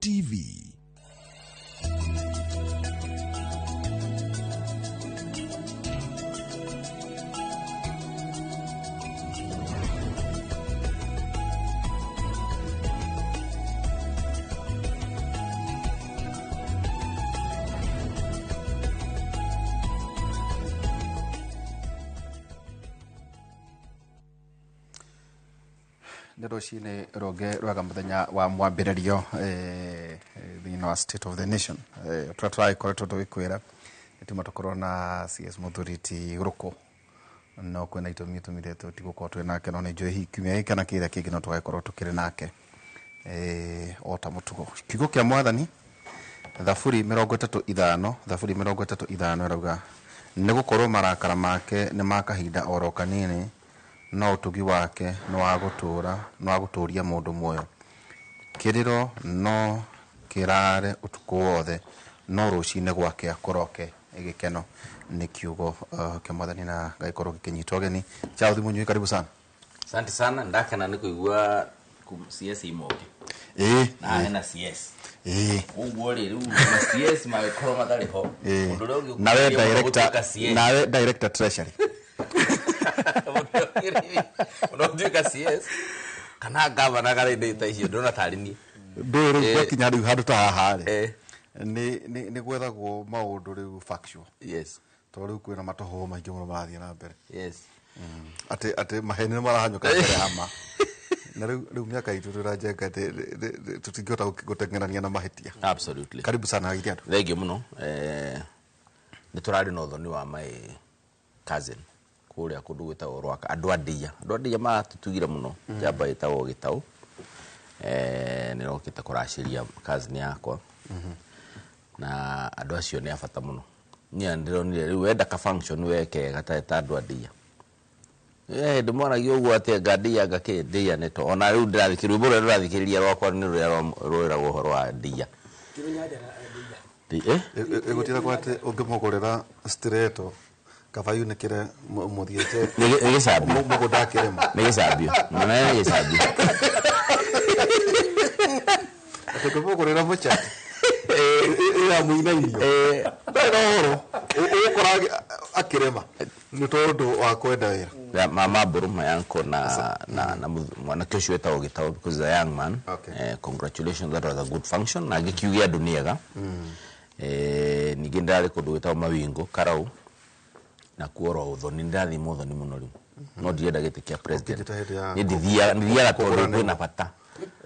TV. Nĩ rũcinĩ rũngĩ rwega mũthenya wa mwambĩrĩrio thĩinĩ wa State of the Nation tũrĩa tũragĩkoretwo tũgĩkwĩra nĩtuma tũkorwo na CS Mũthuri ti Rũkũ, no kwĩna itũmi itũmire tũtigũkorwo twĩ nake, no nĩ njũĩ hihi kiumia gĩkĩ kana kĩrĩa kĩngĩ no tũgagĩkorwo tũkĩrĩ nake o ta mũtugo. Kiugo kĩa Mwathani, Thaburi 35, Thaburi 35 ĩrauga nĩ gũkorwo marakara make nĩ ma kahinda oro kanini, no ũtugi wake nĩ wa gũtũũra, nĩ wa gũtũũria mũndũ muoyo. Kĩrĩro no kĩraare ũtukũ wothe, no rũcinĩ gwakĩa kũroke gĩkeno. Nĩ kiugo kĩa Mwathani na gagĩkorwo gĩkĩnyitwo ũgeni. Charles Munyui, karibu sana. Asante sana, ndakena nĩ kũigua CS imoke. Na hena CS. Ũguo rĩ, rĩu ma CS magĩkorwo matarĩ ho. Ũndũ ũrĩa ũngĩ Nawe ũkũria mũno director, gũtuĩka CS. Nawe director treasury. Ũndũ ũtuĩka CS kana gavana kana indo ta icio ndĩrona tarĩ niĩ. Ndũĩ rĩu gwakinya rĩu handũ ta haha rĩ, nĩ gwethagwo maũndũ rĩu factual. Tondũ rĩu kwĩna matũhũhũ maingĩ mũno marathiĩ na mbere. Atĩ maheni nĩ marahanyũka mbere ya ma. Na rĩu mĩaka itũ tũranjenga atĩ tũtingĩhota gũteng'erania na mahĩtia. Absolutely. Karibu sana githĩ andũ. Thengiũ mũno. Nĩ tũrarĩ na ũthoni wa my cousin kũrĩa kũndũ gwĩtagwo Rwaka, andũ a Ndia. Andũ a Ndia maratũtugire mũno. Njamba ĩtagwo Gĩtaũ. Nĩ rokĩte kũracĩria cousin yakwa. Na andũ acio nĩ a bata mũno. Niĩ ndĩronire rĩu wenda ka function weke gatarĩ ta andũ a Ndia. Ndĩmonagia ũguo atĩ anga Ndia anga kĩ, Ndia nĩ to. Ona rĩu ndĩrathikĩrĩria, rwĩmbo rũrĩa ndĩrathikĩrĩria rwakwa nĩ rũrĩa rwĩragwo ũhoro wa Ndia. Ĩgũtira kwa atĩ ũngĩmũgũrĩra stiletto kaba yunĩkĩre mũthiĩte Nĩ gĩcambio. Mũgũnda akĩrĩma. Nĩ gĩcambio. Mũnene nĩ gĩcambio. Atĩ ũngĩmũgũrĩra mũcate, ĩramũinainia. Ndarĩ na ũhoro. Ũgũkora akĩrĩma nĩ tondũ wa kwenda wĩra. Ya, mama Mbũrũ, my uncle na mwanake ũcio wĩtagwo Gĩtaũ because he's a young man. Congratulations, that was a good function. Na ngĩkiuge andũ nĩ ega. Ningĩ ndĩrarĩ kũndũ gwĩtagwo Mawingo, Karau. Na kuo oro ũthoni, nĩndathiĩ mũthoni mũno rĩu. No ndirenda gĩtĩ kĩa president. Ũkĩnjĩta hĩndĩ ya Niĩ ndithiaga tondũ kũgũra kwĩna bata.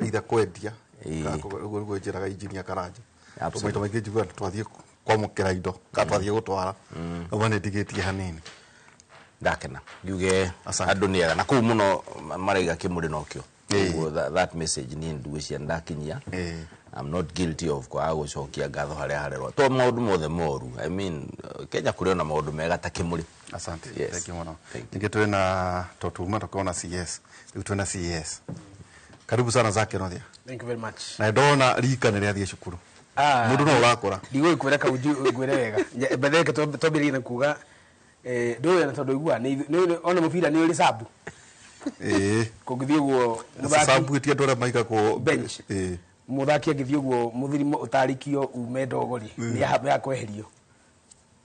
Either kwendia, kana kũgũra, ũguo nĩguo njĩraga engineer Karanja. Absolutely. Maita maingĩ njiguaga twathiĩ kwamũkĩra indo, kana twathiĩ gũtwara. Ũguo nĩ ndigĩtie hanini. Ndakena. Ngiuge Asante. andũ nĩ ega. Na kũu mũno maraiga kĩmũrĩ nokĩo. Ũguo that message niĩ ndigwĩciria nĩndakinyia. I'm not guilty of kwaga gũcokia ngatho harĩa harerwo. To maũndũ mothe moru. I mean, Kenya kũrĩ ona maũndũ mega ta kĩmũrĩ. Asante. Yes. Thank you mũno. Thank you. Ningĩ twĩna to tuma tũkorwo na CS. Rĩu twĩna CS. Karibu sana Zake Nothia. Thank you very much. Na ndona rika nĩ rĩathiĩ cukuru. Mũndũ no ũrakũra. Ndigũgĩkwĩra kau ngwĩre wega. Mbere reke twambĩrĩrie na kuga, ndũĩ na tondũ iguaga nĩ ona mũbira nĩ ũrĩ sabu. Kũngĩthiĩ ũguo mũthaki Sabu ĩtia andũ arĩa maigagwo bench. Mũthaki angĩthiĩ ũguo mũthirimo ũtarĩkio ume ndogori, nĩ yakweherio.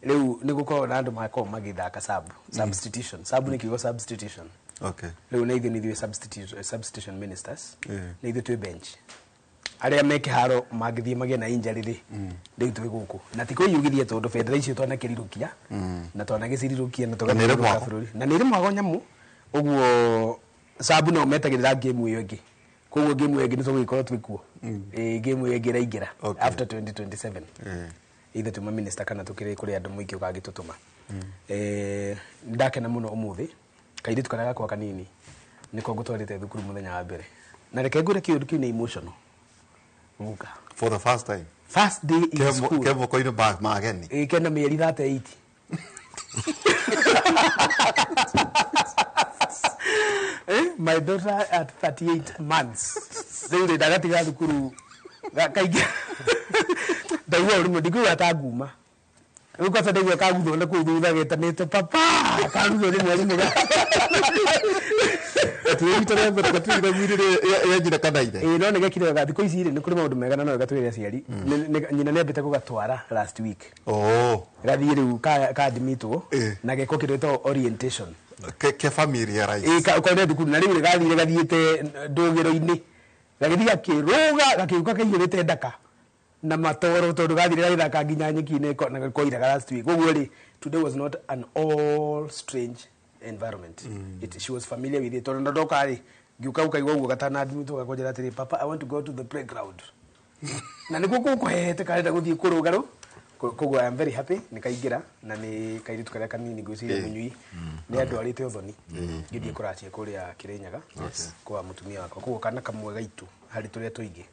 Rĩu nĩ gũkoragwo na andũ makoragwo magĩthaka sabu, substitution. Sabu nĩ kiugo substitution. Rĩu na ithuĩ nĩ ithuĩ substitution ministers. Nĩ ithuĩ twĩ bench. Arĩa me kĩharo mangĩthiĩ magĩe na injury rĩ, rĩu twĩ gũkũ. Na ti kwĩyugithia tondũ bendera icio twanakĩrirũkia, na twanagĩcirirũkia na Na nĩ ĩrĩ tũgathiũrũrũka mwako. bũrũri. Na nĩ ĩrĩ mwago nyamũ. Ũguo sabu no metagĩrĩra game ĩyo ĩngĩ. Koguo game ĩyo ĩngĩ nĩ tũgũgĩkorwo twĩ kuo. Game ĩyo ĩngĩ ĩraingĩra after 2027. Ithe tuma minister kana tũkĩrĩ kũrĩ andũ mũingĩ ũgagĩtũtũma. Ndakena mũno ũmũthĩ. Kairĩtu karĩa gakwa kanini nĩko ngũtwarĩte thukuru mũthenya wa mbere. Na reke ngwĩre kĩũndũ kĩu nĩ emotional. Guka. For the first time. First day in school. Ke moko-inĩ ma ageni. Kena mĩeri 38. My daughter at 38 months. Rĩu rĩ, ndagatiga thukuru, kaingĩ. Ndaigua ũrimũ, ndikuga ta nguma. Rĩu kwanza ndaigua kaguthwo na kũu thutha getanĩte papa, kaguthwo nĩ mwarimũ. Gatwä rita rĩa mbere gatwä mwirĩ ya nyina kana ithe. Ĩĩ, no nĩ gekire wega. Thikũ ici rĩ, nĩ kũrĩ maũndũ mega na no gatwĩre aciari. Nyina nĩ ambĩte gũgatwara last week. Oh. Gathiĩ rĩu kadmitwo na geko kĩndũ gĩtagwo orientation. Ke familiarize. Ĩĩ, ũkorwo thukuru na rĩu rĩ gathire gathiĩte ndũgĩro-inĩ, gagĩthiĩ gakĩrũga, gakĩũka kaiyũrĩte ndaka na matoro, tondũ gathire gagĩthaka nginya nyeki-inĩ na koiraga last week. Koguo rĩ, today was not an all strange environment. She was familiar with it, tondũ ndoka rĩ, ngĩũka ũkaigua ũguo gatanadmitwo gakonjera atĩrĩ, "Papa, I want to go to the playground," na nĩguo kũkũhehete karenda gũthiĩ kũrũga rũ. Koguo I am very happy nĩ kaingĩra, na nĩ kairĩtu karĩa kanini ngwĩciria mũnyui nĩ andwarĩte ũthoni ngĩthiĩ kũracia kũrĩa Kĩrĩnyaga kwa mũtumia wakwa. Koguo kana kamwe gaitũ harĩ tũrĩa tũingĩ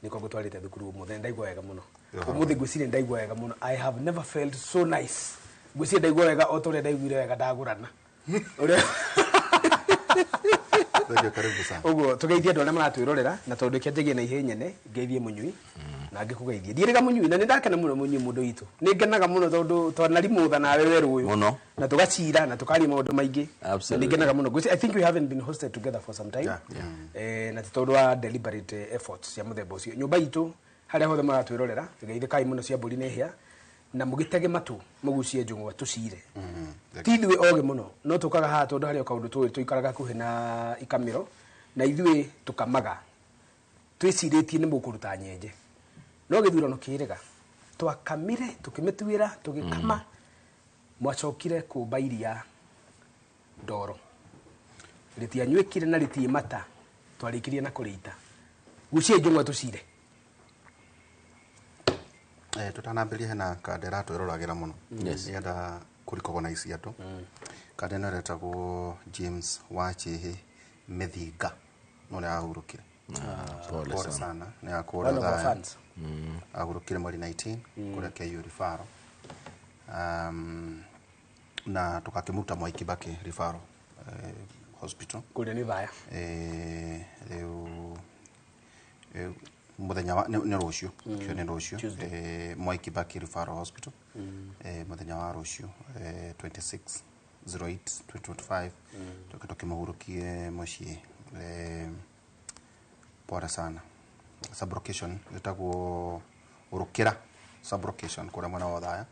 nĩko ngũtwarĩte thukuru ũmũthĩ. Ndaigua wega mũno ũmũthĩ, ngwĩciria ndaigua wega mũno. I have never felt so nice. Ngwĩciria ndaigua wega o ta ũrĩa ndaiguire wega ndagũrana ũrĩa. Thank you, karibu sana. Ũguo tũgeithie andũ arĩa maratwĩrorera, na tondũ kĩanjagia na ihĩ nyene, ngeithie mũnyui na ngĩkũgeithie ndiĩrĩga mũnyui, na nĩ ndakena mũno mũnyui mũndũ witũ. Nĩ ngenaga mũno tondũ twanarimũtha nawe werũ ũyũ Mũno. na tũgacira na tũkaria maũndũ maingĩ. Na Absolutely. nĩ ngenaga mũno. I think we haven't been hosted together for some time. Na ti tondũ wa deliberate efforts cia mũthemba ũcio. Nyũmba itũ, harĩa hothe maratwĩrorera, geithĩkai mũno. Cia mbũri nĩ hĩa na mũgĩtege matũ mũgucie njũng'wa tũcire. Ti ithuĩ ogĩ mũno, no tũkaga haha tondũ harĩ o kaũndũ tũĩ tũikaraga hakuhĩ na ikamĩro, na ithuĩ tũkamaga twĩcirĩtie nĩ mũkũruta nyenje, no gĩthurano kĩrĩga twakamire tũkĩmĩtuĩra tũgĩkama, mwacokire kũmba iria ndoro rĩtianywĩkire na rĩtiĩ mata, twarĩkirie na kũrĩita. Gucia njũng'wa tũcire. Tutanambĩrĩria, hena kanda ĩratwĩroragĩra mũno. Nĩenda kũrecognize andũ. Kanda ĩno ĩretagwo James Wachihi Mĩthinga, no nĩ ahurũkire. Pole pole sana. Sana nĩ akũrĩa One of our thayũ. fans. Ahurũkire mweri 19 kũrĩa KU Referral, na tũgakĩmuta Mwai Kibaki Referral Hospital. Kũrĩa nĩ thaya. Rĩu mũthenya wa nĩ rũciũ kĩo nĩ rũciũ. Tuesday. Mwai Kibaki Referral Hospital, mũthenya wa rũciũ, 26 08 2025, tũke tũkĩmũhurũkie mũciĩ. Pole sana. Sublocation ĩtagwo Ũrũkĩra sublocation kũrĩa mwena wa Othaya.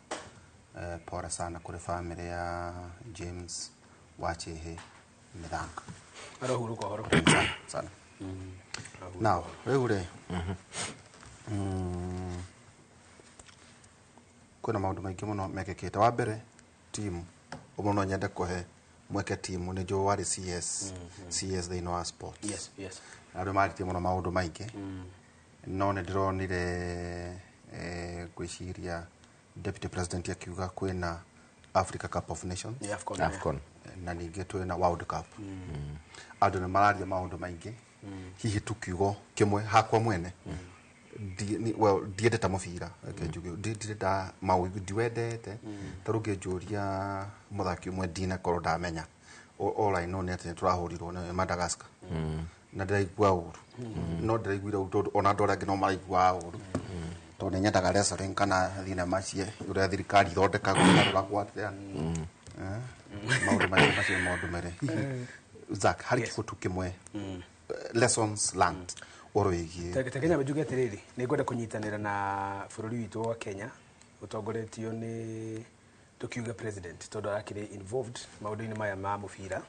Pole sana kũrĩ family ya James Wachihi Mĩthanga. Arohurũka ũhoro. Sana sana. Now rĩu rĩ, kwĩna maũndũ maingĩ mũno mekĩkĩte. Wa mbere, team ũmwe no nyende kũhe mweke team nĩ njũĩ warĩ CS, CS thĩinĩ wa sports. Yes. Na andũ marĩtie mũno maũndũ maingĩ, no nĩ ndĩronire, ngwĩciria deputy president akiuga kwĩna Africa Cup of Nations. Nĩ AFCON. AFCON. Na ningĩ twĩna World Cup. Andũ nĩ mararia maũndũ maingĩ. Hihi tu kiugo kĩmwe hakwa mwene, well, ndiendete mũbira, reke njuge. Ndirenda maũndũ, ndiwendete. Ta rĩu ngĩnjũria mũthaki ũmwe, ndinakorwo ndamenya. All I know nĩ atĩ nĩ tũrahũrirwo nĩ Madagascar na ndĩraigua ũru, no ndĩraiguire ũru tondũ ona andũ arĩa angĩ no maraiguaga ũru, tondũ nĩ nyendaga wrestling kana thinema cie ũrĩa thirikari ithondekagwo, ĩgarũragwo atĩa. Maũndũ maingĩ macio nĩ maũndũ mere. Hihi Zack, harĩ kiugo tu kĩmwe, lessons learned ũhoro wĩgiĩ Ta Kenya njuge atĩrĩrĩ, nĩ ngwenda kũnyitanĩra na bũrũri witũ wa Kenya ũtongoretio nĩ tũkiuge president, tondũ arakĩrĩ involved maũndũ-inĩ maya ma mũbira,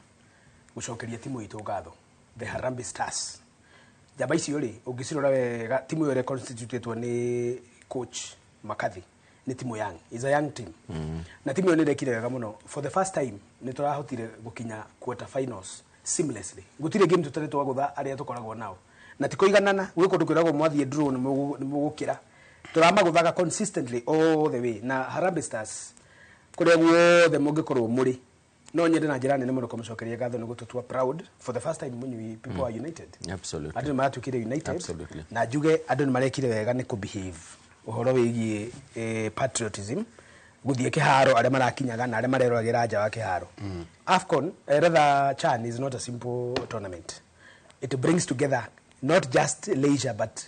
gũcokeria timu itũ ngatho, the Harambee Stars. Njamba icio rĩ, ũngĩcirora wega, timu ĩyo ĩrĩa constitutetwo nĩ coach McCarthy nĩ timu young, is a young team, na timu ĩyo nĩ ĩrekire wega mũno. For the first time nĩ tũrahotire gũkinya quarter finals seamlessly. Gũtirĩ game tũtarĩ twagũtha arĩa tũkoragwo nao, na ti kũiganana gwĩ kũndũ kwĩragwo mwathiĩ draw nĩ mũgũkĩra. Tũramagũthaga consistently all the way. Na Harambee Stars, kũrĩa guothe mũngĩkorwo mũrĩ, no nyende na njĩra nene mũno kũmũcokeria ngatho nĩ gũtũtua proud. For the first time, mũnyui, people are united. Andũ nĩ maratuĩkire united. Na njuge andũ nĩ marekire wega nĩ kũbehave ũhoro wĩgiĩ patriotism, gũthiĩ kĩharo, arĩa marakinyaga na arĩa mareroragĩra nja wa kĩharo. AFCON, rather CHAN, is not a simple tournament. It brings together not just leisure but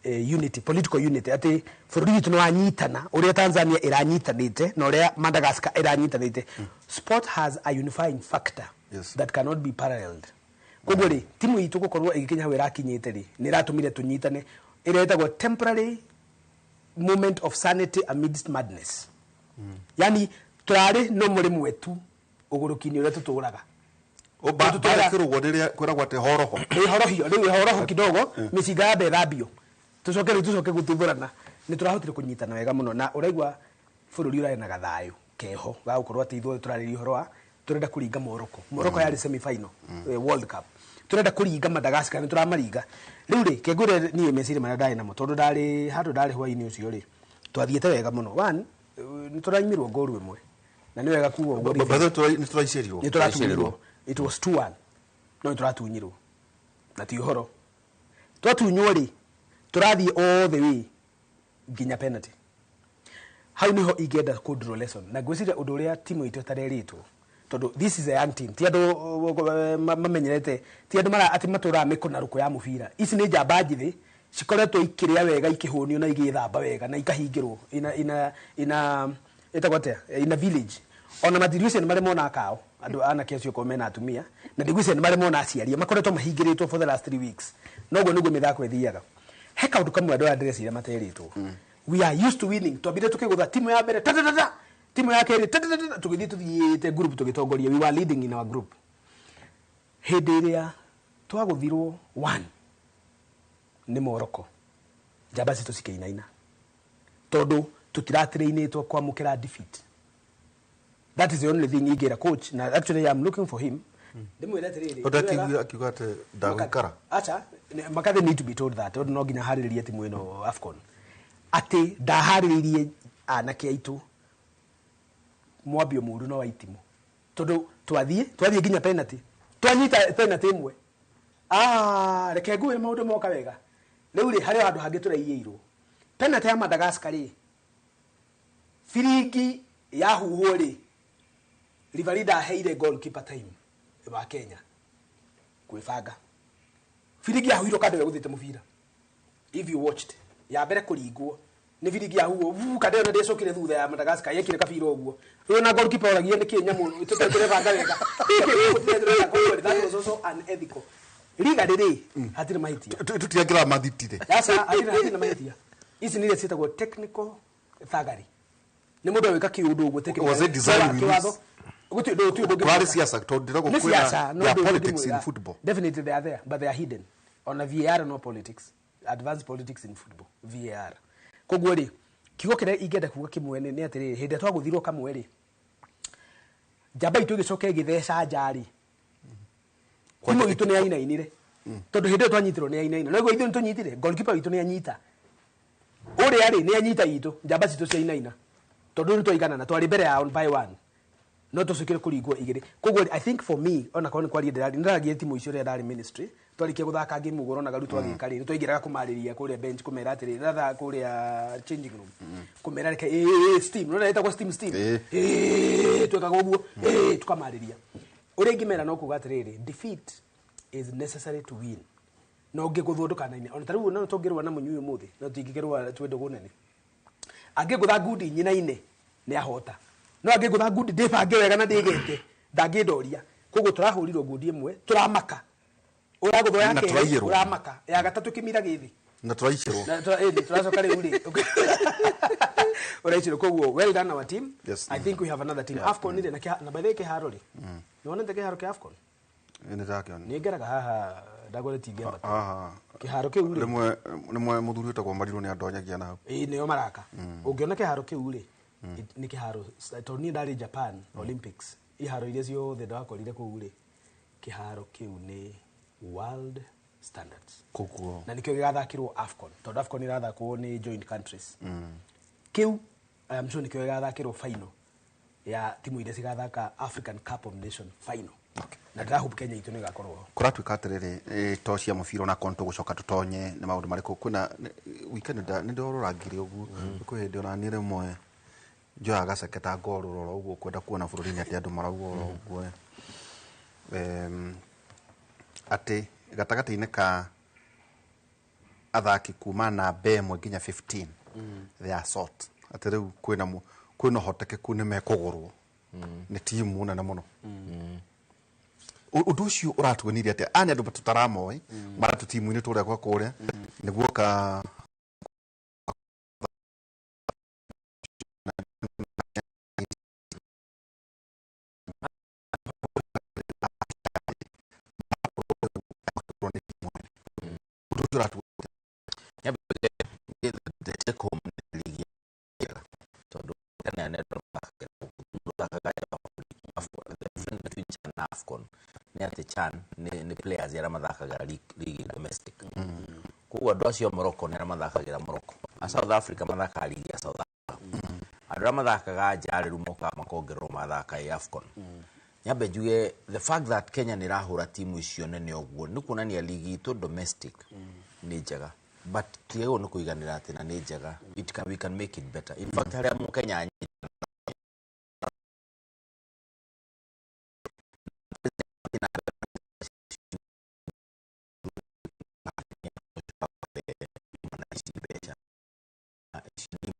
unity, political unity, atĩ bũrũri witũ nĩ wanyitana ũrĩa Tanzania ĩranyitanĩte na ũrĩa Madagascar ĩranyitanĩte. Sport has a unifying factor that cannot be paralleled. Koguo rĩ, timu itũ gũkorwo ĩgĩkinya hau ĩrakinyĩte rĩ, nĩ ĩratũmire tũnyitane. Ĩrĩa ĩtagwo temporary moment of sanity amidst madness. Yani tũrarĩ no mũrĩmwe tu ũgũrũki-inĩ ũrĩa tũtũraga. Kĩrũgwo rĩrĩa kwĩragwo atĩ horoho. Ĩ horohio rĩu, horoho kidogo, mĩcinga yambe ĩthambio, tũcoke rĩu tũcoke gũtuthũrana. Nĩ tũrahotire kũnyitana wega mũno, na ũraigua bũrũri ũrarĩ na gathayũ keho ga gũkorwo atĩ ithuothe tũrarĩria ũhoro wa tũrenda kũringa Morocco. Morocco yarĩ semi final World Cup. Tũrenda kũringa Madagascar, nĩ tũramaringa rĩu rĩ. Kengwĩre niĩ meciria marĩa ndarĩ namo, tondũ ndarĩ handũ ndarĩ hwainĩ ũcio rĩ, twathiĩte wega mũno. One, nĩ tũraimirwo ngoru ĩmwe, na nĩ wega kuga ũguo. By the way, nĩ tũraicĩrirwo. Nĩ tũratunyirwo. It was 2-1, no nĩ tũratunyirwo, na ti ũhoro twatunywo rĩ, tũrathiĩ all the way nginya penalty. Hau niho ingĩenda kũ draw lesson, na ngwĩciria ũndũ ũrĩa timu itũ ĩtarerĩtwo, tondũ this is a young team, ti andũ mamenyerete, ti andũ mara atĩ matũraga mĩkũnarũkũ ya mũbira. Ici nĩ njamba njithĩ cikoretwo ikĩrĩa wega, ikĩhũnio na igĩthamba wega na ikahingĩrwo ina ĩtagwo atĩa, ina village. Ona matirigwĩciria nĩ marĩ mona kao andũ anake acio korwo mena atumia, na ndigwĩciria nĩ marĩ mona aciari. Makoretwo mahingĩrĩtwo for the last 3 weeks. Noguo nĩguo mĩthako ĩthiaga. He kaũndũ kamwe andũ aya ndĩreciria materĩtwo. We are used to winning. Twambire tukĩgũtha timu ya mbere tatatata, timu ya kerĩ tatatata, tũgĩthiĩ tũthiĩte group tũgĩtongoria. We were leading in our group. Hĩndĩ ĩrĩa twagũthirwo one nĩ Morocco, njamba citũ cikĩinaina, tondũ tũtiratrainĩtwo kwamũkĩra defeat. That is the only thing ingĩra coach, na actually I'm looking for him, ndĩmwĩre atĩrĩrĩ. Tondũ akiuga atĩ ndagũikara. Acha, Makathe need to be told that, tondũ no nginya harĩrĩrie timu ĩno AFCON, atĩ ndaharĩrĩirie anake aitũ mwambio mũru no wa itimũ, tondũ twathiĩ nginya penalty, twanyita penalty ĩmwe. Ah, reke ngwĩre maũndũ moka wega. Rĩu rĩ, harĩ handũ hangĩ tũraiyĩirwo penalty ya Madagascar rĩ, biringi yahuhwo rĩ, referee ndaheire goalkeeper time wa Kenya kwĩbanga. Biringi yahuhirwo kando ĩgũthĩte mũbira. If you watched ya mbere kũringwo nĩ biringi yahuhwo vu, kando ĩyo ndĩcokire thutha ya Madagascar yekire kabira ũguo. Rĩu na goalkeeper oragia nĩkĩ nyamũ tũrebanga wega. That was also unethical. Riga rĩrĩ hatirĩ mahĩtia. Tũtiangĩra mathitire. Aca, hatirĩ na mahĩtia. Ici nĩ iria ciĩtagwo technical thuggery, nĩ mũndũ agwĩka kĩũndũ ũguo technical. Was it designed we Kĩwatho. lose? Gũtirĩ ũndũ ũngĩmwĩka. Kwarĩ siasa, tondũ ndĩragwo Nĩ kwĩna siasa, no there are ũndũ politics in ũngĩmwĩra. football. Definitely they are there, but they are hidden. Ona VAR, no politics, advanced politics in football, VAR. Koguo rĩ, kiugo kĩrĩa ingĩenda kuga kĩmwe nĩ atĩrĩrĩ, hĩndĩ ĩrĩa twagũthirwo kamwe rĩ, njamba itũ ĩgĩcoka ĩgĩtheca nja rĩ, timu itũ nĩ yainainire, tondũ hĩndĩ ĩyo twanyitirwo nĩ yainaina. Noguo ithuĩ nĩ tũnyitire goalkeeper witũ nĩ anyita ũrĩa rĩ, nĩ anyita itũ, njamba citũ ciainaina, tondũ nĩ twaiganana, twarĩ mbere yao by one, no tũcokire kũringwo igĩrĩ. Koguo I think for me, ona korwo nĩ kwaria ndĩrari, nĩndaragia timu icio rĩrĩa ndarĩ ministry, twarĩkia gũthaka game ũguo ũronaga rĩu twagĩka rĩ, nĩtwaingĩraga kũmarĩria kũrĩa bench, kũmera atĩrĩ ratha kũrĩa changing room, kũmera reke ĩ steam, nĩũrona ĩtagwo steam, steam. Ĩ twekaga ũguo, ĩ tukamarĩria. Ũrĩa ingĩmera no kuga atĩrĩrĩ, defeat is necessary to win. No ũngĩgũthwo ndũkanaine. Ona ta rĩu no tũngĩrũa na mũnyui ũmũthĩ, no tũtingĩkĩrũa twĩ ndũgũ nene. Angĩngũtha ngundi nyinaine nĩ ahota, no angĩngũtha ngundi ndĩbange wega na ndĩgete, ndangĩndoria. Koguo tũrahũrirwo ngundi ĩmwe, tũramaka, ũragũthwo ya Na kerĩ, tũraiyĩrwo. ũramaka ya gatatũ, kĩmira gĩthĩ. Na tũraicĩrwo. Na ĩni, tũracoka rĩu rĩ ũraicirwo. Koguo well done our team. Yes. I think we have another team. AFCON rĩ, na by the way, kĩharo rĩ, nĩwonete kĩharo kĩa AFCON? Nĩ ndakĩona. Nĩ ngeraga haha ndagore tingĩambata Aha. kĩharo kĩu rĩ. Rĩmwe mũthuri wĩtagwo Marirũ nĩ andonyagia na hau. Ĩĩ, nĩo maraka. Ũngĩona kĩharo kĩu rĩ, nĩ kĩharo, tondũ niĩ ndarĩ Japan Olympics, iharo iria ciothe ndakorire kũu rĩ, kĩharo kĩu nĩ world standards. Koguo Na nĩkĩo gĩgathakĩrwo AFCON, tondũ AFCON ĩrathakwo nĩ joint countries. Kĩu I am sure nĩkĩo gĩgathakĩrwo final ya timu iria cigathaka African Cup of Nation final. Na ndĩrahope Kenya itũ nĩ ĩgakorwo ho. Kũratuĩka atĩrĩrĩ, to cia mũbira ona korwo tũgũcoka tũtonye nĩ maũndũ marĩkũ kwĩna weekend nĩ ndororangire ũguo. Kwĩ hĩndĩ ona niĩ rĩmwe njoyaga gaceke ta ngorũrora ũguo, kwenda kuona bũrũri-inĩ atĩ andũ marauga oro ũguo, atĩ gatagatĩ-inĩ ka athaki kuma namba 1 nginya 15, they are short, atĩ rĩu kwĩna ũhotekeku nĩ mekũgũrwo nĩ timu nene mũno. Ũndũ ũcio ũratuonirie atĩa? Aya nĩ andũ tũtaramoĩ maratũ timu-inĩ tũrĩa gwa kũrĩa nĩguo ka ũndũ ũcio ũratuonia. The take home nĩ ligi njega tondũ Kenya nĩ andũ mathakagĩra gũkũ, mathakaga nja wa bũrũri. AFCON, the difference between CHAN na AFCON nĩ atĩ CHAN nĩ players arĩa mathakagĩra ligi domestic. Koguo andũ acio a Morocco nĩ arĩa mathakagĩra Morocco, a South Africa mathakaga ligi ya South Africa, andũ arĩa mathakaga nja rĩu mokaga makongererwo mathaka ĩ AFCON. Nyambe njuge the fact that Kenya nĩ ĩrahũra timu icio nene ũguo nĩ kuonania ligi itũ domestic nĩ njega, but tiagĩrĩirwo nĩ kũiganĩra atĩ na nĩ njega. We can make it better. In fact, harĩa mũkenya anyita ici mbeca ici nĩ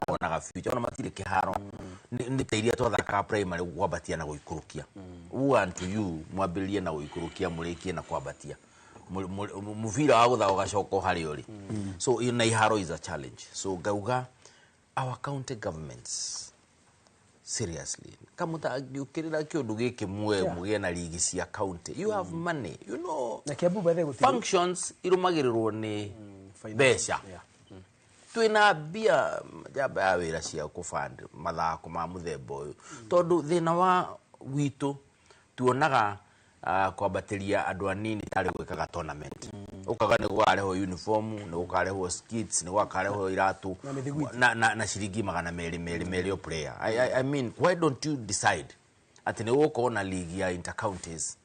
onaga future ona matirĩ kĩharo. Nĩ ta iria twathakaga primary, kwambatia na gũikũrũkia. Woe unto you mwambĩrĩrie na gũikũrũkia, mũrĩkie na kwambatia. Mũbira wa gũthaka ũgacoka o harĩa ũrĩ. So na iharo is a challenge. So ngauga our county governments, seriously, kamũtangĩũkĩrĩra kĩũndũ gĩkĩ muoe mũgĩe na ligi cia county. You have money. Na Kiambu bethe gũtirĩ Functions irũmagĩrĩrwo nĩ mbeca. Twĩna mbia njamba ya wĩra cia kũband mathako ma mũthemba ũyũ, tondũ thĩna wa witũ tuonaga kwambatĩria andũ anini tarĩ gwĩkaga tournament, ũkaga nĩ gũkarehwo uniform, nĩ gũkarehwo skits, nĩ gũkarehwo iratũ Na mĩthiguiti. na ciringi 200 200 o player. I mean, why don't you decide atĩ nĩ gũgũkorwo na league ya intercounties,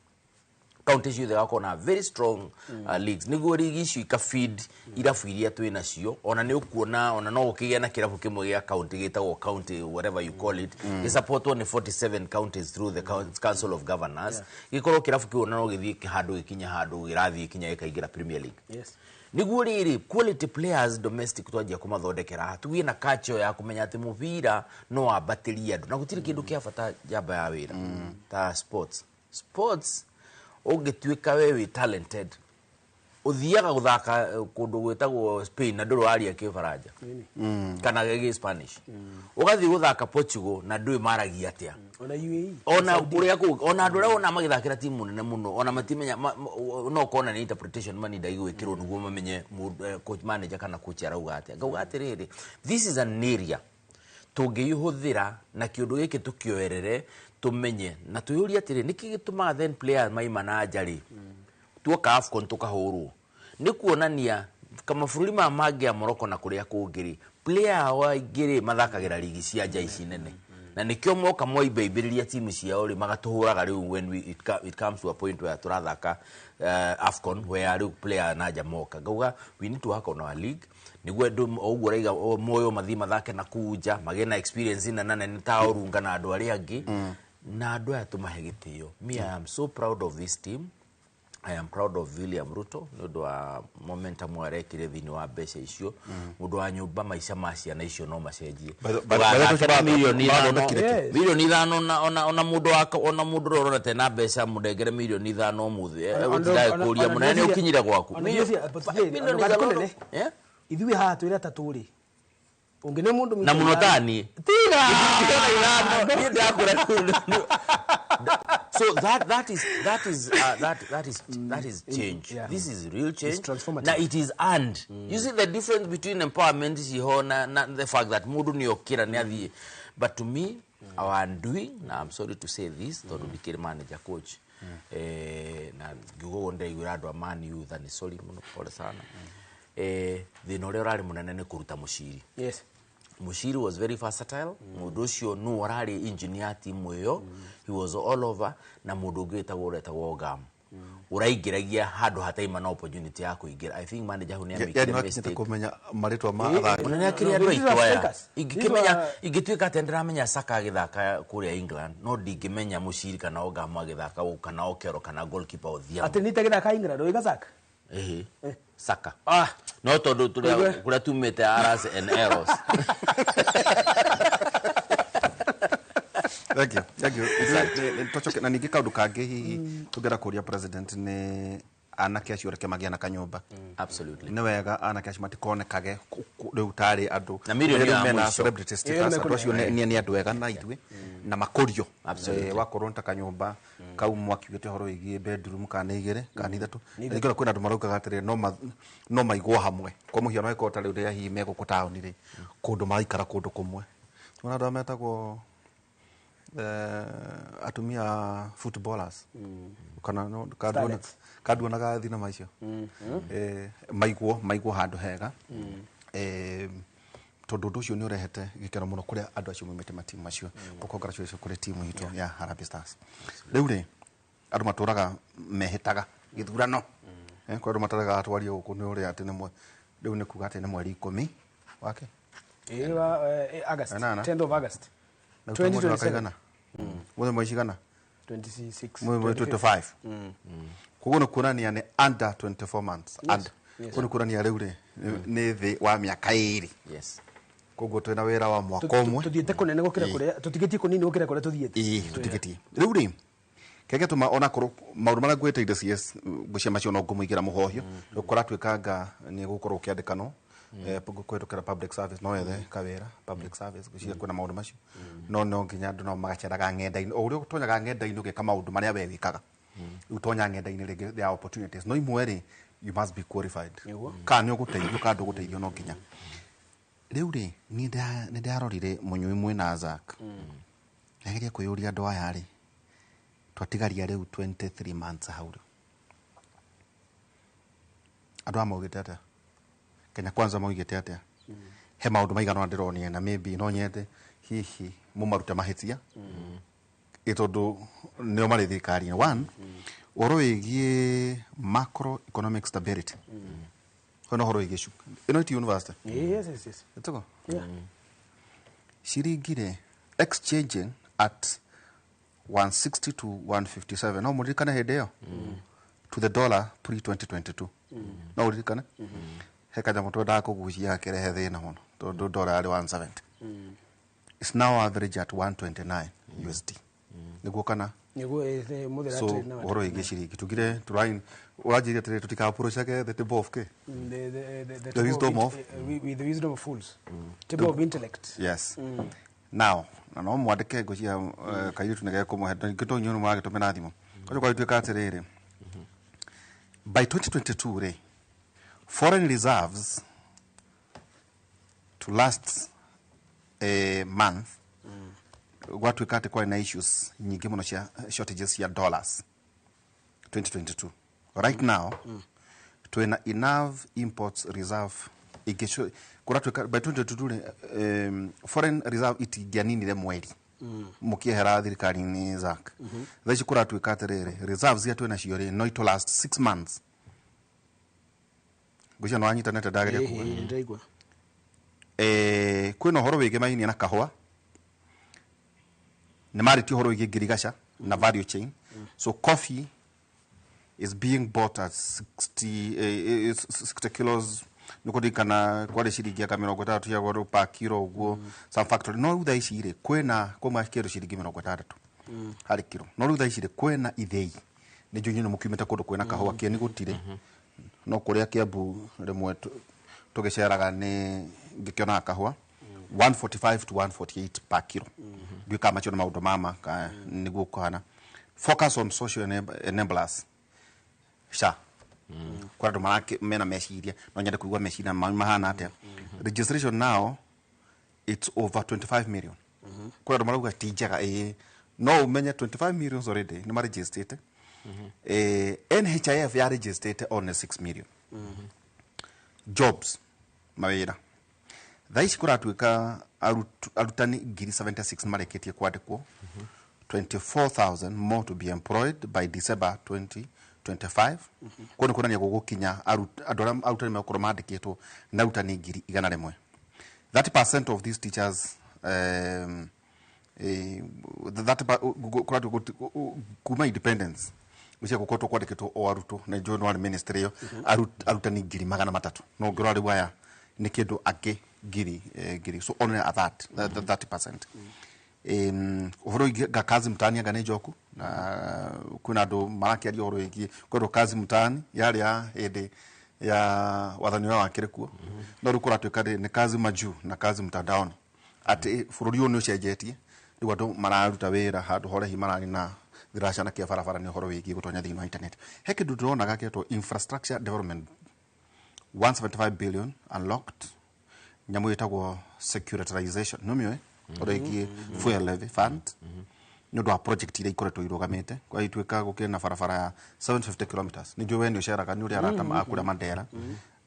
county ciothe gakorwo na very strong leagues, nĩguo ligi icio ikafeed irabu iria twĩ nacio. Ona nĩ ũkuona ona no ũkĩgĩa na kĩrabu kĩmwe gĩa county gĩtagwo county whatever you call it, gĩsupportwo nĩ 47 counties through the council of governors, gĩkorwo kĩrabu kĩu ona no gĩthiĩ handũ gĩkinye handũ gĩrathiĩ kinya gĩkaingĩra Premier League. Niguo rĩrĩ quality players domestic twanjia kũmathondekera, tũgĩe na culture ya kũmenya atĩ mũbira no wambatĩrie andũ, na gũtirĩ kĩndũ kĩa bata njamba ya wĩra ta sports. Sports ũngĩtuĩka we wĩ talented, ũthiaga gũthaka kũndũ gwĩtagwo Spain na ndũrĩ waria kĩbaranja kana gĩ Spanish, ũgathiĩ gũthaka Portugal na ndũĩ maragia atĩa. Ona UAE. Ona kuria kũ ona andũ arĩa wona magĩthakĩra timu nene mũno ona matimenya no ũkona nĩ interpretation maninda igwĩkĩrwo nĩguo mamenye coach, manager kana coach arauga atĩa. Ngauga atĩrĩrĩ, this is an area tũngĩihũthĩra na kĩũndũ gĩkĩ tũkĩoerere, tũmenye na twĩyũrie atĩrĩ, nĩkĩ gĩtũmaga then players maima na nja rĩ, tuoka AFCON tũkahũrwo? Nĩ kuonania kamabũrũri maya mangĩ ya Morocco na kũrĩa kũngĩ rĩ, player ao aingĩ rĩ mathakagĩra ligi cia nja ici nene, na nĩkĩo moka moimbaimbĩrĩria timu ciao rĩ magatũhũraga. Rĩu when it comes to a point where tũrathaka AFCON, where rĩu player na nja moka, ngauga we need to work on our league nĩguo andũ o ũguo raiga o moyo mathiĩ mathake na kuu nja, magĩe na experience nene nene ta Orunga na andũ arĩa angĩ, na andũ aya tũmahe gĩtĩo. Me, I am so proud of this team. I am proud of William Ruto nĩ ũndũ wa momentum arekire thĩinĩ wa mbeca icio. Mũndũ wa nyũmba, maica ma ciana icio no macenjie. By the way, Ũgathakĩra 5 milioni, mathondekire kĩ? 5 milioni, ona mũndũ wa ona mũndũ ũrĩa ũrona tena mbeca mũnengere 5 milioni ũmũthĩ, gũtinda kũria mũnene nĩ ũkinyire gwaku. Milioni 5 ithano. Eh? Ithuĩ haha twĩra atatũ rĩ, ũngĩ nĩ mũndũ Na mũno tani tiga. 5 milioni, niĩ ndakũra. So that is change. This is real change. Transformative. Na it is earned. You see the difference between empowerment ciho na the fact that mũndũ nĩ okĩra nĩ athiĩ. But to me, our undoing, na I'm sorry to say this tondũ ndikĩrĩ manager coach, na ngiuga ũguo ndĩraiguĩra andũ a Man U tha, nĩ sorry mũno, pole sana. Thĩna ũrĩa ũrarĩ mũnene nĩ kũruta mũciri. Mushiri was very versatile. Mũndũ ũcio nũ ararĩ engineer timu ĩyo, he was all over. Na mũndũ ũngĩ wĩtagwo ũretagwo Ogam ũraingĩragia handũ hataima na opportunity ya kũingĩra. I think manager hau nĩ Yani amĩkire wakinyĩte mistake. kũmenya marĩtwa ma athaki. Ona nĩ akĩrĩ andũ No, these aitũ are aya. strikers. Ingĩkĩmenya These ingĩtuĩka atĩ ndĩramenya Saka agĩthaka kũrĩa England, no ndingĩmenya Mushiri kana Ogam agĩthaka gũkũ, kana Okero kana goalkeeper Odhiambo. Atĩ nĩ itagĩthaka England, ũĩ Gazak. Ĩhĩ. Saka. Ah. No tondũ tũrĩa Ũigue. kũrĩa tumĩte Rs and Arrows. Thank you. Thank you. Tũcoke na ningĩ kaũndũ kangĩ hihi tũngĩenda kũria president nĩ anake acio reke magĩe na kanyũmba. Absolutely. Nĩ wega anake acio matikonekage rĩu tarĩ andũ Na mirioni rĩu ya mena mũico. celebrity Ĩyo status andũ acio nĩ andũ ega na ithuĩ na makũrio. Absolutely. Wakorwo nĩ ta kanyũmba kau mwakiugĩte ũhoro wĩgiĩ bedroom kana nĩ igĩrĩ kana nĩ ithatũ. Na ningĩ ona kwĩna andũ maraugaga atĩrĩrĩ no maigwo hamwe. Kwa mũhiano angĩkorwo ta rĩu rĩrĩa hihi me gũkũ taũni rĩ kũndũ maraikara kũndũ kũmwe. Nĩwona andũ arĩa metagwo atumia a footballers kana no Starlets. kanduonaga thinema icio maigwo handũ hega tondũ ũndũ ũcio nĩ ũrehete gĩkeno mũno kũrĩa andũ acio maumĩte matimu macio. Congratulations kũrĩ timu itũ ya Harambee Stars. Rĩu rĩ andũ matũraga mehĩtaga gĩthurano. Kwĩ andũ mataraga twarie gũkũ nĩ ũrĩa atĩ nĩ rĩu nĩ kuga atĩ nĩ mweri 10 wake Ĩĩ wa August. Anana. 10th of August. Na ũtũ mweri wa 2027. kaigana mweri mwe cigana 26. mweri mwe 25. Koguo nĩ kuonania nĩ under 24 months. Under. Yes. Koguo nĩ kuonania rĩu rĩ nĩ thĩ wa mĩaka ĩrĩ. Yes. Koguo twĩna wĩra wa mwaka ũmwe. Tuthiĩte kũnene gũkĩra kũrĩa tũtigĩtie kũnini gũkĩra kũrĩa tũthiĩte. Ĩĩ tũtigĩtie. Rĩu rĩ kĩrĩa gĩatũma onakorwo maũndũ marĩa ngwĩte CS ngũcia macio no ngũmũigĩra mũhohio kũratuĩkanga nĩ gũkorwo ũkĩandĩkanwo kũhĩtũkĩra public service no wethe kawĩra public service ngwĩciria kwĩna maũndũ macio no no nginya andũ no magaceraga ng'enda-inĩ o ũrĩa ũtonyaga ng'enda-inĩ ũgeka maũndũ marĩa we wĩkaga rĩu tonya ng'enda-inĩ rĩngĩ there are opportunities no imwe rĩ you must be qualified Nĩguo. kana nĩ ũgũteithio kana ndũgũteithio no nginya rĩu rĩ niĩ nĩ ndarorire mũnyui mwĩna Zack ndageria kwĩyũria andũ aya rĩ twatigaria rĩu 23 months hau rĩu andũ aya maugĩte atĩa Kenya Kwanza maugĩte atĩa he maũndũ maigana ũna ndĩronire na maybe no nyende hihi mũmarute mahĩtia ĩ tondũ nĩo marĩ thirikari-inĩ one ũhoro wĩgiĩ macro economic stability kwĩna ũhoro wĩgiĩ ĩno ti university Yes, yes, yes. ĩtĩgo Yeah. ciringi rĩ exchanging at 160 to 157 no mũririkane hĩndĩ ĩyo to the dollar pre 2022 no ũririkane he kanyamũ twendaga kũgucia gakĩrehe thĩna mũno tondũ dollar yarĩ 170 it's now average at 129 USD nĩguo kana Nĩguo mũthera so trade na ũhoro wĩgiĩ ciringi tugire tũrain ũranjĩria atĩrĩ tũtikapũrũcage the table of kĩ the The wisdom of- with the wisdom of fools. Table of intellect. Yes. Now, na no mwandĩke ngũcia kairĩtu nĩ gekũmũhe ngĩtũ inyuĩ nĩ mũragĩtũmĩra thimũ koguo kwagĩtuĩka atĩrĩrĩ by 2022 rĩ foreign reserves to last a month gwatuĩka atĩ kwarĩ na issues nyingĩ mũno cia shortages cia dollars 2022 right now twĩna enough imports reserve ingĩ kũratuĩka by 2022 rĩ foreign reserve itingĩaninire mweri mũkĩehera thirikari-inĩ Zack thaa ici kũratuĩka atĩrĩrĩ reserves iria twĩna cio rĩ no itũ last 6 months ngwĩciria nĩ wanyitanĩte ndageria kuga Ĩĩ, ndĩraigua. Kwĩna ũhoro wĩgiĩ mainia na kahũa nĩ marĩtie ũhoro wĩgiĩ ngirigaca na value chain so coffee is being bought at 60 kilos nĩ kũririkana kwarĩ ciringi anga mĩrongo ĩtandatũ cia goro per kilo ũguo some factory no rĩu thaa ici rĩ kwĩna kwauma kĩndũ ciringi mĩrongo ĩtandatũ harĩ kiro no rĩu thaa ici rĩ kwĩna ithĩi nĩ njũĩ inyuĩ nĩ mũkiumĩte kũndũ kwĩna kahũa kĩeni gũtirĩ no kũrĩa Kiambu rĩmwe tũgĩceraga nĩ ngĩkĩonaga kahũa 145 to 148 per kilo ndiũĩ kana macio nĩ maũndũ mama nĩguo kũhana focus on social enablers sha kwa andũ mena meciria no nyende kũigua meciria manyu mahana atĩa registration now it's over 25 million kwa andũ marauga ti njega ĩĩ no ũmenye 25 millions already nĩ maregistete NHIF ya registete only 6 million jobs mawĩra thaa ici kũratuĩka arutani ngiri 76 marĩkĩtie kwandĩkwo 24,000 more to be employed by December 2025 kũu nĩ kuonania gũgũkinya andũ arĩa arutani megũkorwo mandĩkĩtwo nĩ arutani ngiri igana rĩmwe 30% of these teachers kuma independence Gwĩciria gũkoretwo kwandĩkĩtwo o arutwo, na njũĩ nĩ warĩ ministry ĩyo, arutani 300,000, no ũngĩrora rĩu aya nĩ kĩndũ angĩ ngiri, so only a that 30%. Ũhoro wĩgiĩ nga kazi mtaani anga nĩ njoku, na kwĩna andũ marakĩaria ũhoro wĩgiĩ kwendwo kazi mtaani yarĩ ya hĩndĩ ya wathani ũrĩa wakĩrĩ kuo, no rĩu kũratuĩka nĩ kazi majuu na kazi mtandaoni, atĩ bũrũri ũyũ nĩ ũcenjetie. Rĩu andũ mararuta wĩra handũ horehi mararĩ na thiracana kĩa barabara nĩ ũhoro wĩgiĩ gũtonya thĩinĩ wa internet. He kĩndũ ndĩronaga gĩetwo infrastructure development, 175 billion unlocked, nyamũ ĩtagwo securitization, nĩ ũmĩũĩ, ũrĩa ĩgiĩ fuel levy fund nĩ ũndũ wa project iria ikoretwo irũgamĩte. Kwa ituĩka gũkĩrĩ na barabara ya 750 kilometers, nĩ njũĩ we nĩ ũceraga, nĩ ũrĩa arata a kũrĩa Mandera,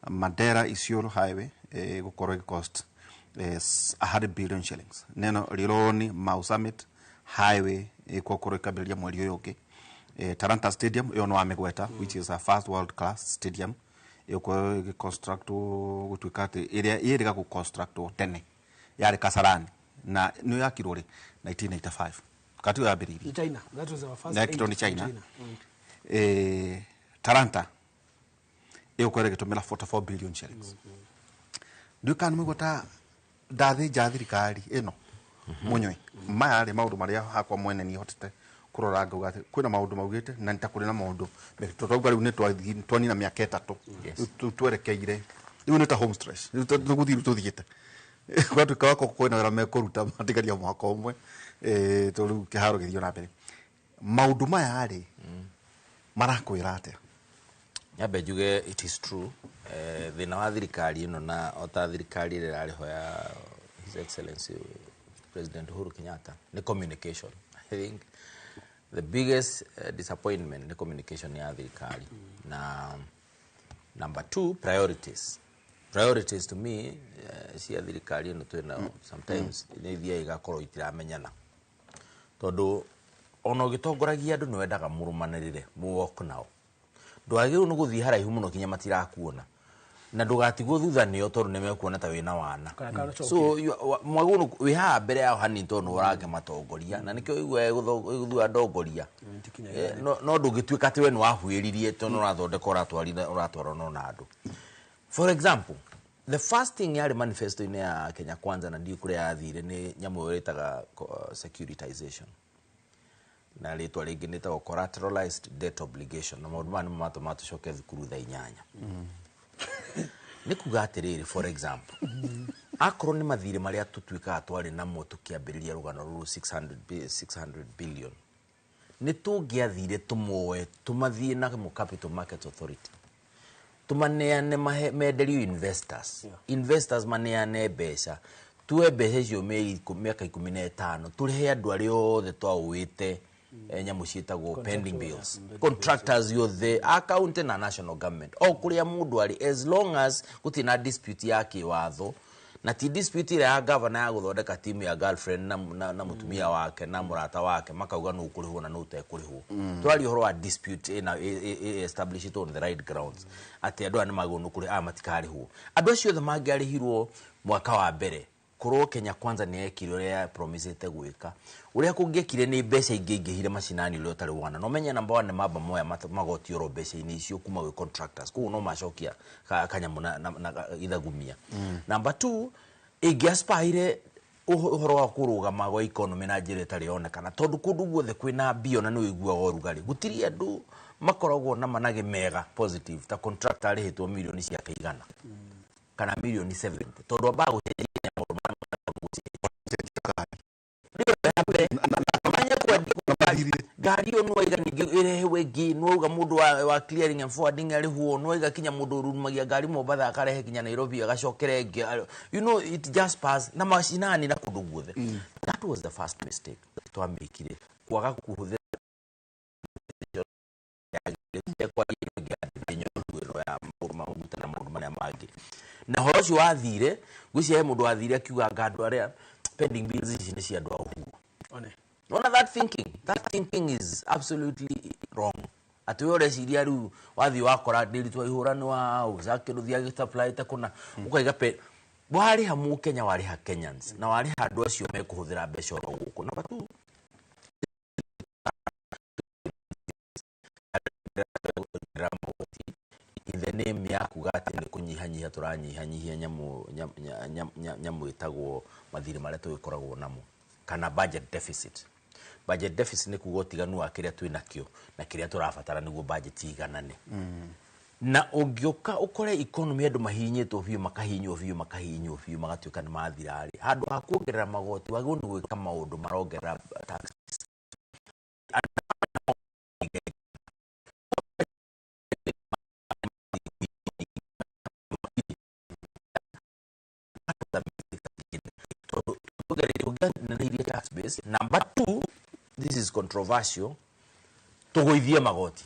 Mandera Isiolo highway, gũkorwo ĩgĩcost 100 billion shillings. Neno Rironi Mau Summit highway ĩgũkorwo ĩkambĩrĩria mweri ũyũ ũngĩ. Talanta Stadium ĩyo nĩ wamĩgweta, which is a first world class stadium, ĩgũkorwo ĩgĩconstructwo, gũtuĩka atĩ ĩrĩa ĩrĩga gũconstructwo tene yarĩ Kasarani na nĩ yakirwo rĩ 1985 kati yo yambĩrĩirie. Ni China. That was our first Yakirwo aid nĩ to China. Talanta ĩgũkorwo ĩgĩtũmĩra 44 billion shillings. Ndiũĩ kana nĩ mũigua ta ndathĩnja thirikari ĩno mũnywe maya rĩ, maũndũ marĩa hakwa mwene niĩ hotete kũrora ngauga atĩ kwĩna maũndũ maugĩte na nĩ ta kũrĩ na maũndũ tondũ rĩu nĩ twanina mĩaka 3. Yes. Rĩu twerekeire rĩu nĩ ta home stretch, rĩu tũgũthiĩ rĩu tũthiĩte gwatuĩka wako kwĩna wĩra mekũruta matigaria mwaka ũmwe, tondũ rĩu kĩharo gĩthiĩ na mbere. Maũndũ maya rĩ marakwĩra atĩa? Nyambe njuge it is true, thĩna wa thirikari ĩno na o ta thirikari ĩrĩa ĩrarĩ ho ya His Excellency President Uhuru Kenyatta nĩ communication. I think the biggest disappointment nĩ communication ya thirikari, na number two, priorities. Priorities to me, cia thirikari ĩno twĩ nayo sometimes nĩ ithiaga igakorwo itiramenyana, tondũ ona ũgĩtongoragia andũ nĩ wendaga mũrũmanĩrĩre, mũwalk nao. Ndwagĩrĩirwo nĩ gũthiĩ haraihu mũno kinya matirakuona, na ndũgatigwo thutha nĩo tondũ nĩ mekuona ta wĩna wana. Kana kana. So mwagĩrĩirwo wĩ haha mbere yao hanini tondũ nĩ ũrakĩmatongoria, na nĩkĩo ũiguaga ĩgũthura ndongoria. No ndũngĩtuĩka atĩ we nĩ wahuĩririe tondũ ũrathondeka ũratwarithia ũratwarana na andũ. For example, the first thing yarĩ manifesto-inĩ ya Kenya Kwanza na ndiũ kũrĩa yathire nĩ nyamũ ĩyo ĩtaga securitization, na rĩtwa rĩngĩ nĩ ĩtagwo collateralized debt obligation, na maũndũ maya nĩmo matũmaga tũcoke thukuru thaa 8. Nĩ kuga atĩrĩrĩ, for example, akorwo nĩ mathirĩ marĩa tũtuĩkaga twarĩ namo tũkĩambĩrĩria rũgano rũrũ, 600 billion, nĩ tũngĩathire tũmoe tũmathiĩ namo Capital Market Authority, tũmaneane menderio investors, investors maneane mbeca, tuoe mbeca icio mĩaka 15, tũrĩhe andũ arĩa othe twaũĩte, nyamũ ciĩtagwo pending bills, contractors yothe a county na national government, o kũrĩa mũndũ arĩ, as long as gũtirĩ na dispute ya kĩwatho, na ti dispute ĩrĩa ya governor ya gũthondeka timu ya girlfriend na mũtumia wake na mũrata wake makauga nũ ũkũrĩhwo na nũ ũtekũrĩhwo. Tũraria ũhoro wa dispute ĩna established on the right grounds, atĩ andũ aya nĩ magĩrĩirwo nĩ kũrĩha, aya matikarĩhwo. Andũ acio othe mangĩarĩhirwo mwaka wa mbere, korwo Kenya Kwanza nĩ yekire ũrĩa ya promisĩte gwĩka, ũrĩa kũngĩekire nĩ mbeca ingĩingĩhire macinani ũrĩa ũtarĩ wona. No menye number one nĩ mamba moya magoti oro mbeca-inĩ icio kuma gwĩ contractors, koguo no macokia kanyamũ na ithagumia. Number two, ĩngĩaspire ũhoro wa kũrũgama gwa economy na njĩra ĩtarĩ yonekana, tondũ kũndũ guothe kwĩna mbia na nĩ ũiguaga ũrugarĩ, gũtirĩ andũ makoragwo na managĩ mega positive ta contractor arĩhĩtwo mirioni ciake 100 kana mirioni 70, tondũ ambaga gũcenjia maũndũ marĩa. Manya kwendia ngari ĩyo nĩwaiga ningĩ ĩrehwo ĩngĩ, nĩwauga mũndũ wa clearing and forwarding arĩhwo, nĩwaiga kinya mũndũ ũrumagia ngari Mombatha akarehe kinya Nairobi agacokera ĩngĩ, it just pass na macinani na kũndũ guothe. That was the first mistake twamĩkire, kwaga kũhũthĩra ĩno ya maũndũ ma maguta na maũndũ marĩa mangĩ. Na ũhoro ũcio wathire, ngwĩciria he mũndũ wathire akiuga anga andũ arĩa pending bills ici nĩ cia andũ a Uhuru. One. Nona that thinking is absolutely wrong, atĩ we ũreciria rĩu wathiĩ wakora ndĩritwa ihũra nĩ wa ũcakĩrũthia gĩsupplyte kũna ũkaiga pe warĩha mũkenya, warĩha Kenyans na warĩha andũ acio mekũhũthĩra mbeca oro gũkũ. Number two, name ya kuga atĩ nĩ kũnyihanyihia tũranyihanyihia nyamũ ĩtagwo mathirĩ marĩa tũgĩkoragwo namo kana budget deficit. Budget deficit nĩ kuga ũtiganu wa kĩrĩa twĩ nakĩo na kĩrĩa tũrabatara nĩguo budget iganane. Na ũngĩũka ũkore economy andũ mahinyĩtwo biũ, makahinywo biũ, makahinywo biũ, magatuĩka nĩ mathira rĩ, handũ ha kuongerera magoti wagĩrĩirwo nĩ gwĩka maũndũ marongerera tax. Tondũ tax base. Number two, this is controversial, tũgũithie magoti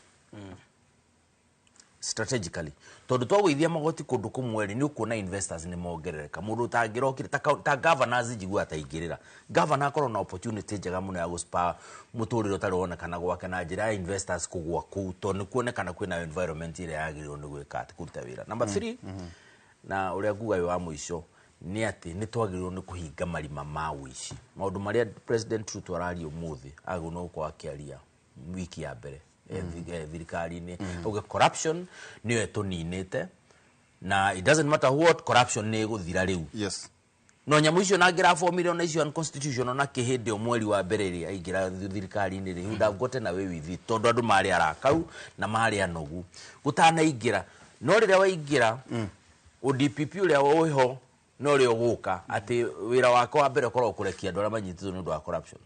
strategically, tondũ twagũithia magoti kũndũ kũmwe rĩ, nĩ ũkuona investors nĩ mongerereka. Mũndũ ũtangĩrokire ta governors, njiguaga taingĩrĩra governor akorwo na opportunity njega mũno ya gũspa mũtũrĩre ũtarĩ wonekana gwake na njĩra ya investors kũgwa kũu, tondũ nĩ kuonekana kwĩna environment ĩrĩa yagĩrĩirwo nĩ gwĩka atĩ kũruta wĩra. Number three, na ũrĩa nguga wĩ wa mũico, nĩ atĩ nĩ twagĩrĩirwo nĩ kũhinga marima ma ũici. Maũndũ marĩa President Ruto araria ũmũthĩ, agĩrĩirwo nĩ gũkorwo akĩaria wiki ya mbere thirikari-inĩ. Auge corruption nĩyo ĩtũninĩte, na it doesn't matter what, corruption nĩ ĩgũthira rĩu. No nyamũ icio na ngĩrabomire ona icio unconstitutional na kĩhĩndĩ o mweri wa mbere rĩ aingĩra thirikari-inĩ rĩ, he would have gotten away with it, tondũ andũ marĩ arakau na marĩ anogu gũtanaingĩra. No rĩrĩa waingĩra, ODPP ũrĩa wĩho no ũrĩa ũgũka atĩ wĩra wake wa mbere ũkoragwo kũrekia andũ arĩa manyitĩtwo nĩ ũndũ wa corruption,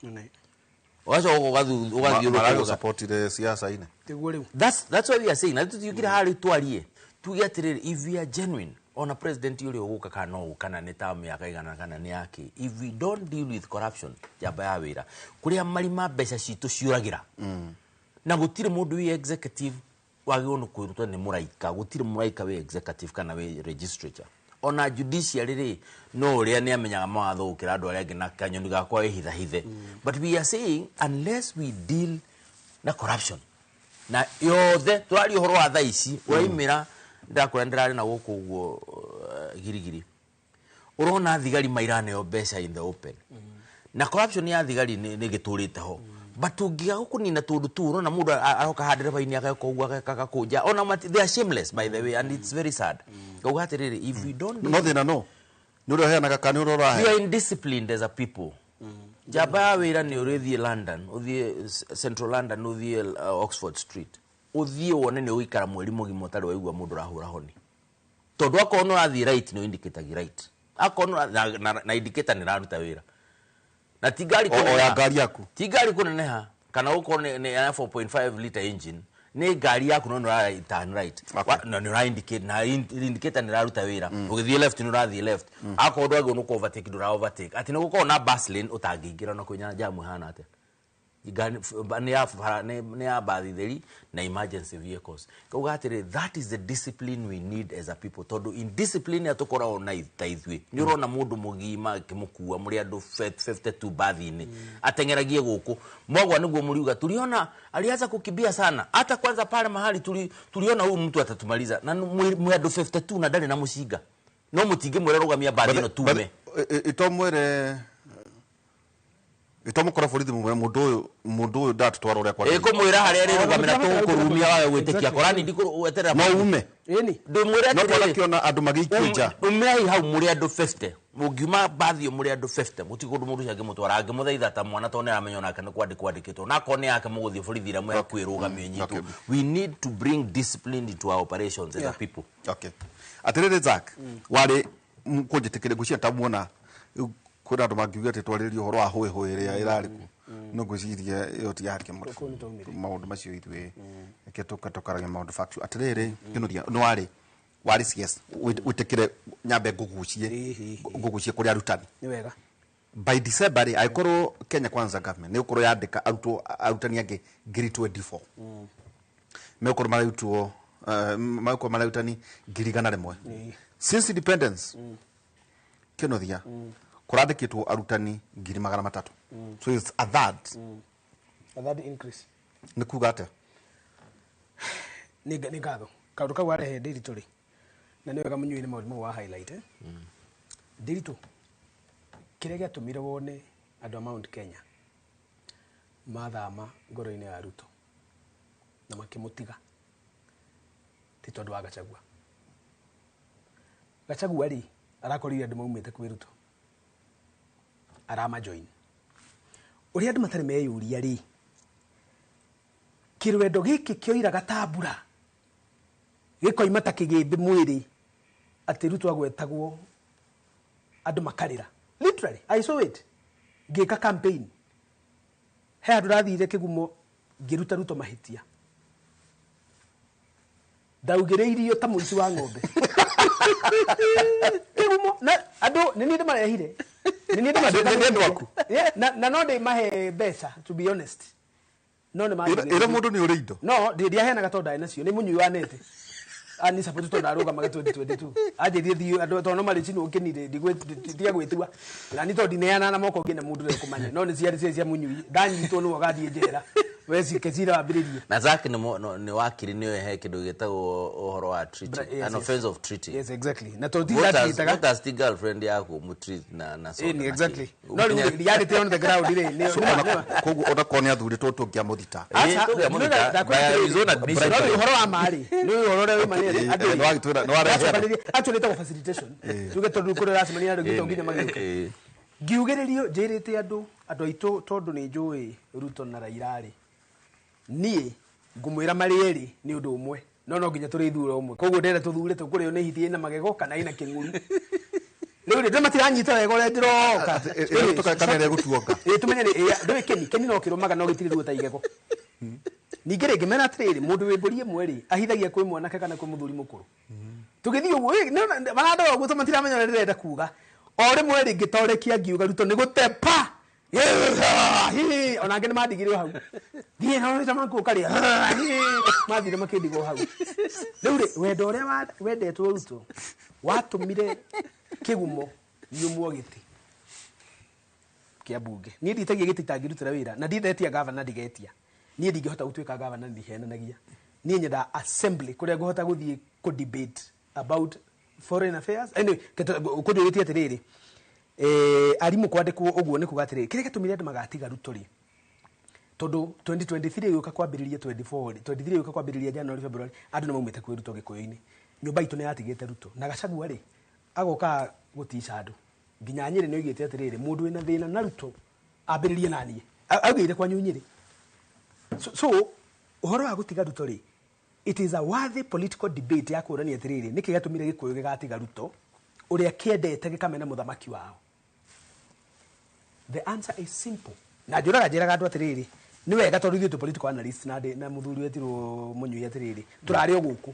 ũgacoka ũgathiũrũrũka. Maragũsupportire siasa-inĩ. Tiguo rĩu. That's why we are saying na tutiukire harĩ twarie tuge atĩrĩrĩ, if we are genuine, ona president ũrĩa ũgũka kana no kana nĩ ta mĩaka igana kana nĩ yake, if we don't deal with corruption, njamba ya wĩra kũrĩa marima mbeca citũ ciũragĩra, na gũtirĩ mũndũ wĩ executive wagĩrĩirwo nĩ kwĩruta nĩ mũraika. Gũtirĩ mũraika wĩ executive kana wĩ legislature, ona judiciary rĩ, no ũrĩa nĩ amenyaga mawatho gũkĩra andũ arĩa angĩ na kanyoni gakwa wĩhithahithe. But we are saying unless we deal na corruption na yothe tũraria ũhoro wa thaa ici ũraimĩra, ndĩrakwĩra ndĩrarĩ na gũkũ ũguo girigiri, ũrona thigari mairaneo mbeca in the open, na corruption ya thigari nĩ gĩtũrĩte ho, but ũngĩaga kũnina tũndũ tu, ũrona mũndũ aroka haha ndereba-inĩ ageka ũguo, ageka agakũnja ona they are shameless, by the way, and it's very sad. Ngauga atĩrĩrĩ, if we don't No thĩna no nĩ ũrĩa ũheanaga kana nĩ ũrĩa we ũrahe. Are indisciplined as a people. Njamba ya wĩra nĩ ũrĩthiĩ London, ũthiĩ Central London, ũthiĩ Oxford Street, ũthiĩ wone nĩ ũgũikara mweri mũgima ũtarĩ waigua mũndũ ũrahũra honi, tondũ akorwo nĩ ũrathiĩ right, nĩ ũindicatagi right, akorwo nĩ na indicator nĩ ĩraruta wĩra na ti ngari O ya kũneneha. Ngari yaku. Ti ngari kũneneha kana gũkorwo nĩ ya 4.5 liter engine, nĩ ngari yaku, no nĩ ũra turn right. Na nĩ ũra indicate na indicator nĩ ĩraruta wĩra. Ũgĩthiĩ left, nĩ ũrathiĩ left. Akorwo ndwagĩrĩirwo nĩ kũ overtake, ndũra overtake. Atĩ nĩ gũkorwo na bus lane ũtangĩingĩra na kwĩna jamu ĩhana atĩa. Nĩ ya bara, nĩ ya bathi theri na emergency vehicles. Kauga atĩrĩ, that is the discipline we need as a people, tondũ indiscipline ĩrĩa tũkoragwo na ta ithuĩ, nĩ ũrona mũndũ mũgima akĩmũkua mũrĩ andũ 52 bathi-inĩ, ateng'eragie gũkũ mwagwa nĩguo mũriuga tuliona alianza kukimbia sana, hata kwanza pale mahali tuliona huyu mtu atatumaliza, na mwĩ andũ 52 na ndarĩ na mũcinga, no mũtingĩmwĩra rũgamia bathi ĩno tume. Itomwĩre, itomũkora borithi mũmwĩre mũndũ ũyũ ndatũtwara ũrĩa Ĩ kwagĩrĩire. Kũmwĩra harĩa rĩrũgamĩra tũkũrumia wawe gwĩtĩkia. Korani ndikũweterera. No ume. Ĩni. Ndĩmwĩre No atĩrĩrĩ, twanakĩona andũ magĩikio nja. Umĩrai hau mũrĩ andũ 50, mũngiuma bathi ĩyo mũrĩ andũ 50, mũtirĩ kũndũ mũndũ ũcio angĩmũtwara, angĩmũthaitha ta mwana, tondũ nĩaramenya onake nĩ kwandĩkwo andĩkĩtwo, na akorwo nĩ yake mũgũthiĩ borithi ĩrĩa mwĩ hakuhĩ rũgamio nyitwo. We need to bring discipline into our operations as a people. Okay, atĩrĩrĩ Zack, warĩ kũnjĩtĩkĩria, ngwĩciria ta muona rĩu kwĩna andũ mangiuga atĩ twarĩrie ũhoro wa hũĩ hũĩ ĩrĩa ĩrarĩ kuo, no ngwĩciria ĩyo ti yake Kũu nĩ twaumire. Maũndũ macio ithuĩ reke tũkaragia maũndũ factual. Atĩrĩrĩ kĩnuthia, nĩ warĩ CS, wĩtĩkĩre nyambe ngũgucie Ĩĩ. ngũgucie kũrĩ arutani. Nĩ wega. By December rĩ, angĩkorwo Kenya Kwanza government nĩ gũkorwo yandĩka arutwo arutani angĩ 24,000, megũkorwo mararutwo megũkorwo mararutani 100,000. Since independence, kĩnuthia, kũrandĩkĩtwo arutani 300,000, so it's a third. A third increase. Nĩ kuga atĩa? Nĩ ngatho kaũndũ kau warehe, Ndĩritũ rĩ, na nĩ wega mũnyui nĩ maũndũ mau wa highlight, eh? Ndĩritũ, kĩrĩa gĩatũmire wone andũ a Mount Kenya mathama ngoro-inĩ ya Ruto na makĩmũtiga ti tondũ wa Gachagua. Gachagua rĩ arakorire andũ maumĩte kwĩ Ruto aramajoin. Ũrĩa andũ matarĩ meyũria rĩ, kĩrwendo gĩkĩ kĩoiraga ta mbura gĩkoima ta kĩgĩmbĩ mwĩrĩ atĩ Ruto agwetagwo andũ makarĩra. Literally I saw it ngĩka campaign, he handũ ndathire kĩgumo ngĩruta Ruto mahĩtia, ndaugĩrĩirio ta mũici wa ng'ombe kĩgumo na andũ nĩ niĩ ndĩmarehire, nĩ niĩ Nĩ andũ aku? Yeah, na no ndĩmahe mbeca, to be honest, no nĩ Ĩra mũndũ nĩ ũrĩ indo. No ndiaheanaga tondũ ndarĩ nacio, nĩ mũnyui wa nete ani support tondũ ndarũgamaga 2022 anjĩrire thiĩ andũ tondũ no marĩcinwo kĩnirĩ ndigwĩ- tiga gwĩtua na ni tondũ ndineana na moko ngĩne mũndũ ũrĩa ũkũmanya no nĩ ciarĩ cia cia mũnyui ndanyitwo nĩwe ũgathiĩ njera we cike cira wambĩrĩrie. Na Zack nĩ wakiri, nĩwe he kĩndũ gĩtagwo ũhoro wa treaty, an offense of treaty. Yes, exactly, na tondũ Voters ti voters ti girlfriend yaku mũtreat na soda Ĩni, na exactly. kĩ. No rĩu reality on the ground rĩ So, koguo onakorwo nĩ athurĩtwo tũngĩamũthita. Ĩĩ, tũngĩamũthita, by his own admission. No ũhoro wa marĩ nĩ ũhoro ũrĩa wĩ ma nĩ Ĩĩ, andũ nĩ wagĩtwĩra- nĩ warehe andũ. Actually ĩtagwo facilitation, tuge tondũ kũrĩa ũracemania na andũ to nginya magĩũke. Ngiugĩrĩrio njĩrĩte andũ aitũ tondũ nĩ njũĩ Ruto na Raila rĩ, niĩ ngũmwĩra marĩ erĩ nĩ ũndũ ũmwe, no nginya tũrĩthura ũmwe, koguo ndĩrenda tũthure tũkũrĩo nĩ hiti ĩna magego kana ĩna kĩng'uri. Rĩu rĩ ndũ matiranyita wega ũrĩa ndĩroka. Ĩĩ, Ruto kana ĩrĩa ĩgũtuonga. Ĩĩ, tũmenye nĩ ĩĩ, ndũĩ kĩni no kĩrũmaga no gĩtirĩ ruo ta igego. Ningĩ rĩngĩ mena atĩrĩrĩ, mũndũ wĩ mbũri ĩmwe rĩ ahithagia kwĩ mwanake kana kwĩ mũthuri mũkũrũ. Tũgĩthiĩ ũguo ĩ, marandora ũguo to matiramenya ũrĩa ndĩrenda kuga. O rĩmwe rĩ ngĩtorekia ngiuga Ruto nĩ gũtepa. Hi, ona angĩ nĩ mandigire o hau, thiĩ no nĩ maku ũkarĩa, mathire makĩndigwo hau. Rĩu rĩ wendo ũrĩa wendetwo Ruto watũmire kĩgumo nyumwo gĩtĩ kĩa mbunge. Niĩ nditagia gĩtĩ itangĩrutĩra wĩra na ndindetia gavana, ndigetia niĩ ndingĩhota gũtuĩka gavana, ndihenanagia. Niĩ nyendaga assembly kũrĩa ngũhota gũthiĩ kũ debate about foreign affairs. Anyway, kũnjũrĩtie atĩrĩrĩ, arimũ kwandĩkwo ũguo nĩ kuga atĩrĩrĩ, kĩrĩa gĩtũmire andũ magatiga Ruto rĩ, tondũ 2023 gũka kwambĩrĩria 24 rĩ, 23 gũka kwambĩrĩria January, February, andũ nĩ maumĩte kwĩ Ruto Gĩkũyũ-inĩ. Nyũmba itũ nĩ yatigĩte Ruto na Gachagua rĩ agoka gũtica andũ nginya Nyĩrĩ. Nĩ oigĩte atĩrĩrĩ, mũndũ wĩna thĩna na Ruto ambĩrĩrie na niĩ. Augĩire kwanyu Nyĩrĩ. So ũhoro wa gũtiga Ruto rĩ, it is a worthy political debate ya kũrania atĩrĩrĩ, nĩkĩ gĩatũmire Gĩkũyũ gĩgatiga Ruto ũrĩa kĩendete gĩkamena mũthamaki wao? The answer is simple, na njũraga njĩraga andũ atĩrĩrĩ, nĩ wega tondũ ithuĩ tũ political analyst na na mũthuri wetirwo mũnyui atĩrĩrĩ, tũrarĩ o gũkũ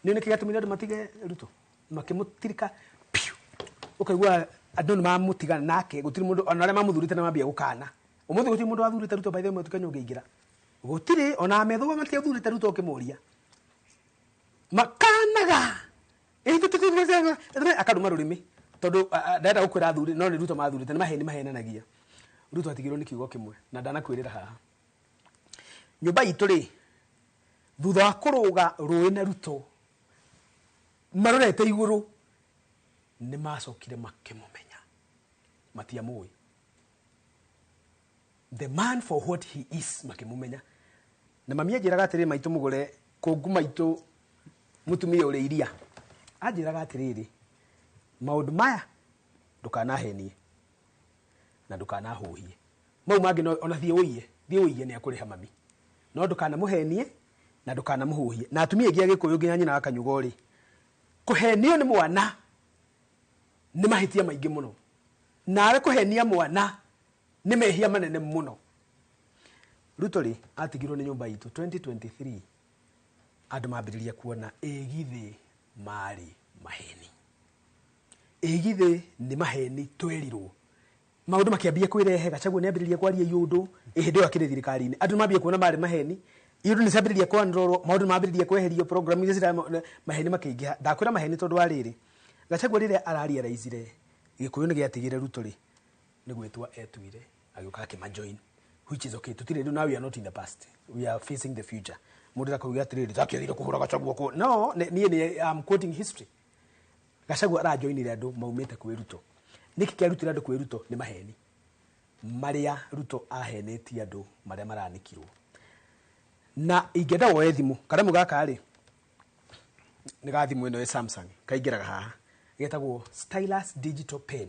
nĩ nĩkĩ gĩatũmire andũ matige Ruto makĩmũtirika piu, ũkaigua andũ nĩ mamũtigana nake, gũtirĩ mũndũ ona arĩa mamũthurĩte nĩ mambia gũkana. Ũmũthĩ gũtirĩ mũndũ wathurĩte Ruto, by the way. Kenya ũngĩingĩra gũtirĩ ona methũa matiathurĩte Ruto, ũkĩmũria makanaga akaruma rũrĩmĩ tondũ ndarenda gũkwĩra athuri no nĩ Ruto mathurĩte, nĩ maheni mahenanagia. Ruto atigirwo nĩ kiugo kĩmwe na ndanakwĩrĩra haha nyũmba itũ rĩ, thutha wa kũrũga rũĩ na Ruto marorete igũrũ, nĩ macokire makĩmũmenya matiamũĩ the man for what he is, makĩmũmenya. Na mami anjĩraga atĩrĩ, maitũ mũgũre kũngu maitũ mũtumia ũrĩ iria, anjĩraga atĩrĩrĩ, maũndũ maya ndũkanahenie na ndũkanahũhie, mau mangĩ no ona thiĩ ũiye, thiĩ ũiye nĩ akũrĩha mami, no ndũkanamũhenie na ndũkanamũhũhie. Na atumia aingĩ a Gĩkũyũ nginya nyina wa Kanyugo rĩ, kũhenio nĩ mwana nĩ mahĩtia maingĩ mũno, nawe kũhenia mwana nĩ mehia manene mũno. Ruto rĩ atigirwo nĩ nyũmba itũ 2023, andũ mambĩrĩria kuona ĩgithĩ marĩ maheni, ĩgithĩ nĩ maheni twerirwo. Maũndũ makĩambia kwĩrehe, Gachagua nĩ ambĩrĩria kwaria iũndũ hĩndĩ ĩyo akĩrĩ thirikari-inĩ, andũ mambia kuona marĩ maheni, iũndũ nĩ ciambĩrĩria kwanrorwo, maũndũ mambĩrĩria kweherio, program iria maheni makĩingĩha. Ndakwĩra maheni tondũ wa rĩrĩ, Gachagua rĩrĩa ararealizire Gĩkũyũ nĩ gĩatigire Ruto rĩ, nĩ gwĩtua etuire agĩũka akĩmajoin, which is okay. Tutire rĩu, now we are not in the past, we are facing the future. Mũndũ akauga atĩrĩrĩ, takĩathire kũhũra Gachagua kũ no niĩ nĩ am quoting history. Gachagua arajoinire andũ maumĩte kwĩ Ruto. Nĩkĩ kĩarutire andũ kwĩ Ruto? Nĩ maheni marĩa Ruto ahenetie andũ marĩa maranĩkirwo. Na ingĩenda woe thimũ karamu gaka rĩ, nĩ ga thimũ ĩno ĩ Samsung, kaingĩraga haha. Getagwo stylus digital pen.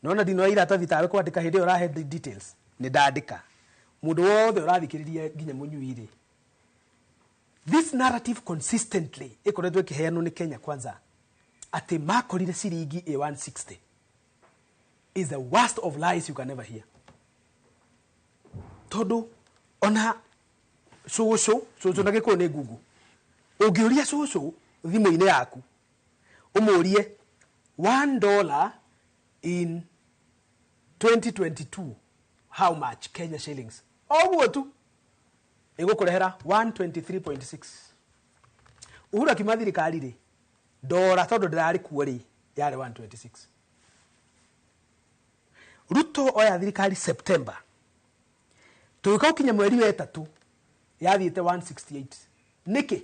Nona ndinoya iratathi tawe kwandĩka hĩndĩ ĩyo ũrahe details nĩ ndandĩka. Mũndũ wothe ũrathikĩrĩria nginya mũnyui rĩ, this narrative consistently ĩkoretwo ĩkĩheanwo nĩ Kenya Kwanza atĩ makorire ciringi ĩ 160 is the worst of lies you can ever hear. Tondũ ona cũcũ, cũcũ na Gĩkũyũ nĩ ngungu, ũngĩũria cũcũ thimũ-inĩ yaku ũmũrie $1 in 2022 how much Kenya shillings, oguo tu ĩgũkũrehera 123.6. Uhuru akiuma thirikari rĩ, ndora tondũ ndĩrarĩ kuo rĩ, yarĩ 126. Ruto oya thirikari September, tũgĩũka gũkinya mweri wa ĩtatũ yathiĩte 168. Nĩkĩ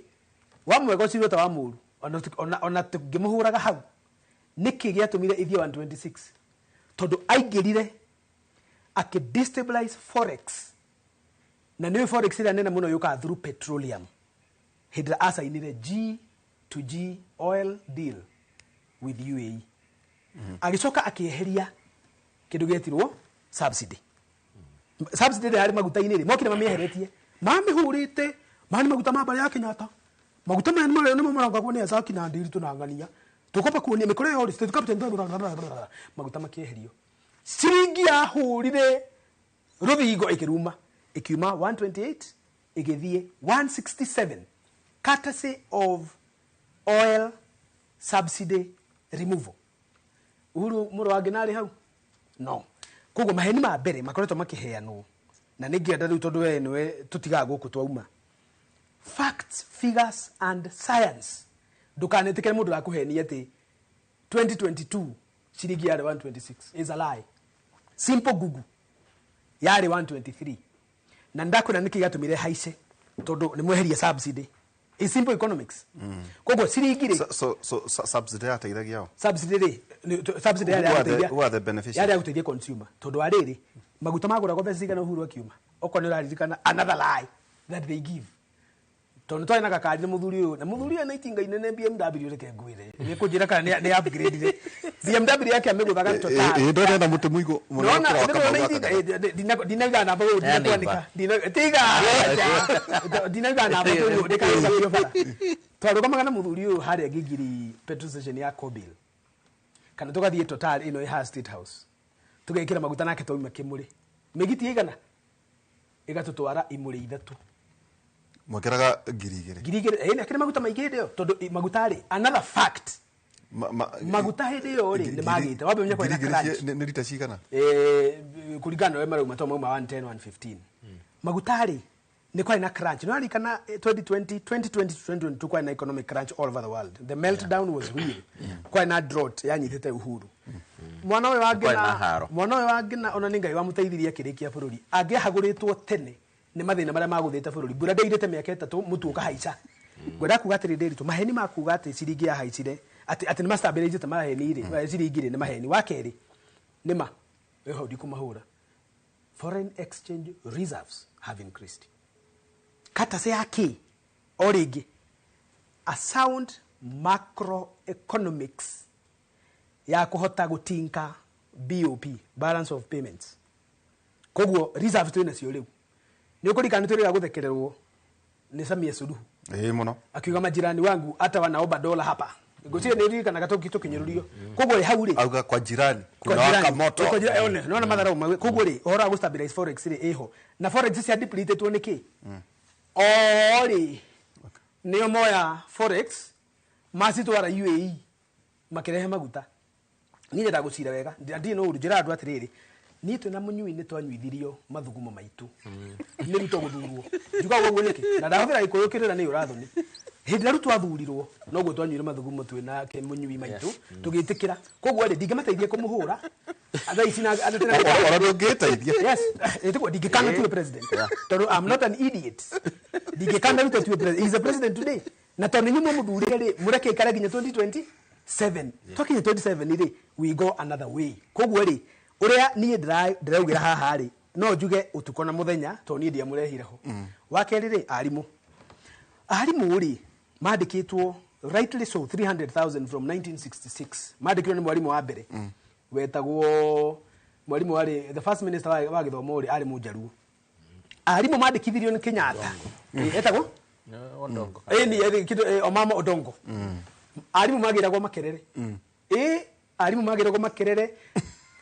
wa mwega ũcio ta wa mũru ona tũngĩmũhũraga hau, nĩkĩ gĩatũmire ithiĩ 126? Tondũ aingĩrire akĩ destabilize forex, na nĩyo forex ĩrĩa nene mũno yũkaga through petroleum. Hĩndĩ ĩrĩa acainire G to G oil deal with UAE, agĩcoka akĩeheria kĩndũ gĩetirwo subsidy. Subsidy ĩrĩa yarĩ maguta-inĩ rĩ, mokire mamĩeheretie, mamĩhũrĩte mani maguta ma mbarĩ ya Kenyatta, maguta maya nĩ marĩa nĩmo marangagwo nĩ Azaki na Ndiritu na Ng'ania, tũkwamba kuonia mĩkora ya state capital, maguta makĩeherio, ciringi yahũrire rũthingo ĩkĩruma, ĩkiuma 128 ĩgĩthiĩ 167, courtesy of oil subsidy removal. Uhuru mũrũ wa Ngina arĩ hau no koguo maheni ma mbere makoretwo makĩheanwo, na nĩ ngĩenda rĩu tondũ we nĩwe tũtigaga gũkũ twauma facts, figures and science. Ndũkanetĩkĩre mũndũ ũrakũhenia atĩ 2022 ciringi yarĩ 126 is a lie. Simple Google, yarĩ 123. Na ndakwĩra nĩkĩ gĩatũmire haice, tondũ nĩ mweheria subsidy. Is simple economics. Koguo ciringi rĩ, So subsidy yateithagia o subsidy rĩ, subsidy yarĩ Who ya are the- gũteithia, who are the beneficiaries? yarĩ ya gũteithia consumer. Tondũ wa rĩrĩ, maguta magũragwo mbeca cigana Uhuru akiuma? Okorwo nĩ ũraririkana, another lie that they give, tondũ twarĩ na gakari na mũthuri ũyũ, na mũthuri ũyũ na itinga inene BMW, reke ngwĩre nĩ kũnjĩra kana nĩ upgrade BMW yake amĩgũthaga Total. Ĩ ndona mũtĩ mũigũ mũno Nona ũkĩra wa ndĩrona Kamau itinga gaka. ndinauga namba ũũ, Ya ndinakwandĩka neighbor. tiga ndinauga namba tondũ ndĩkaicakio bara. Twarũgamaga na mũthuri ũyũ harĩa Gigiri petrol station ya Kobil, kana tũgathiĩ Total ĩno ĩ haha State House, tũgekĩra maguta nake twauma Kĩmũrĩ, mĩgiti ĩigana ĩgatũtwara imũrĩ ithatũ. Mwekĩraga 2000? 2000, ĩ akĩrĩ maguta maingĩ hĩndĩ ĩyo, tondũ maguta rĩ, another fact, maguta hĩndĩ ĩyo rĩ nĩ magĩte wambe ũmenye kwarĩ na 2000 crunch. Nĩ rita cigana? Kũringana na ũrĩa marauma, to mauma 110 115. Maguta rĩ, nĩ kwarĩ na crunch. Nĩ waririkana 2020 2020 2022 kwarĩ na economic crunch all over the world? The meltdown was real. Kwarĩ na drought yanyitĩte Uhuru mwana ũyũ wa Kwarĩ na Ngina. haro. Mwana ũyũ wa Ngina, ona nĩ Ngai wamũteithirie akĩrĩkia bũrũri. Angĩahagũrĩtwo tene nĩ mathĩna marĩa magũthĩte bũrũri, mbura ndĩirĩte mĩaka 3, mũtu ũkahaica. Ngwenda kuga atĩrĩ, Ndĩritũ, maheni ma kuga atĩ ciringi yahaicire, atĩ nĩ mastabilizĩte maheni rĩ, ciringi rĩ, nĩ maheni. Wa kerĩ, nĩ ma wĩho ndikũmahũra, foreign exchange reserves have increased courtesy ya kĩ? O rĩngĩ, a sound macroeconomics ya kũhota gũtinka BOP, balance of payments. Koguo reserves twĩ nacio rĩu. Nĩ ũkũririkana nĩ twĩrĩga gũthekererwo nĩ Samia Suluhu? Ĩ mũno. Akiuga, "Majirani wangu hata wanaomba dola hapa." Ngwĩciria nĩ ririkanaga tũkĩnyũrũrio. Koguo rĩ, hau rĩ, Auga kwa jirani kwa kuna waka jirani. moto. Kwa jirani, one nona matharau mawe. Koguo rĩ, ũhoro wa gũ-stabilize forex rĩ, ĩho na forex cia depletetwo nĩ kĩ? O rĩ, nĩo moya forex macitwara UAE makĩrehe maguta. Niĩ nyendaga gũcira wega, ndirĩ no ũru. Njĩra andũ atĩrĩrĩ, niĩ twĩna mũnyui nĩ twanyuithirio mathugumo maitũ nĩ Ruto gũthurwo. Njugaga ũguo nĩkĩ? Na ndahũthĩra Gĩkũyũ kĩrĩra nĩ ũrathoni. Hĩndĩ ĩrĩa Ruto athurirwo, noguo twanyuire mathugumo twĩna mũnyui maitũ tũgĩtĩkĩra. Koguo rĩ, ndingĩmateithia kũmũhũra thaa ici na andũ Ona ndũngĩteithia. Yes, ĩtĩkwo ndingĩkana tuwe president, tondũ I'm not an idiot. Ndingĩkana Ruto tuwe president. He's a president today, na tondũ inyuĩ mwamũthurire rĩ, mũreke ikare nginya 2027. Twakinya 27 rĩ, we go another way. Koguo rĩ, ũrĩa niĩ ndĩraugĩra haha rĩ, no njuge ũtukũ na mũthenya, tondũ niĩ ndiamũrehire ho. Wa kerĩ rĩ, arimũ rĩ mandĩkĩtwo Rightly so, 300,000 from 1966 mandĩkirwo nĩ mwarimũ wa mbere wetagwo mwarimũ warĩ the first minister wa gĩthomo rĩ, arĩ Mũnjaruo. Arimũ mandĩkithirio nĩ Kenyatta. Etagwo Odongo. Ĩni kĩndũ Omama Odongo. Arimũ magĩragwo Makerere. Arimũ magĩragwo Makerere.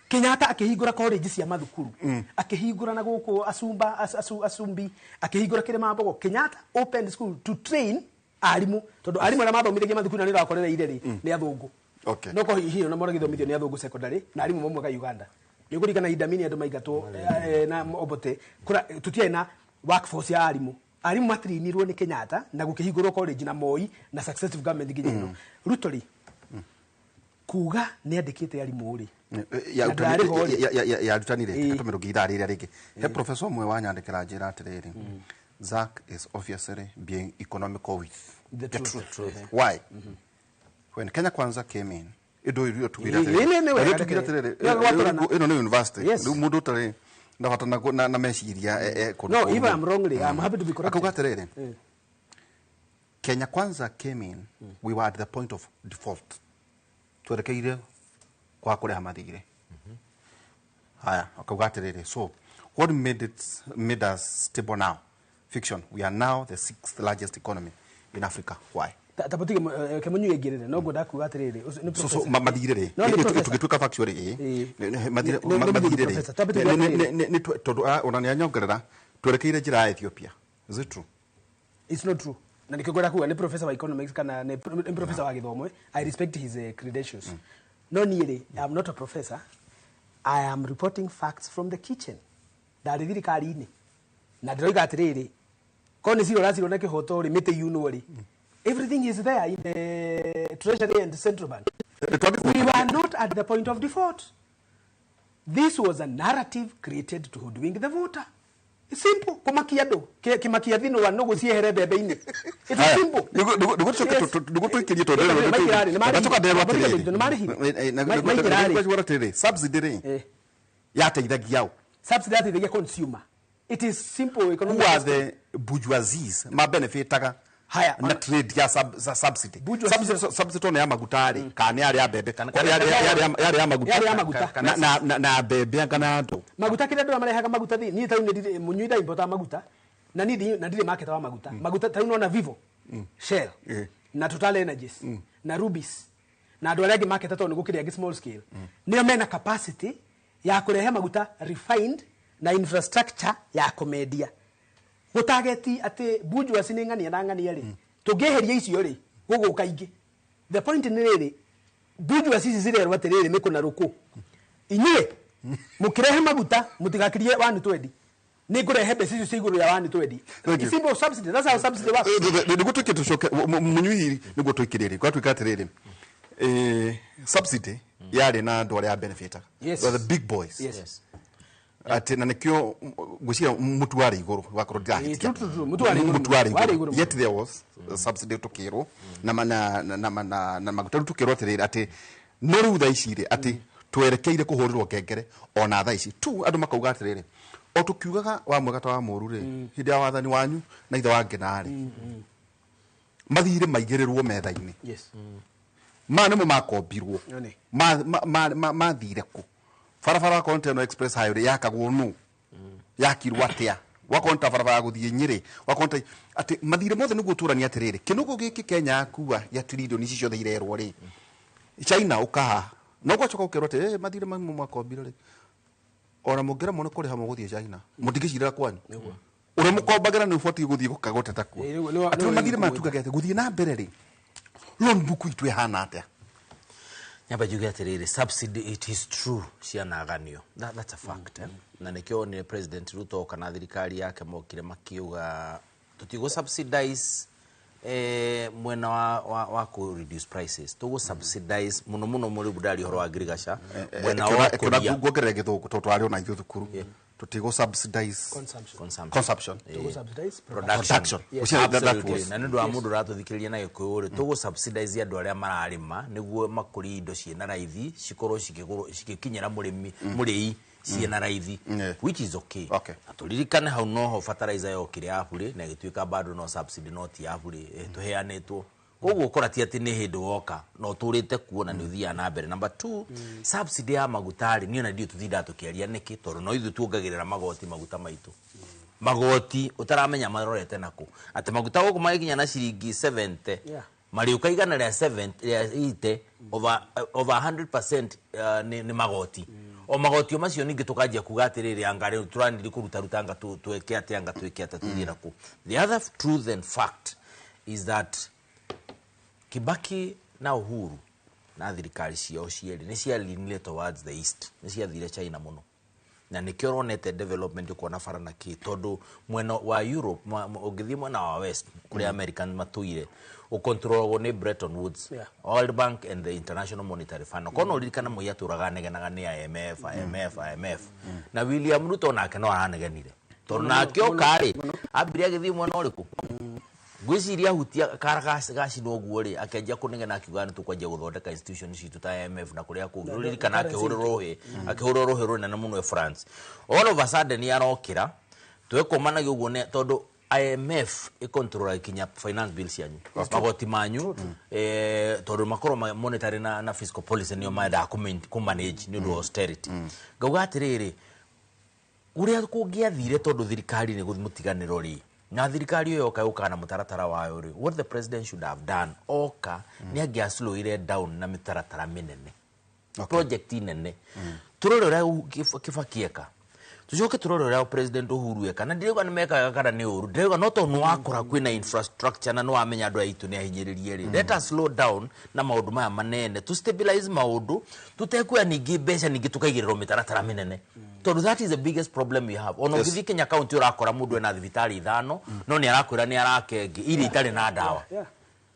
Kenyatta akĩhingũra college cia mathukuru, akĩhingũra na gũkũ Asumba, Asumbi, akĩhingũra Kĩrĩmambogo. Kenyatta opened school to train arimũ, tondũ arimũ arĩa mathomithagia mathukuru na nĩ ũrakorereire rĩ, nĩ athũngũ. No ko hihi ona mora gĩthomithio nĩ athũngũ secondary na arimũ maumwaga Uganda. Nĩ ũkũririkana Idi Amin andũ maingatwo na Obote tũtiarĩ na workforce ya arimũ. Arimũ matrinirwo nĩ Kenyatta na gũkĩhingũrwo college na Moi na successive government nginya ĩno. Ruto rĩ, kuga nĩ andĩkĩte arimũ rĩ, ya na ndarĩ ho rĩ. Ya arutani rĩ, tũmĩrũ ithaa rĩrĩa rĩngĩ he professor ũmwe wanyandĩkĩra njĩra atĩrĩrĩ, "Zack is obviously being economical with the truth. Why? When Kenya Kwanza came in, ĩndũ ĩrio tugire Nĩ wega, atĩrĩrĩ, tugire atĩrĩrĩ, Nĩ gwaturana. ĩno nĩ university. Rĩu mũndũ ũtarĩ na bata na meciria kũndũ No, kũngĩ. if I'm wrong rĩ, I'm happy to be corrected. Akauga atĩrĩrĩ, Kenya Kwanza came in, we were at the point of default, twerekeire kwa kũrĩha mathirĩ. Haya, akauga atĩrĩrĩ, so what made us stable now? Fiction. We are now the sixth largest economy in Africa. Why? Tabotige kemunyu ĩngĩrĩre no ngwenda kuga atĩrĩrĩ, ũcio nĩ So professor. mathirĩ rĩ, No, nĩ professor. tũgĩtuĩka factual rĩ, Nĩ mathirĩ rĩ, professor. Twambe tuge atĩrĩrĩ. tondũ ona nĩ anyongerera twerekeire njĩra ya Ethiopia. Is it true? It's not true. Na nikĩo ngwenda kuga nĩ professor wa economics kana nĩ professor wa gĩthomo. I respect his credentials. No niĩ rĩ, I'm not a professor. I am reporting facts from the kitchen. Ndarĩ thirikari-inĩ. Na ndĩroiga atĩrĩrĩ, korwo nĩ cira ũracirwo na kĩhoto rĩ, mĩtĩ yunwo rĩ, everything is there in the treasury and central bank. We were not at the point of default. This was a narrative created to hoodwink the voter. It's simple. Kũmakia andũ. Kĩmakia thino wa nũgũ ciehere mbembe-inĩ. It's simple. Yes. Nĩguo tũikĩrie tondũ Maikĩrarĩ, nĩ marĩhire. ndacoka nderwo atĩrĩrĩ. Nĩ marĩhire. Maikĩrarĩ. Nĩguo atĩrĩrĩ, subsidy rĩ, yateithagia ũ? Subsidy yateithagia consumer. It is simple economic. Who are the bourgeoisies ma benefitaga Haya, na trade ya subsidy? Bourgeoisie- Subsidy to nĩ ya maguta rĩ, kana nĩ yarĩ ya mbembe? Kana yarĩ ya maguta? Yarĩ ya maguta. Na mbembe anga na andũ. Maguta, kĩrĩa andũ arĩa marehaga maguta niĩ tarĩu nĩ ndirĩ mũnyui ndaimbotaga maguta na niĩ na ndirĩ market wa maguta. Maguta tarĩu nona Vivo, Shell na Total Energies na Rubis na andũ arĩa angĩ market, tondũ nĩ gũkĩrĩ angĩ small scale, nĩo mena capacity ya kũrehe maguta refined na infrastructure ya kũmendia. Gũtageti atĩ bourgeoisie nĩ ng'ania na ng'ania rĩ, tũngĩeheria icio rĩ, gũgũka ingĩ. The point nĩ rĩrĩ, bourgeoisie ici cirerwo atĩrĩrĩ, mĩkũ na rũkũ, inyuĩ mũkĩrehe maguta mũtigakirie 120, nĩ ngũrehe mbeca icio cia igũrũ ya 120. Thank you. Simple subsidy. That's how subsidy works. Nĩguo tũikie tũcoke mũnyui, nĩguo tũikĩrie rĩ, gwatuĩka atĩrĩrĩ, subsidy yarĩ na andũ arĩa benefitaga. They were the big boys. Atĩ na nĩkĩo ngwĩciria mũtu warĩ igũrũ wakorwo ndirahĩtia. True, true, true. Mũtu warĩ igũrũ Mũtu warĩ mũno. Warĩ igũrũ. igũrũ mũno. Yet there was subsidy tũkĩrwo na maguta. Rĩu tũkĩrwo atĩrĩrĩ, atĩ no rĩu thaa ici rĩ, atĩ twerekeire kũhũrĩrwo ngengere ona thaa ici tu. Andũ makauga atĩrĩrĩ, o tũkiugaga wa mwega ta wa mũru rĩ, hĩndĩ ya wathani wanyu na ithe wa ngena rĩ, mathirĩ maigĩrĩrwo metha-inĩ. Maya nĩmo makombirwo. Nĩ. Mathire kũ? Barabara wakorwo nĩ ta ĩno express highway yakagwo nũ, yakirwo atĩa? Wakorwo nĩ ta barabara ya gũthiĩ Nyĩrĩ, wakorwo nĩ ta atĩ mathirĩ mothe nĩguo tũranie atĩrĩrĩ, kĩnũgũ gĩkĩ Kenya yakua gĩa tririoni ici ciothe irerwo rĩ, China ũkaha no gwacoka gũkerwo atĩ mathirĩ mamu makombire rĩ, ona mũngĩremwo nĩ kũrĩha mũgũthiĩ China, mũtingĩcirĩra kwanyu ũrĩa mũkombagĩra nĩ ũbatiĩ gũthiĩ gũkagũteta kuo. Nĩ Atĩ mathirĩ nĩ maya tugaga atĩ gũthiĩ na mbere rĩ, loan book itũ ĩhana atĩa? Nyamba njuge atĩrĩrĩ, subsidy, it is true, cianaganio. That's a fact, eh? Na nĩkĩo wonire President Ruto kana thirikari yake mokire makiuga tũtigũ subsidize mwena wa ku reduce prices, tũgũ subsidize mũno mũno mũrĩu ndari ũhoro wa ngirigaca mwena wa ũkũria. Nguongerera gĩthũngũ tondũ twarĩ ona ithuĩ thukuru, tũtigũ subsidize Consumption. Consumption. Consumption. Tũgũ subsidize production. Production. Yes. That Absolutely. was Na nĩ ũndũ wa mũndũ ũratũthikĩrĩria na gĩkũyũ rĩ, tũgũ subsidize andũ arĩa mararĩma nĩguo makũrie indo ciĩna raithi, cikorwo cikĩgũrwo cigĩkinyĩra mũrĩmi mũrĩi ciĩna raithi, which is okay. Na tũririkane hau noho fertilizer yokire ya burĩ na ĩgĩtuĩka bado no subsidy, no ti ya burĩ, tũheanĩtwo. Koguo ũkora ti atĩ nĩ hĩndĩ woka na ũtũrĩte kuo na nĩ ũthiaga na mbere. Number 2, subsidy ya maguta rĩ, niĩ ona ndiũĩ tũtindaga tũkĩaria nĩkĩ, tondũ no ithuĩ tuongagĩrĩra magoti maguta maitũ. Magoti ũtaramenya marorete nakũ, atĩ maguta gũkũ magĩkinya na ciringi 70 marĩũka igana rĩa 70 rĩa 80 over 100% nĩ magoti. O magoti o macio ningĩ tũkanjia kuga atĩrĩrĩ, anga rĩu tũraniri kũruta ruta anga twĩke atĩa, anga twĩke atĩa, tũthiĩ nakũ. The other truth and fact is that Kibaki na Uhuru na thirikari ciao cierĩ nĩ cialinire towards the east, nĩ ciathire China mũno, na nĩkĩo ũronete development ũkona bara na kĩ, tondũ mwena wa Europe, ũngĩthiĩ mwena wa west kũrĩa American matũire, ũkontrolagwo nĩ Bretton Woods, World Bank and the International Monetary Fund. Okorwo no ũririkana Moi atũraga anegenaga nĩ IMF, IMF, IMF, na William Ruto nake no aranegenire, tondũ nake oka rĩ, ambire agĩthiĩ mwena ũrĩkũ? Ngwĩciria ahutia kara gacinwo ũguo rĩ, akĩanjia kũnegena akiuga nĩ tũkwanjia gũthondeka institution citũ ta IMF na kũrĩa kũngĩ. Ũririkana akĩhũrĩrwo rũhĩ, akĩhũrĩrwo rũhĩ rũnene mũno e France. All of a sudden arokĩra, twekũmanagia ũguo nĩ tondũ IMF ĩkontrolaga kinya finance bill cianyu, magoti manyu, tondũ makorwo monetary na fiscal policy nĩo mendaga kũmanage nĩ ũndũ wa austerity. Ngauga atĩrĩrĩ, ũrĩa kũngĩathire tondũ thirikari nĩ mũtiganĩro rĩ, na thirikari ĩyo yoka yũkaga na mũtaratara wayo rĩ, what the president should have done oka nĩ angĩa slowire down na mĩtaratara mĩnene, project nene. Tũrore ũrĩa Kibaki eka, tucoke tũrore ũrĩa President Uhuru eka, na ndirauga nĩ mekaga kana nĩ ũru, ndĩrauga no tondũ nĩ wakora kwĩna infrastructure na nĩ wamenya andũ aitũ nĩ ahinyĩrĩrie rĩ, let us slow down na maũndũ maya manene, tu stabilize maũndũ, tũtekuoya ningĩ mbeca ningĩ tũkaigĩrĩrwo mĩtaratara mĩnene, tondũ that is the biggest problem we have. Ona ũngĩthiĩ Kenya County ũrakora mũndũ ena thibitarĩ 5, no nĩ arakwĩra nĩ arake ĩngĩ iria itarĩ na ndawa,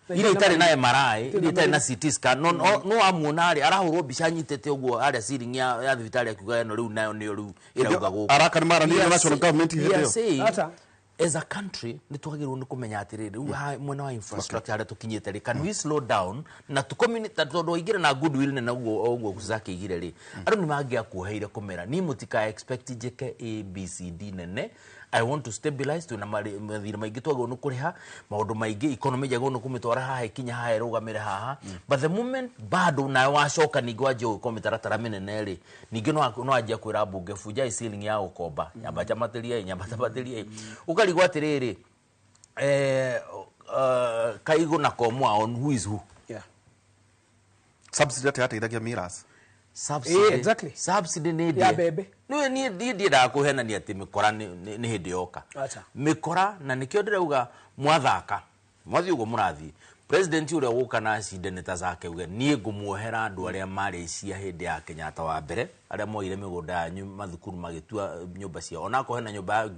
iria itarĩ na MRI, iria itarĩ na CT scan. No, no, no amuona rĩ, arahũrwo mbica anyitĩte ũguo harĩa ceiling ya thibitarĩ akiuga ĩno rĩu nayo nĩyo rĩu ĩrauga gũkũ. Araka nĩ maranĩirie We are national government hĩndĩ we are ĩyo. saying, Ata. as a country nĩ twagĩrĩirwo nĩ kũmenya atĩrĩrĩ, rĩu haha mwena wa infrastructure harĩa tũkinyĩte rĩ, can we slow down na tu community, tondũ waingĩra na goodwill nene ũguo ũguo Zaki aigire rĩ, andũ nĩ mangĩakuoheire kũmera niĩ mũtika expect njĩke A B C D nene. I want to stabilize, twĩna mathirĩ maingĩ twagĩrĩirwo nĩ kũrĩha, maũndũ maingĩ, economy njagĩrĩirwo nĩ kũmĩtwara haha ĩkinye haha ĩrũgamĩre haha. But the moment bado nawe wacoka ningĩ wanjia gwĩkwo mĩtaratara mĩnene rĩ, ningĩ no wanjia kwĩra mbunge bunjai ceiling ya gũkomba, nyamba njamatĩriei, nyamba njamatĩriei. Ũkarigwo atĩrĩrĩ, Kaigũ na Komwa on who is who. Subsidy atĩ yateithagia millers. Subsidy. Exactly. Subsidy nĩ Ya ndĩe. mbembe. Nĩ niĩ ndiendaga kũhenania atĩ mĩkora nĩ hĩndĩ yoka. Acha. Mĩkora, na nĩkĩo ndĩrauga mwathaka, mwathiĩ ũguo mũrathiĩ, president ũrĩa ũgũka na acinde nĩ ta Zake uge, niĩ ngũmuohera andũ arĩa marĩ cia hĩndĩ ya Kenyatta wa mbere, arĩa moire mĩgũnda yanyu mathukuru magĩtua nyũmba ciao. Ona akorwo hena nyũmba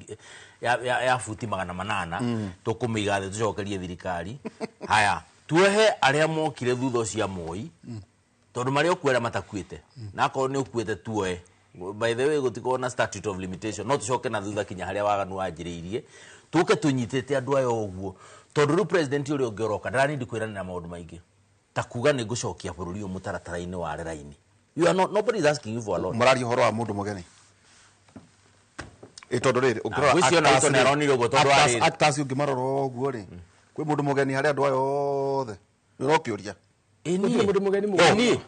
ya buti magana manana, tũkũmĩiga thĩ tũcokerie thirikari. Haya, tuohe arĩa mokire thutha ũcio Moi, tondũ marĩa ũkuera matakuĩte, na akorwo nĩ ũkuĩte tuoe. By the way, gũtikorwo na statute of limitation, no tũcoke na thutha kinya harĩa waganu wanjĩrĩirie, tũke tũnyitĩte andũ aya ũguo, tondũ rĩu president ũrĩa ũngĩ ũroka ndaranindi kwĩranĩra maũndũ maingĩ ta kuga nĩ ngũcokia bũrũri ũyũ mũtaratara-inĩ wa rĩraini. You are not, nobody is asking you for a lot. Mũraria ũhoro wa mũndũ mũgeni. Ĩ tondũ rĩrĩ, ũngĩrora Ngwĩciria ona actors Ruto nĩ rĩ, aronire ũguo tondũ arĩ- actors ũngĩmarora ũguo rĩ, kwĩ mũndũ mũgeni harĩ andũ aya othe. Nĩ ũrokĩũria. Ĩ Gũtirĩ niĩ. mũndũ mũgeni Ĩ mũgeni. niĩ.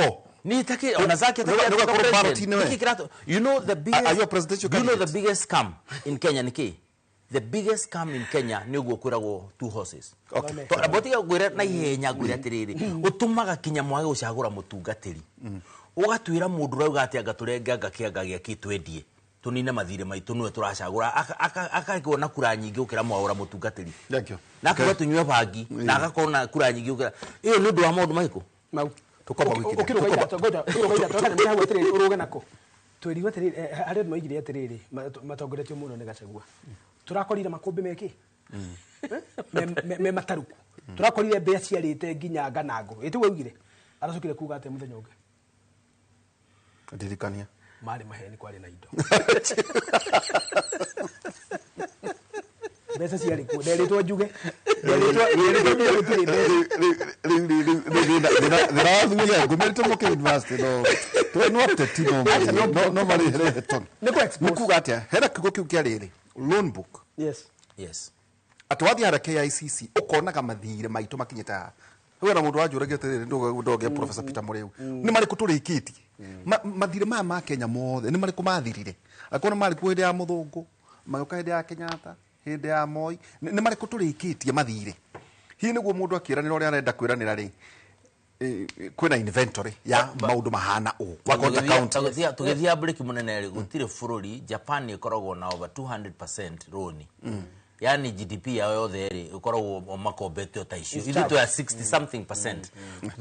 Oh. Ni taki ona Zaki Nĩ ataki ũgakorwo ballot-inĩ we. Nĩkĩ kĩratũ-, you know the biggest, Are you a presidential you know the candidate? biggest scam in Kenya nĩ kĩ? The biggest scam in Kenya nĩ ũguo kwĩragwo two horses. Botiga ngwĩre na ihenya ngwĩre atĩrĩrĩ, ũtũmaga kinya mwage gũcagũra mũtungatĩri. Ũgatwĩra mũndũ ũrauga atĩ anga tũrenge anga kĩanga gĩake twendie, tũnine mathirĩ maitũ nĩwe tũracagũra, akagĩa na kura nyingĩ gũkĩra mwaũra mũtungatĩri. Thank you. Na akauga tũnyue bangi, na agakorwo na kura nyingĩ gũkĩra. Ĩyo nĩ ũndũ wa maũndũ marĩkũ? Mau. Tũkwamba gwĩkĩra. Ũkĩrũga ithatũ, ngoja, ũkĩrũga ithatũ, kana nĩ hau atĩrĩrĩ, ũrũge nako. Twĩrirwo atĩrĩrĩ, harĩa andũ maigire atĩrĩrĩ, matongoretio mũno nĩ Gachagua. Tũrakorire makũmbĩ mekĩ? Me mataruku. Tũrakorire mbĩa ciarĩte nginya nganango. Ĩ tiguo augire? Aracokire kuga atĩa mũthenya ũngĩ? Ndirikania. Marĩ maheni kwarĩ na indo. Mbeca ciarĩ kuo. Nderitwo njuge. Nderitwo njuge gũtirĩ mbeca. Ndĩrathuria ngũmĩrĩte mũke university no twe no ateti no no marĩ heton. Nĩ kũ expose. Nĩ kuga atĩa? Hena kiugo kĩu kĩa rĩrĩ, loan book. Yes. Yes. Atĩ wathiĩ harĩa KICC ũkonaga mathirĩ maitũ makinyĩte haha. Rĩu na mũndũ wanjũragia atĩrĩrĩ, ndũgĩa Professor Peter Mũrĩu, nĩ marĩkũ tũrĩkĩtie? Mathirĩ maya ma Kenya mothe nĩ marĩkũ mathirire? Angĩkorwo nĩ marĩ kuo hĩndĩ ya mũthũngũ, magĩũka hĩndĩ ya Kenyatta, hĩndĩ ya Moi, nĩ marĩkũ tũrĩkĩtie mathirĩ? Hihi nĩguo mũndũ akĩranĩra ũrĩa arenda kwĩranĩra rĩ, kwĩna inventory ya maũndũ mahana ũũ wakorwo ta county? Tũgĩthiĩ break mũnene rĩ, gũtirĩ bũrũri. Japan ĩkoragwo na over 200% rũni, yani GDP yao yothe rĩ ĩkoragwo o makombete o ta icio. Ithuĩ twĩ ya 60 something percent.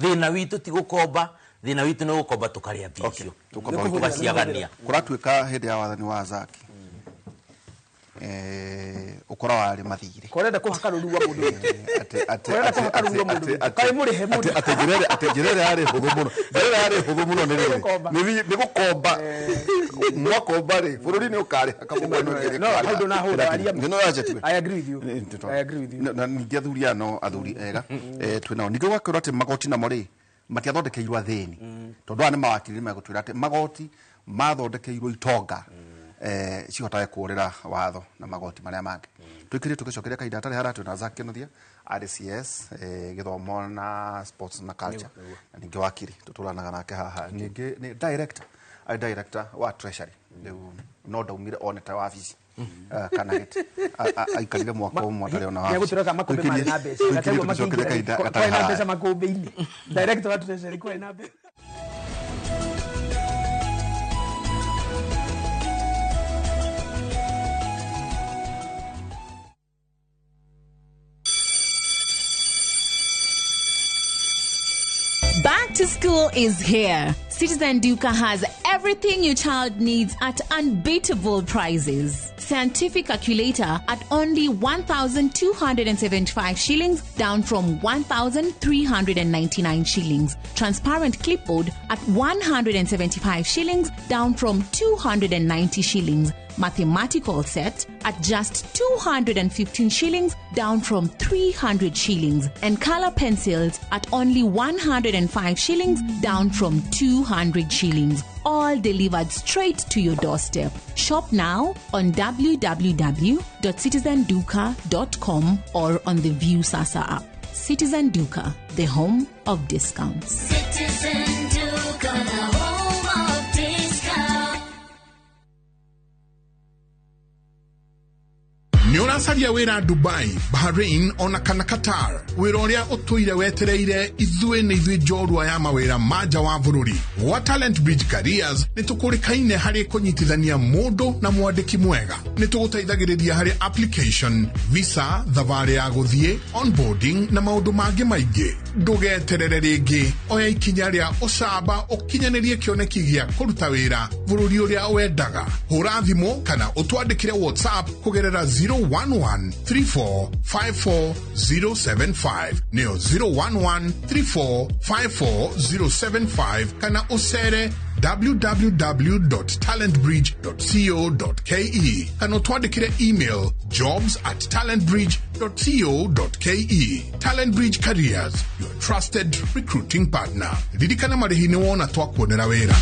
Thĩna witũ ti gũkomba, thĩna witũ nĩ gũkomba tũkarĩa mbia icio, tũgaciagania. Kũratuĩka hĩndĩ ya wathani wa Azaki, ũkora warĩ mathirĩ. Korenda kũhaka rũrua mũndũ witũ. Ũrenda kũhaka rũrua mũndũ witũ. Kaĩ mũrĩhe mũndũ. Atĩ njĩra ĩrĩa yarĩ hũthũ mũno, njĩra ĩrĩa yarĩ hũthũ mũno nĩ rĩrĩ, Gũkomba. nĩ gũkomba. Mwakomba rĩ, bũrũri nĩ ũkarĩha kamũgwa nĩ No, hau ndũnahũra, aria. No, acha tuwe. I agree with you. I agree with you. Na ningĩ athuri aya no athuri ega, twĩ nao. Ningĩ ũgakĩrwo atĩ magoti namo rĩ matiathondekeirwo athĩni, tondũ aya nĩ mawakiri megũtwĩra atĩ magoti mathondekeirwo itonga, cihotage kũũrĩra watho na magoti marĩa mangĩ. Tũikĩrie tũgĩcokeria kahinda hatarĩ haraya. Twĩna Zack Kinuthia, arĩ CS, gĩthomo na sports na culture, na ningĩ wakiri tũtũranaga nake haha. Ningĩ nĩ director, arĩ director wa treasury rĩu, no ndaumire one ta wabici, kana gĩtĩ aikarire mwaka ũmwe atarĩ ona wabici. Nĩegũtwĩra kana makũmbĩ marĩ na mbeca. Tũikĩrie Gategwa tũgĩcokeria makĩingĩra kahinda kwarĩ gatarĩ na haraya. mbeca makũmbĩ-inĩ. Director wa treasury kwarĩ na mbeca. Back to school is here. Citizen Duka has everything your child needs at unbeatable prices. Scientific calculator at only 1,275 shillings, down from 1,399 shillings. Transparent clipboard at 175 shillings, down from 290 shillings. Mathematical set at just 215 shillings, down from 300 shillings. And color pencils at only 105 shillings, down from 200 shillings. All delivered straight to your doorstep. Shop now on www.citizenduka.com or on the View Sasa app. Citizen Duka, the home of discounts. Citizen Duka, the home of discount. Nĩ ũracaria wĩra Dubai, Bahrain ona kana Qatar? Wĩra ũrĩa ũtũire wetereire, ithuĩ nĩ ithuĩ njorua ya mawĩra ma nja wa bũrũri. Gwa Talent Bridge Careers nĩ tũkũrĩkaine harĩ kũnyitithania mũndũ na mwandĩki mwega. Nĩ tũgũteithagĩrĩria harĩ application, visa, thabarĩ ya gũthiĩ, onboarding na maũndũ mangĩ maingĩ. Ndũgeterere rĩngĩ, oya ikinya rĩa ũcamba ũkinyanĩrie kĩoneki gĩa kũruta wĩra bũrũri ũrĩa wendaga. Hũra thimũ kana ũtwandĩkĩre WhatsApp kũgerera 011 34 075, nĩyo 011 34 075, kana ũcere www.talentbridge.co.ke kana ũtwandĩkĩre email jobs@talentbridge.co.ke. Talent Bridge Careers, your trusted recruiting partner. Ririkana marĩhi nĩ wona twakuonera wĩra.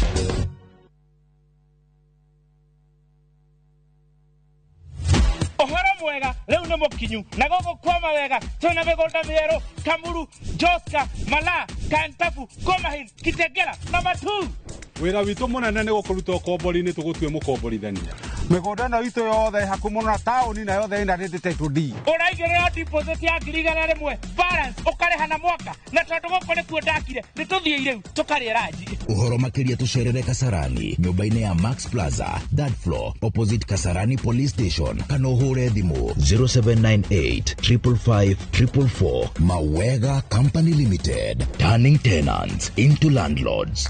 Ũhoro mwega rĩu nĩ mũkinyu na gũkũ kwama wega. Twĩna mĩgũnda mĩerũ Kamuru, Joska, Mala, Kantafu, Komahin, Kitengela na Matu. Wĩra witũ mũnene nĩ gũkũruta ũkombori-inĩ tũgũtue mũkomborithania. Mĩgũnda ĩno itũ yothe ĩ hakuhĩ mũno na taũni na yothe ĩna rĩndĩ title deed. Ũraigĩrĩra deposit ya 100,000, balance ũkarĩha na mwaka. Na tondũ gũkũ nĩkuo ndakire, nĩ tũthiĩ rĩu tũkarĩe ranji. Ũhoro makĩria tũcerere Kasarani nyũmba-inĩ ya Max Plaza, third floor, opposite Kasarani Police Station, kana ũhũre thimũ 0798 555 444. Mawega Company Limited, turning tenants into landlords.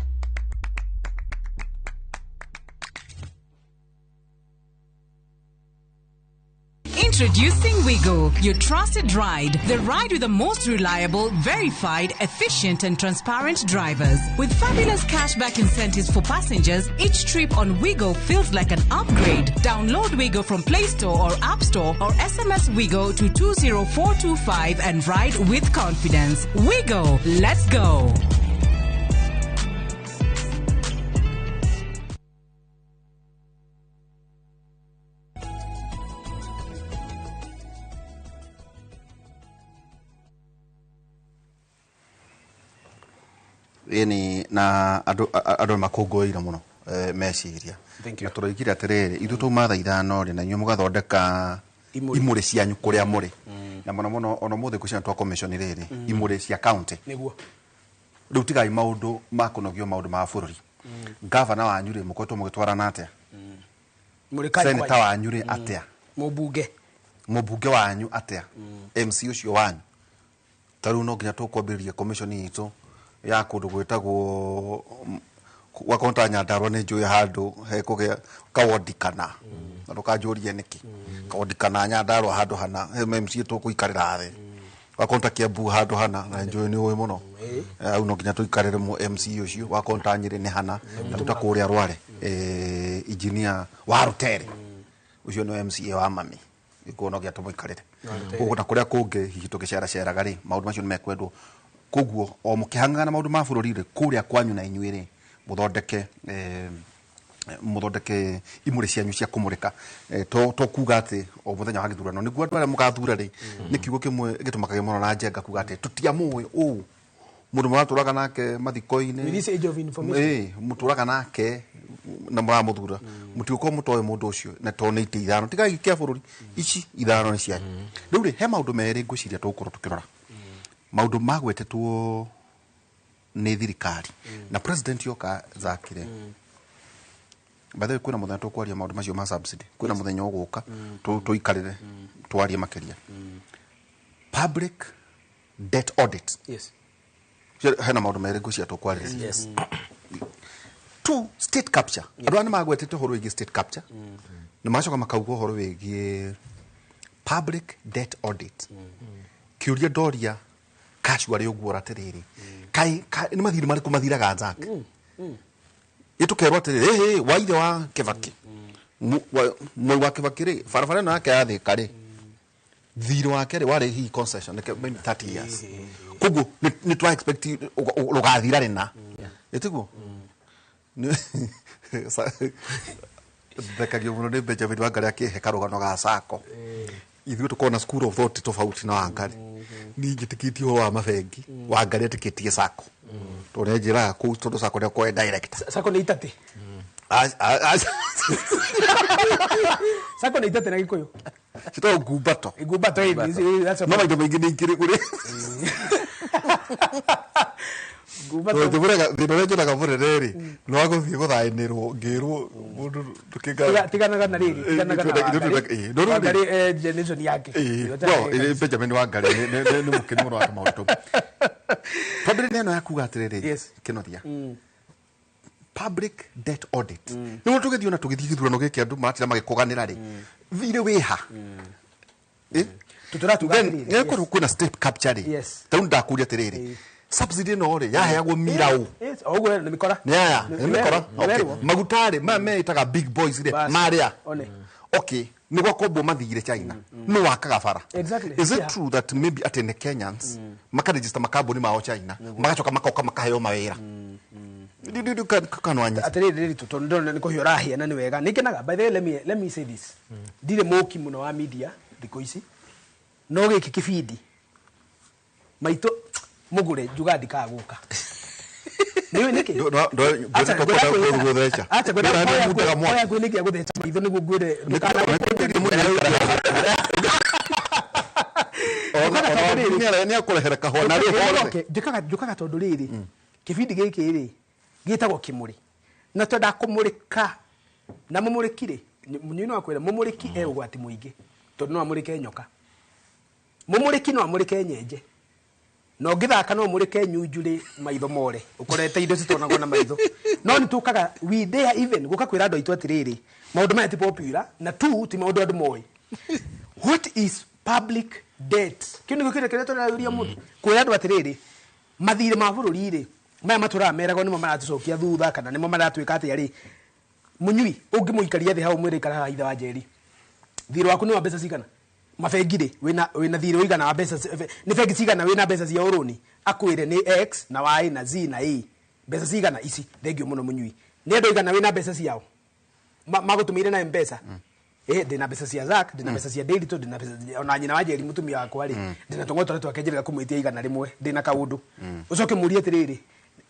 Introducing Wigo, your trusted ride. The ride with the most reliable, verified, efficient, and transparent drivers. With fabulous cashback incentives for passengers, each trip on Wigo feels like an upgrade. Download Wigo from Play Store or App Store or SMS Wigo to 20425 and ride with confidence. Wigo, let's go. Ĩni na andũ makũngũĩire mũno meciria. Thank you. Na tũroigire atĩrĩrĩ, ithuĩ twauma thaa 5 rĩ, na inyuĩ mũgathondeka Imũrĩ. imũrĩ cianyu kũrĩa mũrĩ. Na mũno mũno ona ũmũthĩ ngwĩciria twa commission rĩrĩ imũrĩ cia county. Nĩguo. Rĩu tigai maũndũ ma kũnogio maũndũ ma bũrũri. Gavana wanyu rĩ, mũkoretwo mũgĩtwarana atĩa? Mũrĩ kai Senator kwanyu. wanyu rĩ atĩa? Mũmbunge. Mũmbunge wanyu atĩa? MC ũcio wanyu. Ta rĩu no nginya tũkwambĩrĩria commission itũ ya kũndũ gwĩtagwo gwakorwo ta Nyandarua nĩ njũĩ handũ hekũgĩa kawondi kana na ndũkanjũrie nĩkĩ kawondi kana Nyandarua handũ hana he MC tũkũikarĩra thĩ, wakorwo ta Kiambu handũ hana na njũĩ nĩ ũĩ mũno, hau no nginya tũikarĩre MC ũcio, wakorwo ta Nyĩrĩ nĩ hana na rĩu ta kũrĩa Rware engineer wa Rutere ũcio nĩ MCA wa mami ikuo no nginya tũmũikarĩre. Koguo na kũrĩa kũngĩ hihi tũgĩceraceraga rĩ, maũndũ macio nĩ mekwendwo. Koguo o mũkĩhangaga na maũndũ ma bũrũri rĩ, kũrĩa kwanyu na inyuĩ rĩ, mũthondeke imũrĩ cianyu cia kũmũrĩka. To kuga atĩ o mũthenya wa gĩthurano nĩguo andũ arĩa mũgathura rĩ, nĩ kiugo kĩmwe gĩtũmakagia mũno na njenga kuga atĩ tũtiamũĩ ũũ mũndũ mũratũraga nake mathiko-inĩ. With this age of information. Mũtũraga nake na mũramũthura, mũtigũkorwo mũtoĩ mũndũ ũcio, na tondũ nĩ itĩ 5 tigai kĩa bũrũri, ici 5 nĩ cianyu. Rĩu rĩ, he maũndũ merĩ ngwĩciria tũgũkorwo tũkĩrora, maũndũ magwetetwo nĩ thirikari na president yoka zakire. By the way, kwĩna mũthenya tũkwaria maũndũ macio ma subsidy, kwĩna mũthenya ũgũka tũikarĩre twarie makĩria public debt audit. Yes. Hena maũndũ merĩ ngwĩciria tũkwarĩrĩria. Yes. Two, state capture. Andũ aya nĩ magwetete ũhoro wĩgiĩ state capture na magacoka makauga ũhoro wĩgiĩ public debt audit. Kĩũria ndoria casually ũguo atĩrĩrĩ, kaĩ nĩ mathirĩ marĩkũ mathiraga Zack? Ĩtũkerwo atĩrĩrĩ, ĩhĩ wa ithe wa Kĩbakĩ, Mwai wa Kĩbakĩ rĩ, barabara ĩno yake ya Thĩka rĩ, thirĩ wake rĩ warĩ hihi concession nĩkĩo maybe 30 years, koguo nĩ twa expect rũgathira rĩna, ĩtiguo? Thekagio mũno nĩ Benjamin Wangari akĩhe karũgano ga sacco. Ithuĩ tũkorwo na school of thought tofauti na Wangari. Niĩ njĩtĩkĩtie ũhoro wa mabengi, Wangari etĩkĩtie sacco, tondũ nĩ anjĩraga kũu tondũ sacco nĩ akorwo e director. Sacco nĩ itatĩ. Sacco nĩ itatĩ na Gĩkũyũ. Citagwo ngumbato. Ngumbato, ĩ, that's a No maita maingĩ nĩ ikĩrĩ kũrĩ Ngumbato. Tondũ thĩna ũrĩa njonaga mũnene rĩ, nĩ wa gũthiĩ gũthaĩnĩrwo ngĩrwo mũndũ Tiganaga na rĩrĩ, tiganaga na Wangari. No, no, Wangari, generation yake. Well, Benjamin Wangari nĩ mũkeni mũno wa tũmaũndũ tũu. Twambĩrĩrie ĩno ya kuga atĩrĩrĩ, Yes. Kĩnothia, public debt audit, nĩguo tũgĩthiĩ ona tũgĩthiĩ gĩthurano gĩkĩ andũ maratira magĩkũganĩra rĩ, thirĩ wĩha? Tũtũratuga Then atĩrĩrĩ, nĩgũkorwo kwĩna state capture rĩ. Yes. Ta rĩu ndakũria atĩrĩrĩ, subsidy ĩno rĩ, yaheagwo miraũ? Yes, o ũguo nĩ mĩkora. Nĩ aya Nĩ- nĩ mĩkora. nĩ Okay. werwo. Maguta rĩ, maya meĩtaga big boys rĩ, Bas. marĩa One. okay, nĩ gwakombwo mathire China, no wakaga bara. Exactly. Is it Yeah. true that maybe atĩ nĩ Kenyans makaregister makambuni mao China, magacoka makoka makaheo mawĩra? Kanwanyita. Atĩrĩrĩ, rĩrĩ tondũ ndĩrona nĩ kũhiũ ũrahĩa na nĩ wega nĩ ngenaga. By the way, let me say this, ndirĩ mũki mũno wa media thikũ ici, no gĩkĩ kĩbindi maitũ mũgũre njuga ndikaga gũka. Nĩ nĩkĩ? Acha, Gũtheca. Acha, ngwenda oya kwĩnĩkia gũtheca maitho nĩguo ngwĩre. Nĩ akũrehera kahũa na rĩ hothe. Njũkaga tondũ rĩrĩ kĩbindi gĩkĩ rĩ gĩtagwo kĩmũrĩ na twendaga kũmũrĩka na mũmũrĩki rĩ, mũnyui no akwĩra mũmũrĩki e ũgwati mũingĩ tondũ no amũrĩke nyoka, mũmũrĩki no amũrĩke nyenje, na ũngĩthaka no ũmũrĩke nyunjurĩ maitho more ũkorete indo citonagwo na maitho. No nĩ tũkaga, we dare even gũka kwĩra andũ aitũ atĩrĩrĩ, maũndũ maya ti popular na tu ti maũndũ andũ moĩ. What is public debt? Kĩu nĩkĩo kĩrĩa kĩrĩa tũrarĩria mũndũ kwĩra andũ atĩrĩrĩ, mathirĩ ma bũrũri rĩ, maya matũraga meragwo nĩmo maratũcokia thutha kana nĩmo maratwĩka atĩa rĩ, mũnyui ũngĩmũikaria thĩ hau mwĩrĩ ikara haha ithe wa Njeri, thirĩ waku nĩ wa mbeca cigana? Mabengi rĩ, wĩna thirĩ ũigana wa mbeca nĩ bengi cigana wĩna mbeca cia ũrũni? Akwĩre nĩ X na Y na Z na A, mbeca cigana ici. Thengio mũno mũnyui. Nĩ andũ aigana wĩna mbeca ciao magũtũmĩire na M-Pesa? Ndĩna mbeca cia Zack, ndĩna mbeca cia Ndiritu, ndĩna mbeca ona nyina wa Njeri mũtumia wakwa rĩ, ndĩna tũng'otore twake njĩrĩga kũmwĩtia 100, ndĩna kaũndũ. Ũcoke mũrie atĩrĩrĩ,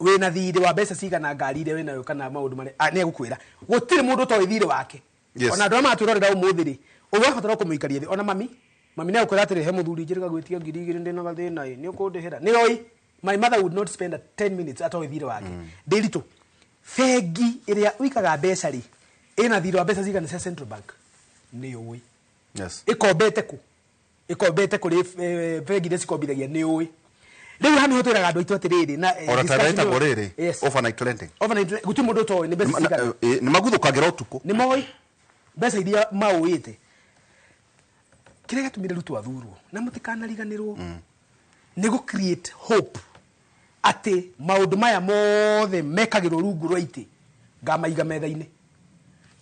Wĩna thirĩ wa mbeca cigana ngari iria wĩnayo kana maũndũ marĩa nĩ egũkwĩra. Gũtirĩ mũndũ ũtoĩ thirĩ wake. Ona andũ arĩa maratwĩrorera ũmũthĩ rĩ, ũrabatara kũmũikaria thĩ. Ona mami, mami nĩ egũkwĩra atĩrĩ, he mũthuri njĩrĩga gwĩtia 2000 ndĩna gathĩna ĩ, nĩ ũkũndĩhĩra. Nĩ oĩ. My mother would not spend a 10 minutes atoĩ thirĩ wake. Ndĩritũ, bengi ĩrĩa ũikaga mbeca rĩ, ĩna thirĩ wa mbeca cigana cia Central Bank? Nĩ ũĩ. Ĩkombete kũ? Ĩkombete kũrĩ bengi iria cikombithagia? Nĩ ũĩ. Rĩu haha nĩho twĩraga andũ aitũ atĩrĩrĩ na Ona ta discussion ĩtagwo ĩyo- rĩrĩ, overnight lending. Overnight gũtirĩ mũndũ ũtoĩ nĩ mbeca cigana. Nĩ maguthũkagĩra ũtukũ. Nĩ moĩ mbeca iria maũĩte. Kĩrĩa gĩatũmire Ruto athurwo na mũtikanariganĩrwo nĩ gũ create hope atĩ maũndũ maya mothe mekagĩrwo rungu rwa itĩ ngamaiga metha-inĩ.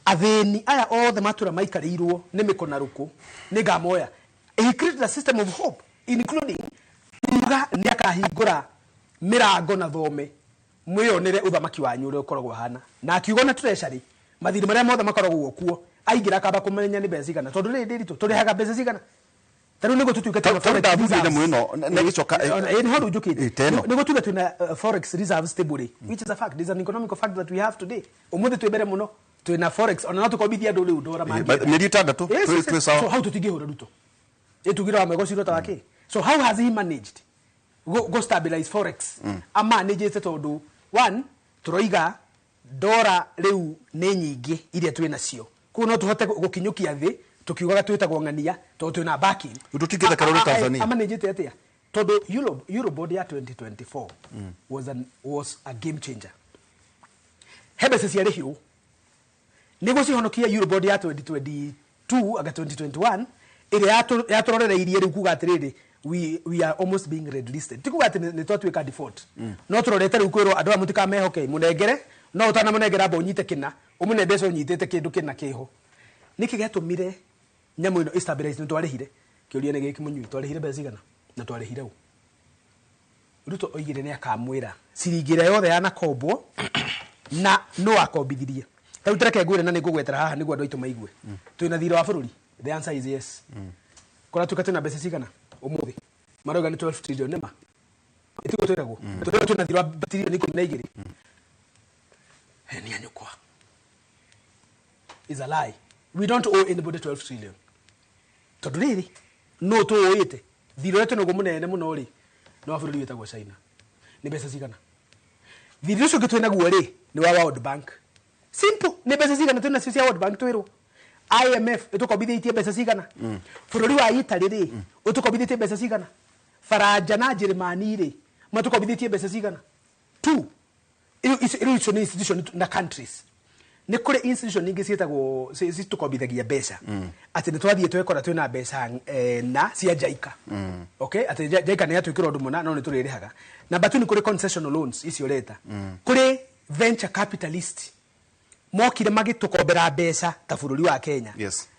Athĩni aya othe matũra maikarĩirwo nĩ mĩkona rũkũ nĩ ngamoya. He created a system of hope including kuga nĩ akahingũra mĩrango na thome mwĩyonere ũthamaki wanyu ũrĩa ũkoragwo hana, na akiuga na treasury mathirĩ marĩa mothe makoragwo kuo aingĩra akamba kũmenya nĩ mbeca cigana, tondũ rĩrĩ ndĩritũ tũrĩhaga mbeca cigana. Ta rĩu nĩguo tũtuĩke twĩna Ta forex ndathurire reserves. nyamũ ĩno, na ĩgĩcoka, Ona, nĩho rĩu njũkĩte. Ta ĩno. Nĩguo tuge twĩna forex reserves stable rĩ, which is a fact, is an economic fact that we have today. Ũmũthĩ twĩ mbere mũno, twĩna forex, ona no tũkombithie andũ rĩu ndora mangĩenda. Mĩeri 6 Yes. twĩ sawa. So how tũtingĩhũra Ruto? Ĩtugire wa mwego ciro ta wake. So how has he managed go stabilize forex? Amanagete tondũ one, tũroiga ndora rĩu nĩ nyingĩ iria twĩ nacio, koguo no tũhote gũkinyũkia thĩ tũkiugaga twĩtagwo ng'ania tondũ twĩna backing. Tũtingĩthekera ũrĩ Tanzania. Amanagete atĩa? Tondũ Eurobond ya 2024 was a game changer. He mbeca ciarĩhirwo nĩguo cihonokie Eurobond ya 2022 anga 2021 ĩrĩa yatũrorereirie rĩu kuga atĩrĩrĩ, we are almost being red listed. Ti kuga atĩ nĩ twatuĩka default, no tũrorete rĩu kwĩrwo andũ aya mũtikamehoke, mũnengere no ũtanamũnengera amba ũnyite kĩna, ũmũne mbeca ũnyitĩte kĩndũ kĩna kĩho. Nĩkĩ gĩatũmire nyamũ ĩno ĩstabilize? Nĩ twarĩhire. Kĩũria nĩ gĩkĩ, mũnyui, twarĩhire mbeca cigana na twarĩhire ũ? Ruto oigire nĩ akamwĩra ciringi ĩrĩa yothe yanakombwo na no akombithirie. Ta rĩu tereke ngwĩre na nĩ ngũgwetera haha nĩguo andũ aitũ maigue. Twĩna thirĩ wa bũrũri? The answer is yes. Kũratuĩka twĩna mbeca cigana ũmũthĩ? Marauga nĩ 12 trillion, nĩma ĩtiguo twĩragwo? Tũrauga twĩna thirĩ wa trillion 12. Nĩ anyũkwa is a lie. We don't owe anybody 12 trillion. Tondũ rĩrĩ, no tũũĩte thirĩ ũrĩa twĩnaguo mũnene mũno rĩ, nĩ wa bũrũri wĩtagwo China. Nĩ mbeca cigana? Thirĩ ũcio ũngĩ twĩnaguo rĩ, nĩ wa World Bank. Simple. Nĩ mbeca cigana twĩnacio cia World Bank twĩrwo? IMF ĩtũkombithĩtie mbeca cigana? Bũrũri wa Italy rĩ, ũtũkombithĩtie mbeca cigana? Faranja na Njĩrĩmani rĩ, matũkombithĩtie mbeca cigana? Two. Rĩu icio nĩ institution na countries. Nĩ kũrĩ institution ingĩ ciĩtagwo citũkombithagia mbeca, atĩ nĩ twathiĩ twekora twĩna mbeca na cia JICA. Okay, atĩ JICA nĩ yatwĩkĩra ũndũ mũna no nĩ tũrĩrĩhaga. Number two, nĩ kũrĩ concessional loans icio ũreta. Kũrĩ venture capitalist mokire magĩtũkombera mbeca ta bũrũri wa Kenya.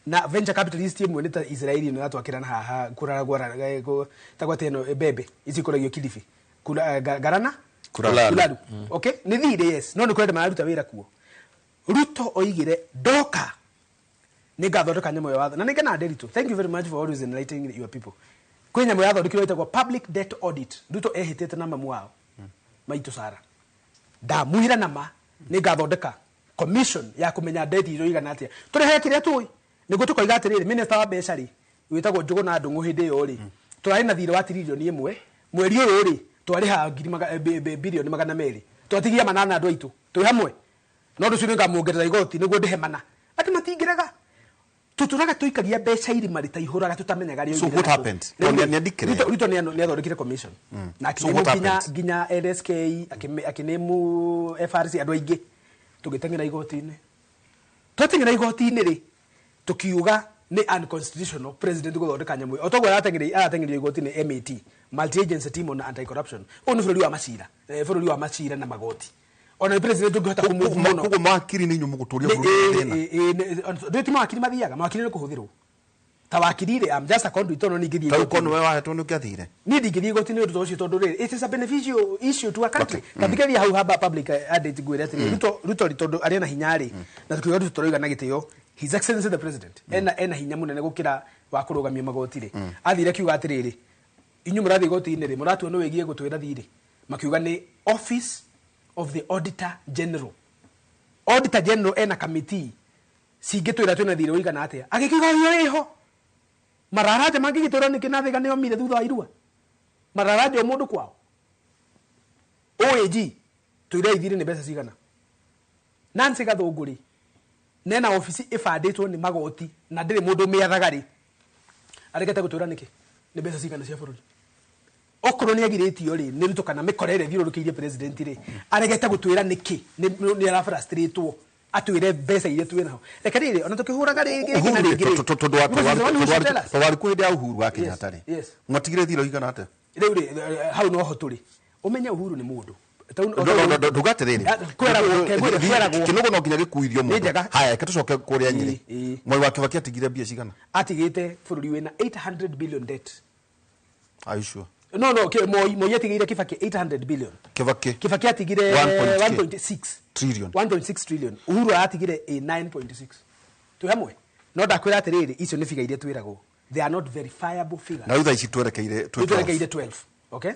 Na venture capitalist ĩmwe nĩ ta Israeli ĩno yatwakĩra na haha kũrara ta gwate ĩno mbembe ici ikũragio Kilifi. Kula, Garana? Kulalu. Kulalu. Okay, nĩ thirĩ, yes, no nĩ kũrĩ andũ mararuta wĩra kuo. Ruto oigire ndoka nĩ ngathondeka nyamũ ya watho na nĩ ngena Nderitu. Thank you very much for always enlightening your people. Kwĩ nyamũ yathondekirwo ĩtagwo public debt audit. Ruto ehĩtĩte na mamu wao maitũ Sara, ndamwĩra nama nĩ ngathondeka commission ya kũmenya debt iria igana atĩa, tũrehe kĩrĩa tũĩ nĩguo tũkoiga atĩrĩrĩ, minister wa mbeca rĩ, wĩtagwo Njũgũna Ndũng'ũ, hĩndĩ ĩyo rĩ tũrarĩ na thirĩ wa 1 trillion, mweri ũyũ rĩ twarĩha ngiri 200 billion twatigia 800 andũ aitũ twĩ hamwe, no ũndũ ũcio nĩngamuongerera igoti nĩguo ndĩhe mana andũ matingĩrega. Tũtũraga tũikagia mbeca irima rĩtaihũraga tũtamenyaga rĩo. So what happened? Nĩ andĩkire? Ruto nĩ athondekire commission na So what akĩnĩmu nginya happened? nginya LSK, akĩnĩmu FRC, andũ aingĩ tũgĩteng'era igoti-inĩ. Twateng'era igoti-inĩ rĩ, tukiuga nĩ unconstitutional president gũthondeka nyamũ ĩyo. O toguo arateng'erio igoti-inĩ MAT, Multi Agency Team on Anti Corruption. Ũyũ nĩ bũrũri wa macira, bũrũri wa macira na magoti. Ona nĩ president ũngĩhota kũmove mũno. Koguo mawakiri nĩ inyuĩ mũgũtũria bũrũri thĩna. Ndĩ ti mawakiri mathiaga, mawakiri nĩ kũhũthĩrwo ta wakiri rĩ, I'm just a conduit, no ningĩthiĩ Ta rĩu igoti-inĩ. korwo nĩwe wahetwo nĩ ũngĩathire? Niĩ ndingĩthiĩ igoti-inĩ ũndũ ta ũcio tondũ rĩrĩ, it is a beneficial issue to a country. Tathikĩrĩria hau haba public adage ngwĩre atĩrĩrĩ, Ruto tondũ arĩ na hinya rĩ, na tukiuga Ruto tũroiga na gĩtĩo His Excellency the President, ena hinya mũnene gũkĩra wa kũrũgamia magoti rĩ, athire akiuga atĩrĩrĩ, inyuĩ mũrathiĩ igoti-inĩ rĩ, mũratua nĩ wĩgiĩ gũtwĩra thirĩ? Makiuga nĩ Office of the Auditor General. Auditor General ena committee cingĩtwĩra twĩna thirĩ ũigana atĩa. Agĩkiuga ũyũ ĩho. Mararaja mangĩgĩtwĩra nĩkĩ na Thĩga nĩomire thutha wa irua. Mararaja o mũndũ kwao. OAG twĩre ithirĩ nĩ mbeca cigana. Nancy Gathũngũ rĩ, nena obici ĩbandĩtwo nĩ magoti na ndĩrĩ mũndũ ũmĩathaga rĩ, aregete gũtwĩra nĩkĩ nĩ mbeca cigana cia bũrũri. Okorwo nĩ agirĩtio rĩ, nĩ Ruto kana mĩkora ĩrĩa ĩthiũrũrũkĩirie president rĩ, aregete gũtwĩra nĩkĩ nĩ arafrustratwo atwĩre mbeca iria twĩ naho. Reke rĩrĩ, ona tũkĩhũraga rĩngĩ na rĩngĩ rĩ. Tondũ warĩ kuo hĩndĩ ya Uhuru wa Kenyatta rĩ, mwatigire thirĩ ũigana atĩa? Rĩu rĩ, hau noho tũrĩ. Ũmenye Uhuru nĩ mũndũ. Nduga atĩrĩrĩ, kĩnogo no nginya gĩkuithio mũndũ. Haya, reke tũcoke kũrĩa Nyĩrĩ. Mwai wa Kibaki atigire mbia cigana? Atigĩte bũrũri wĩna 800 billion debt. Are you sure? No, Moi atigire Kibaki 800 billion. Kibaki atigire 1.6 trillion. 1.6 trillion. Uhuru atigire 9.6. Twĩ hamwe? No ndakwĩra atĩrĩrĩ, icio nĩ figure iria twĩragwo. They are not verifiable figures. Na rĩu thaa ici twerekeire 12. Twerekeire 12. Okay?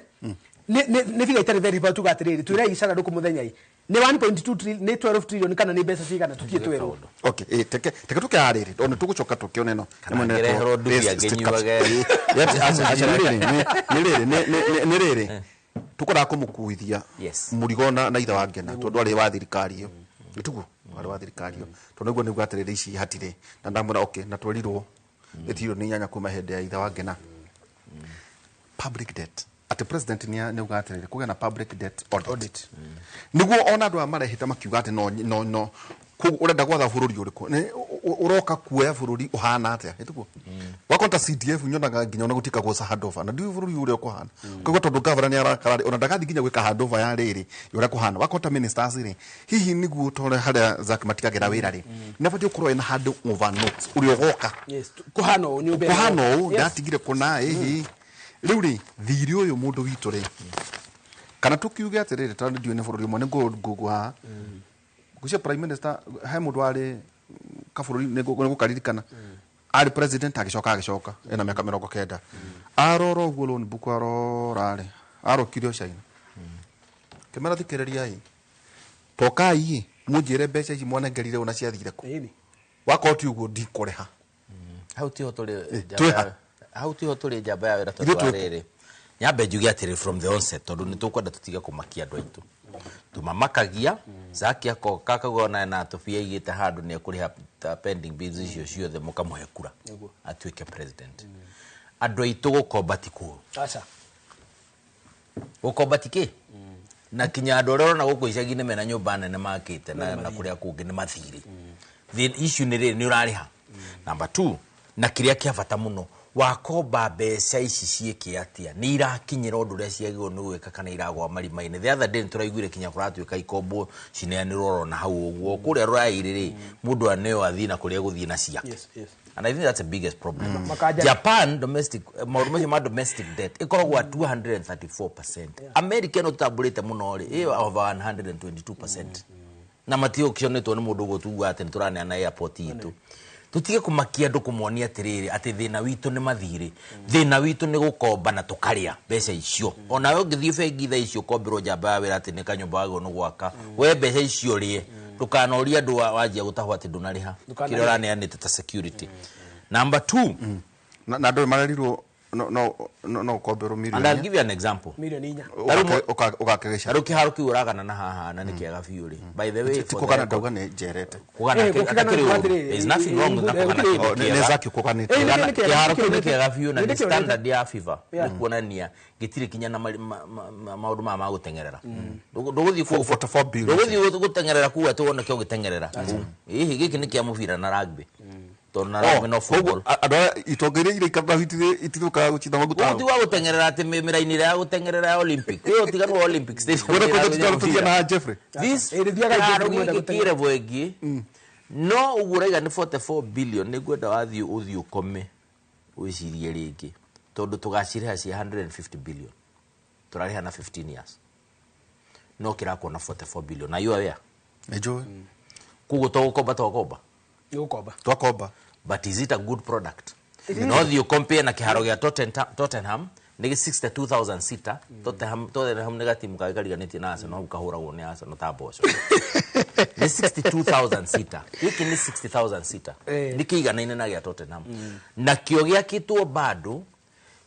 Nĩ figure itarĩ verifiable tuga atĩrĩrĩ, twĩra icara ndũkũ mũthenya ĩ. Nĩ 1.2 trillion, nĩ 12 trillion kana nĩ mbeca cigana tũtige twĩrwo. Okay, teke tũke harĩrĩ, ona tũgũcoka tũkĩone no. Ngereherwo ndubi angĩnyuage. Nĩ rĩrĩ, tũkoraga kũmũkuithia mũrigo na ithe wa Ngena tondũ arĩ wa thirikari ĩyo. Nĩtiguo arĩ wa thirikari ĩyo. Tondũ nĩguo nĩguo atĩrĩrĩ ici hatirĩ. Na ndamwĩra okay, na twerirwo nĩ tirioni 8 kuma hĩndĩ ya ithe wa Ngena. Public debt. Ati president ni auga atĩrĩrĩ kũgĩa na public debt audit. Nĩguo ona andũ aya marehete makiuga atĩ no ũrenda gwatha bũrũri ũrĩkũ, ũroka kuoya bũrũri ũhana atĩa, ĩtiguo wakota CDF nyonaga nginya ona gũtikagwo handover na ndiũĩ bũrũri ũrĩa ũkũhana. Koguo tondũ governor nĩ arakara ona ndagathiĩ nginya gwĩka handover ya rĩrĩ ũrĩa kũhana. Wakota ministers rĩ, hihi nĩguo tore harĩa Zack matigagĩra wĩra rĩ, nĩ abatiĩ gũkorwo ena handover notes ũrĩa ũgoka kũhana ũũ nyũmba ĩno. Kũhana ũũ ndatigire kũna ĩhĩ. Rĩu rĩ, thirĩ ũyũ mũndũ witũ rĩ, kana tũkiuge atĩrĩrĩ tondũ ndiũĩ nĩ bũrũri ũmwe nĩ ngũgũ haha ngwĩciria prime minister he mũndũ warĩ kabũrũri nĩ ngũkaririkana arĩ president agĩcoka ena mĩaka 90 arora ũguo loan book arora rĩ, arokire o China kĩmera thikĩrĩria ĩ tokai ĩ mũnjĩre mbeca ici mwanengerire ũna ciathire kũ, wakorwo ti ũguo ndikũrĩha. Hau tiho tũrĩ, hau tiho tũrĩ njamba ya wĩra tondũ wa rĩrĩ nyambe njuge atĩrĩ from the onset tondũ nĩ tũkwenda tũtige kũmakia andũ aitũ. Tũmamakagia Zaki akoka akauga ona na tũbia aigĩte handũ nĩ ekũrĩha pending bills icio ciothe mũkamũhe kura atuĩke president. Andũ aitũ gũkomba ti kũũru. Aca. Gũkomba ti kĩ? Na kinya andũ arĩa ũrona gũkũ icagi-inĩ mena nyũmba nene makĩte na kũrĩa kũngĩ nĩ mathirĩ. The issue nĩ rĩrĩ, nĩ ũrarĩha. Number 2, na kĩrĩa kĩa bata mũno, wakomba mbeca ici ciĩke atĩa, nĩ irakinyĩra ũndũ ũrĩa ciagĩrĩirwo nĩ gwĩka kana iragwa marima-inĩ. The other day nĩtũraiguire kinya kũratuĩka ikombo cineanĩrwo oro na hau ũguo kũrĩa rũraya-inĩ rĩ, mũndũ aneo athiĩ na kũrĩa gũthiĩ na ciake. And I think that's the biggest problem. Japan domestic maũndũ macio ma domestic debt ĩkoragwo at 234%. America ĩno tũtambũrĩte mũno rĩ, ĩ over 122%. Na matiũkĩonetwo nĩ mũndũ ũguo tugaga atĩ nĩtũraneana airport itũ. Tũtige kũmakia andũ kũmonia atĩrĩrĩ atĩ thĩna witũ nĩ mathirĩ, thĩna witũ nĩ gũkomba na tũkarĩa mbeca icio. Onawe ũngĩthiĩ bengi thaa icio ũkomberwo njamba ya wĩra atĩ nĩ kanyũmba wagĩrĩirwo nĩ gwaka, we mbeca icio ũrĩe, ndũkanorie andũ wanjia gũtahwo atĩ ndũnarĩha kĩrĩa ũraneanĩte ta security. Number 2, na andũ marerirwo no ũkomberwo And I'll give you an example. Milioni 4. Ũgakĩgĩca. Rĩu kĩharo kĩu ũragana na haha na nĩ kĩega biũ rĩ. By the way, ti kũgana ndauga nĩ njerete. Kũgana there is nothing wrong with kũgana kĩndũ kĩega. Nĩ Zaki kũganĩte. Kĩharo kĩu nĩ kĩega biũ na nĩ standard ya FIFA. Nĩ kuonania gĩtirĩ kinya na maũndũ maya ma gũteng'erera. Ndũgũthiĩ 44 billion. Ndũgũthiĩ gũteng'erera kuu atĩ wone kĩo gĩteng'erera. Hihi gĩkĩ nĩ kĩa mũbira na rugby. Tondũ na rugby no football. Andũ aya itonga iria iraikara itithũkaga gũcitha maguta. Ũguo ti wa gũteng'erera atĩ mĩraini ĩrĩa ya gũteng'erera ya Olympic. Ĩyo ũtiganu wa Olympic Stadium. Ũrĩa kũndũ tũthiĩ na Jeffrey. This kĩharo gĩkĩ kĩ level ĩngĩ. No ũguo ũraiga nĩ 44 billion nĩ ngwenda wathiĩ ũthiĩ ũkome wĩcirie rĩngĩ. Tondũ tũgacirĩha cia 150 billion. Tũrarĩha na 15 years. No kĩrakuona 44 billion. Are you aware? Nĩ njũĩ. Koguo to gũkomba twakomba. Nĩgũkomba. Twakomba. But is it a good product? No you compare na kĩharo gĩa Tottenham Nĩ 62,000 sita. Tottenham nĩ gatimu kangĩ kariganĩtie na Arsenal, hau kahũragwo nĩ Arsenal ta mboco. Nĩ 62,000 sita, gĩkĩ nĩ 60,000 sita. Nĩ kĩiganaine na gĩa Tottenham. Nakĩo gĩakĩtwo bado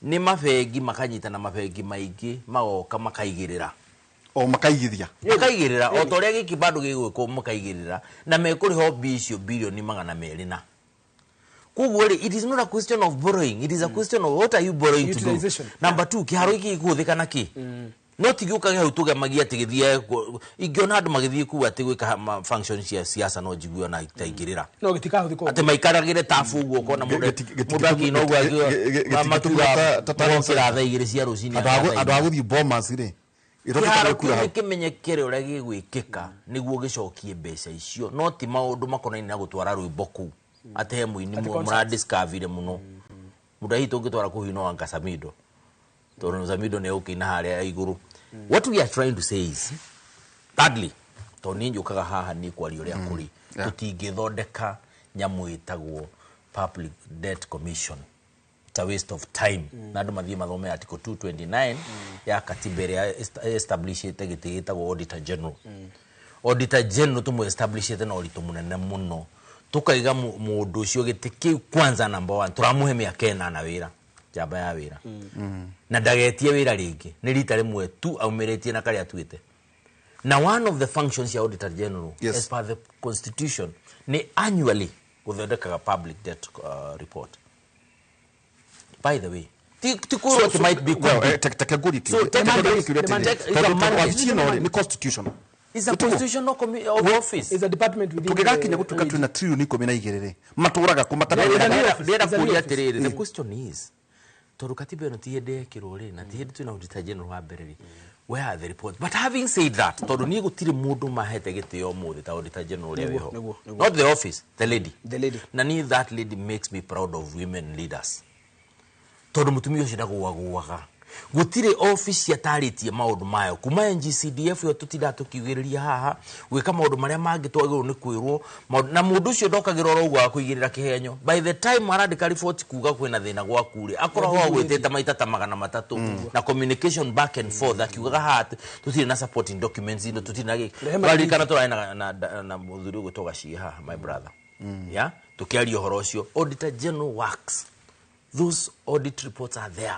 nĩ mabengi, makanyitana mabengi maingĩ magoka makaigĩrĩra. O makaigithia. Makaigĩrĩra o ta ũrĩa gĩkĩ bado gĩgwĩkwo, makaigĩrĩra na mekũrĩha mbia icio 200 bilioni na koguo rĩ, it is not a question of borrowing, it is a question of what are you borrowing to do. Utilization. Number two, kĩharo gĩkĩ gĩkũhũthĩka na kĩ? No ti gĩũkage hau tũgemagia atĩ gĩthiĩ ingĩona andũ magĩthiĩ kuu atĩ gwĩka function cia siasa, no njigue ona itaingĩrĩra. No gĩtikahũthĩka. Atĩ maikaragĩre tabu ũguo, ũkona mũndũ akĩina ũguo makiuga mokĩra thaa 2 cia rũcinĩ. Andå a gå thiä Bomas rä. Kĩharo kĩu nĩ kĩmenyekere ũrĩa gĩgwĩkĩka nĩguo gĩcokie mbeca icio, no ti maũndũ makonainie na gũtwara rwĩmbo kũu atĩ he mũini Atĩ concert. mũradiscoverire mũno mũndũ hihi tũngĩtwara kũu no anga Samido, tondũ Samido nĩ egũkĩina harĩa igũrũ. What we are trying to say is, thirdly, tondũ niĩ njũkaga haha niĩ kwaria ũrĩa kũrĩ, tũtingĩthondeka nyamũ ĩtagwo Public Debt Commission. It's a waste of time. Na andũ mathiĩ mathome article 229 ya katiba ĩrĩa establishĩte gĩtĩ gĩtagwo Auditor General. Auditor General tũmũ establishĩte na ũritũ mũnene mũno, tũkaiga mũndũ ũcio gĩtĩ kĩu. Kwanza, number one, tũramũhe mĩaka 8 wĩra, njamba ya wĩra, na ndagetie wĩra rĩngĩ, nĩ rita rĩmwe tu aumĩrĩtie na karĩa atuĩte. Na one of the functions ya Auditor General, as per the constitution, nĩ annually gũthondekaga public debt report. By the way, ti kwĩrwo atĩ might be, could be. Take So, take a it's a mandate. Wabici ĩno rĩ, nĩ constitution. It's a constitutional of office. Is a department within Tũngĩgakinya the gũtuĩka twĩna 12 tririoni rĩ, matũraga kũ? Ndĩrenda kũria atĩrĩrĩ, the question is, tondũ katiba ĩno ti hĩndĩ yekĩrwo rĩ, na ti hĩndĩ twĩna Auditor General wa mbere rĩ, where are the reports? But having said that, tondũ niĩ gũtirĩ mũndũ mahete gĩtĩo ũmũthĩ ta Auditor General ũrĩa wĩho. Nĩguo, nĩguo. Not the office, the lady. The lady. Na niĩ that lady makes me proud of women leaders, tondũ mũtumia ũcio ndagũagũaga. Gũtirĩ office atarĩtie maũndũ mayo kuma NGCDF ĩyo tũtindaga tũkiugĩrĩria haha gwĩka maũndũ marĩa mangĩ twagĩrĩirwo nĩ kwĩrwo na mũndũ ũcio ndokagĩra oro ũguo wa kũigĩrĩra kĩhenyo. By the time arandĩka riboti kuga kwĩna thĩna gwaku rĩ, akoragwo agwĩtĩte maita ta 300 na communication back and forth, akiugaga haha atĩ tũtirĩ na supporting documents, indo tũtirĩ na gĩkĩ. Rehe. Tũraririkana tũrarĩ na mũthuri ũgwĩtwo Gaciĩ haha, my brother, yeah, tũkĩaria ũhoro ũcio. Auditor General works, those audit reports are there.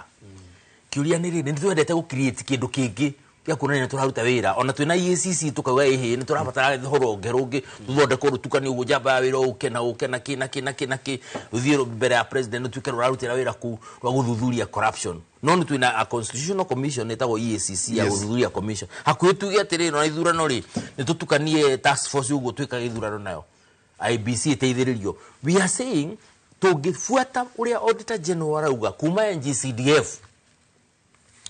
Kiuria nĩ rĩrĩ, nĩ twendete gũ create kĩndũ kĩngĩ gĩa kuonania nĩ tũraruta wĩra, ona twĩna EACC tũkauga ĩhĩ nĩ tũrabatara rũhonge rũngĩ tũthondekwo rũtukanie ũguo, njamba ya wĩra ũke na ũke na kĩ na kĩ na kĩ na kĩ, rũthiĩ mbere ya president, rũtuĩke rũrarutĩra wĩra kũu rwa gũthuthuria corruption. No nĩ twĩna a constitutional commission ĩtagwo EACC ya gũthuthuria commission. Hakuhĩ tuge atĩrĩrĩ, ona ithurano rĩ, nĩ tũtukanie task force ũguo twĩkaga ithurano nayo IBC ĩteithĩrĩrio. We are saying tũngĩbuata ũrĩa Auditor General arauga kuma NGCDF,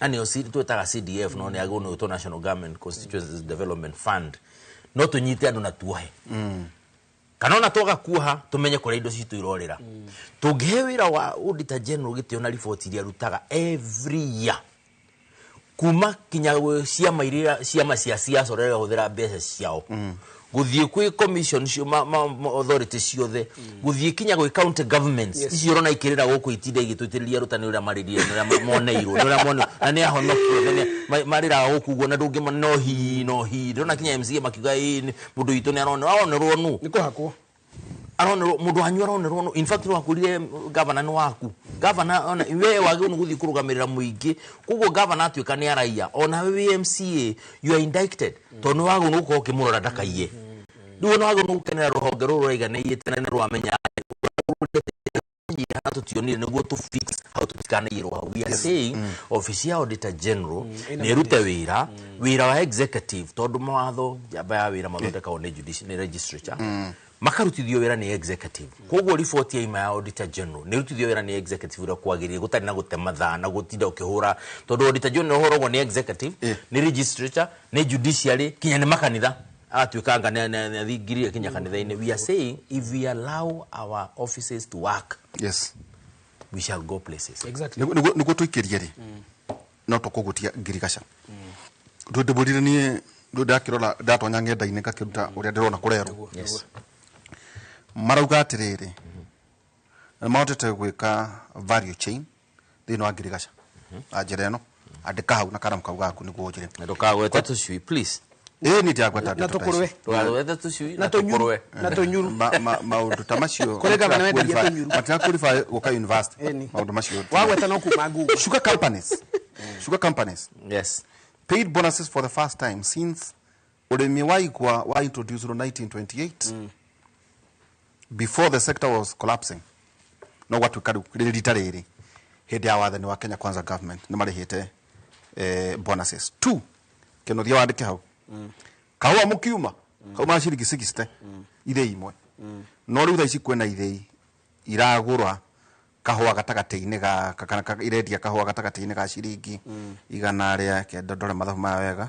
na nĩyo twĩtaga CDF, no nĩ agĩrĩirwo nĩ gwĩtwo National Government Constituencies Development Fund, no tũnyite andũ na tuohe, kana ona twaga kuoha, tũmenye kũrĩa indo citũ irorĩra. Tũngĩhe wĩra wa Auditor General gĩtĩo na riboti iria arutaga every year, kuma kinya gwĩ ciama iria, ciama cia siasa ũrĩa irahũthĩra mbeca ciao, gũthiĩ kwĩ commission cio, authority ciothe, gũthiĩ kinya gwĩ county governments icio ũrona ikĩrĩra gũkũ, itinda igĩtũitĩrĩria rũtani ũrĩa marĩrire, nĩ ũrĩa moneirwo, nĩ ũrĩa moneirwo na nĩ ahonokio marĩraga gũkũ ũguo na ndũngĩmona no hi no hi. Ndĩrona kinya MCA makiuga ĩ mũndũ witũ nĩ aronerwo nũ. Nĩ kũhakwo. Aronerwo mũndũ wanyu, aronerwo nũ? In fact, nĩwakwĩrire gavana nĩ waku, gavana ona we wagĩrĩirwo nĩ gũthiĩ kũrũgamĩrĩra mũingĩ. Koguo gavana atuĩka nĩ araiya, ona we wĩ MCA, you are indicted, tondũ nĩ wagĩrĩirwo nĩ gũkorwo ũkĩmũrora ndakaiye. Rĩu ona wagĩrĩirwo nĩ gũkenera rũhonge rũrũ rũraiganĩire na nĩ rwamenya hana tũtionire nĩguo tũ fix hau tũtikanaiyĩrwo hau. We are saying office ya Auditor General nĩ ĩrute wĩra wa executive, tondũ mawatho, njamba ya wĩra mathondekagwo nĩ judicial, nĩ legislature, makarutithio wĩra nĩ executive. Koguo riboti yaima ya Auditor General nĩ ĩrutithio wĩra nĩ executive ũrĩa kwagĩrĩire, gũtarĩ na gũte mathaa na gũtinda ũkĩhũra, tondũ Auditor General ũhoragwo nĩ executive, nĩ legislature, nĩ judiciary, kinya nĩ makanitha, agatuĩka anga nĩ athingirire kinya kanitha-inĩ. We are saying if we allow our offices to work, we shall go places. Nĩguo tũikĩrie rĩ, no tũkũgutia ngirigaca ndũndĩbũrire niĩ ndũ ndakĩrora, ndatonya ng'enda-inĩ ngakĩruta ũrĩa ndĩrona kũrerwo. Marauga atĩrĩrĩ, nĩ mahotete gwĩka value chain thĩinĩ wa ngirigaca. Na njĩra ĩno andĩka hau na karamu kau gaku nĩguo ũnjĩre. Na ndũkagwete tũcui please. Ĩĩ niĩ ndiragweta Na ndeto ta tũkũrwe. ici. Ndũkagwete tũcui Na tũnyuru. Na tũnyuru. Maũndũ ta macio Kũrĩ gavana wendagia tũnyuru. matira qualify gũka university. Ĩni. Maũndũ macio. Wagweta no kuma Google. Sugar companies. Sugar companies. Yes. Paid bonuses for the first time since ũrĩmi wa igwa wa introduced in 1928 before the sector was collapsing. No gwatuĩka rĩu rĩrĩ rita rĩrĩ hĩndĩ ya wathani wa Kenya Kwanza government nĩ marĩhĩte bonuses. Two, kĩnuthia wandĩke hau. Kahũa mũkiuma kauma ciringi 60 ithĩi imwe. No rĩu thaa ici kwĩna ithĩi iragũra kahũa gatagatĩ-inĩ ga kana irendia kahũa gatagatĩ-inĩ ga ciringi 190, ndore mathabu maya wega,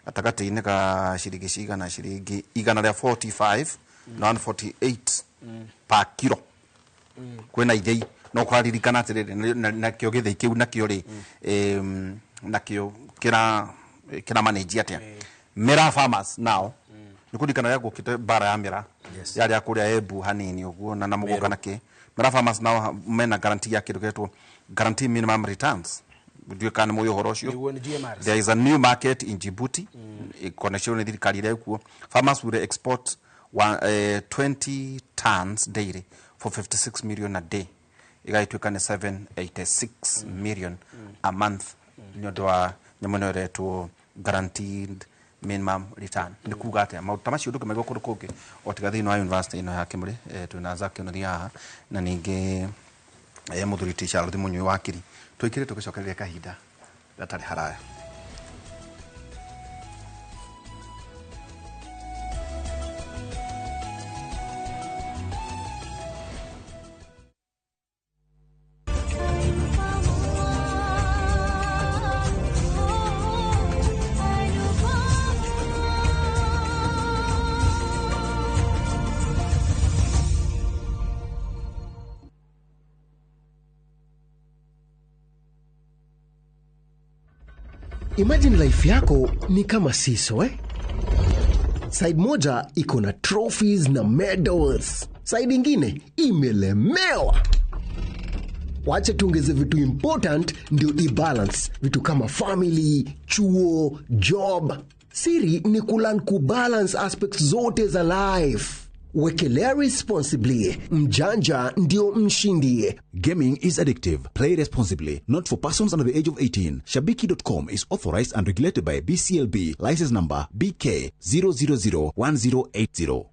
gatagatĩ-inĩ ga ciringi cigana, ciringi 145 na 148 per kilo. Kwĩna ithĩi no kũraririkana atĩrĩrĩ, nakĩo gĩthĩi kĩu nakĩo rĩ, nakĩo kĩra manage atĩa Mera farmers now nĩ kũririkana rĩa gũkĩte mbara ya mĩra yarĩ ya kũrĩa Embu hanini ũguo na mũgũnda na kĩ. Mera farmers now mena guarantee ya kĩndũ gĩtwo guarantee minimum returns. Ndiũĩ kana nĩ mũĩ ũhoro ũcio. Nĩguo nĩ GMRs. There is a new market in Djibouti connection nĩ thirikari ĩrĩa ĩkuo. Farmers will export 20 tons daily for 56 million a day, igagĩtuĩka nĩ 786 million a month nĩ ũndũ wa nyamũ ĩno ĩretwo guaranteed minimum return. Nĩ kuga atĩa maũndũ ta macio ndũngĩmaigua kũndũ kũngĩ o tiga thĩinĩ wa university ĩno ya Kĩmũrĩ. Twĩna Zack Kĩnuthia haha na ningĩ mũthuri ti Charles Mũnyui wakiri. Tũikĩrĩ tũgĩcokereria kahinda gatarĩ haraya. Imagine life yako ni kama seesaw, eh? Side moja iko na trophies na medals, side ingine imelemewa. Wacha tuongeze vitu important ndio i-balance, vitu kama family, chuo, job. Siri ni kulearn kubalance aspects zote za life. Wekelea responsibly. Mjanja ndio mshindi. Gaming is addictive. Play responsibly. Not for persons under the age of 18. Shabiki.com is authorized and regulated by BCLB. License number BK 0001080.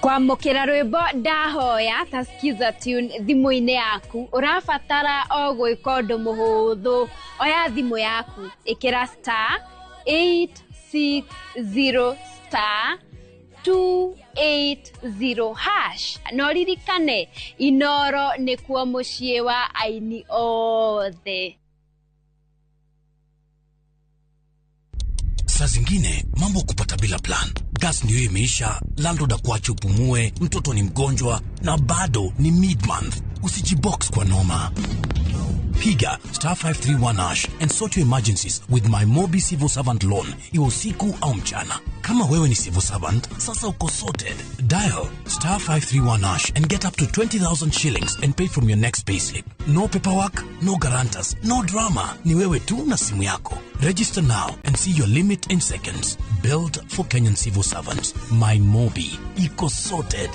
Kwamũkĩra rwĩmbo ndahoya ta skiza tune thimũ-inĩ yaku, ũrabatara o gwĩka ũndũ mũhũthũ. Oya thimũ yaku, ĩkĩra star 860 star 280 hash. Na ũririkane Inoro nĩkuo mũciĩ wa aini othe. Saa zingine mambo kupata bila plan. Gas ndio imeisha, landlord akuache upumue, mtoto ni mgonjwa na bado ni mid-month. Usijibox kwa noma. Piga star 531 hash and sort your emergencies with my Mobi Civil Servant Loan. Iwe usiku au mchana. Kama wewe ni civil servant, sasa uko sorted. Dial star 531 hash and get up to 20,000 shillings and pay from your next payslip. No paperwork, no guarantors, no drama. Ni wewe tu na simu yako. Register now and see your limit in seconds. Built for Kenyan civil servants. My Mobi. Iko sorted.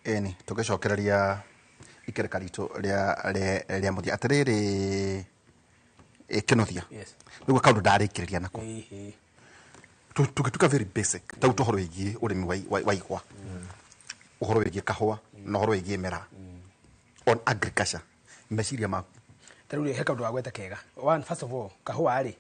Eni tugicokereria ikereka ritu ria muthia atiriri Kĩnuthia. Yes. Niguo kaundu ndarĩkĩrĩria nako tũgĩtuĩka very basic ta ũhoro wĩgiĩ ũrĩmi wa igwa, ũhoro wĩgiĩ kahũa na ũhoro wĩgiĩ mĩraa on agriculture, meciria maku. Ta rĩu he kaũndũ wagweta kega. One, first of all, kahũa rĩ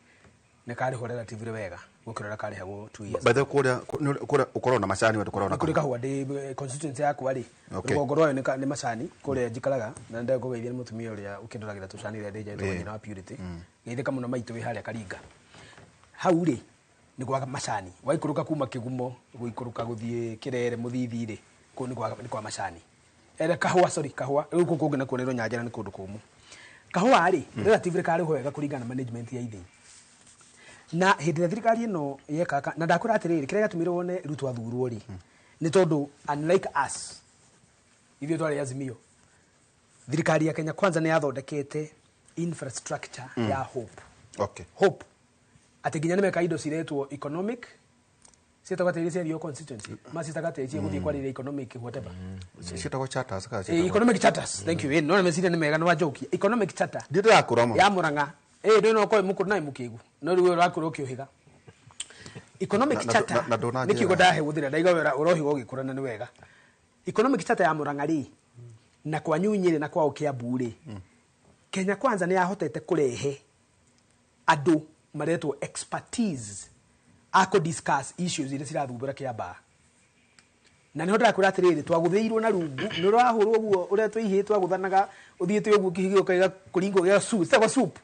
nĩ karĩhwo relatively wega. Gũkĩra ũrĩa karĩhagwo 2 years. By the way, kũrĩa ũkoragwo na macani, we ndũkoragwo na Nĩ kũrĩ kahũa ndĩ constituency yakwa rĩ. Okay. Rũgongo rwayo nĩ macani kũrĩa njikaraga, na ndakũgeithia nĩ mũtumia ũrĩa ũkĩndoragĩra tũcani rĩrĩa ndĩ nja, ĩtagwo nyina wa Purity. Geithĩka mũno maitũ wĩ harĩa Karinga. Hau rĩ nĩ kwa macani, waikũrũka kuma Kĩgumo gũikũrũka gũthiĩ Kĩrere Mũthithi rĩ, kũu nĩ kwa macani. Ere kahũa, sorry, kahũa rĩu kũu kũngĩ nakuo nĩ Rũnyanjara, nĩ kũndũ kũmũ. Kahũa rĩ, relatively karĩho wega kũringana na management ya ithĩi na hĩndĩ ĩrĩa thirikari ĩno yekaga. Na ndakwĩra atĩrĩrĩ, kĩrĩa gĩatũmire wone Ruto athurwo rĩ, nĩ tondũ unlike us, ithuĩ twarĩ Azimio, thirikari ya Kenya Kwanza nĩ yathondekete infrastructure ya hope. Hope atĩ nginya nĩ meka indo ciretwo economic, ciĩtagwo atĩ iria ciario constituency macitaga atĩ ciĩgũthiĩ kwarĩria economic whatever. Ciĩtagwo charters kana Economic charters, thank you. No meciria nĩ mega, nĩ wanjokia economic charter. Ndiĩ ndĩrakũra ma. Ya Murang'a ĩ ndĩ no koĩ mũkũrũ naĩ mũkĩgu, no rĩu ũrakũra ũkĩũhĩga economic charter. Na ndũnanjĩra. Nĩ kiugo ndahũthĩra, ndaiga wĩra ũrohiga ũgĩkũra na nĩ wega. Economic charter ya Murang'a rĩ, na kwanyu Nyĩrĩ na kwao Kiambu rĩ, Kenya Kwanza nĩ yahotete kũrehe andũ maretwo expertise a kũ discuss issues iria cirathumbũra Kĩambaa. Na nĩho ndĩrakwĩra atĩrĩrĩ, twagũthĩirwo na rungu nĩ ũrahũrwo ũguo ũrĩa tũihĩ twagũthanaga ũthiĩte ũguo kĩhigĩ ũkaiga kũringwo gĩa soup, citagwo soup,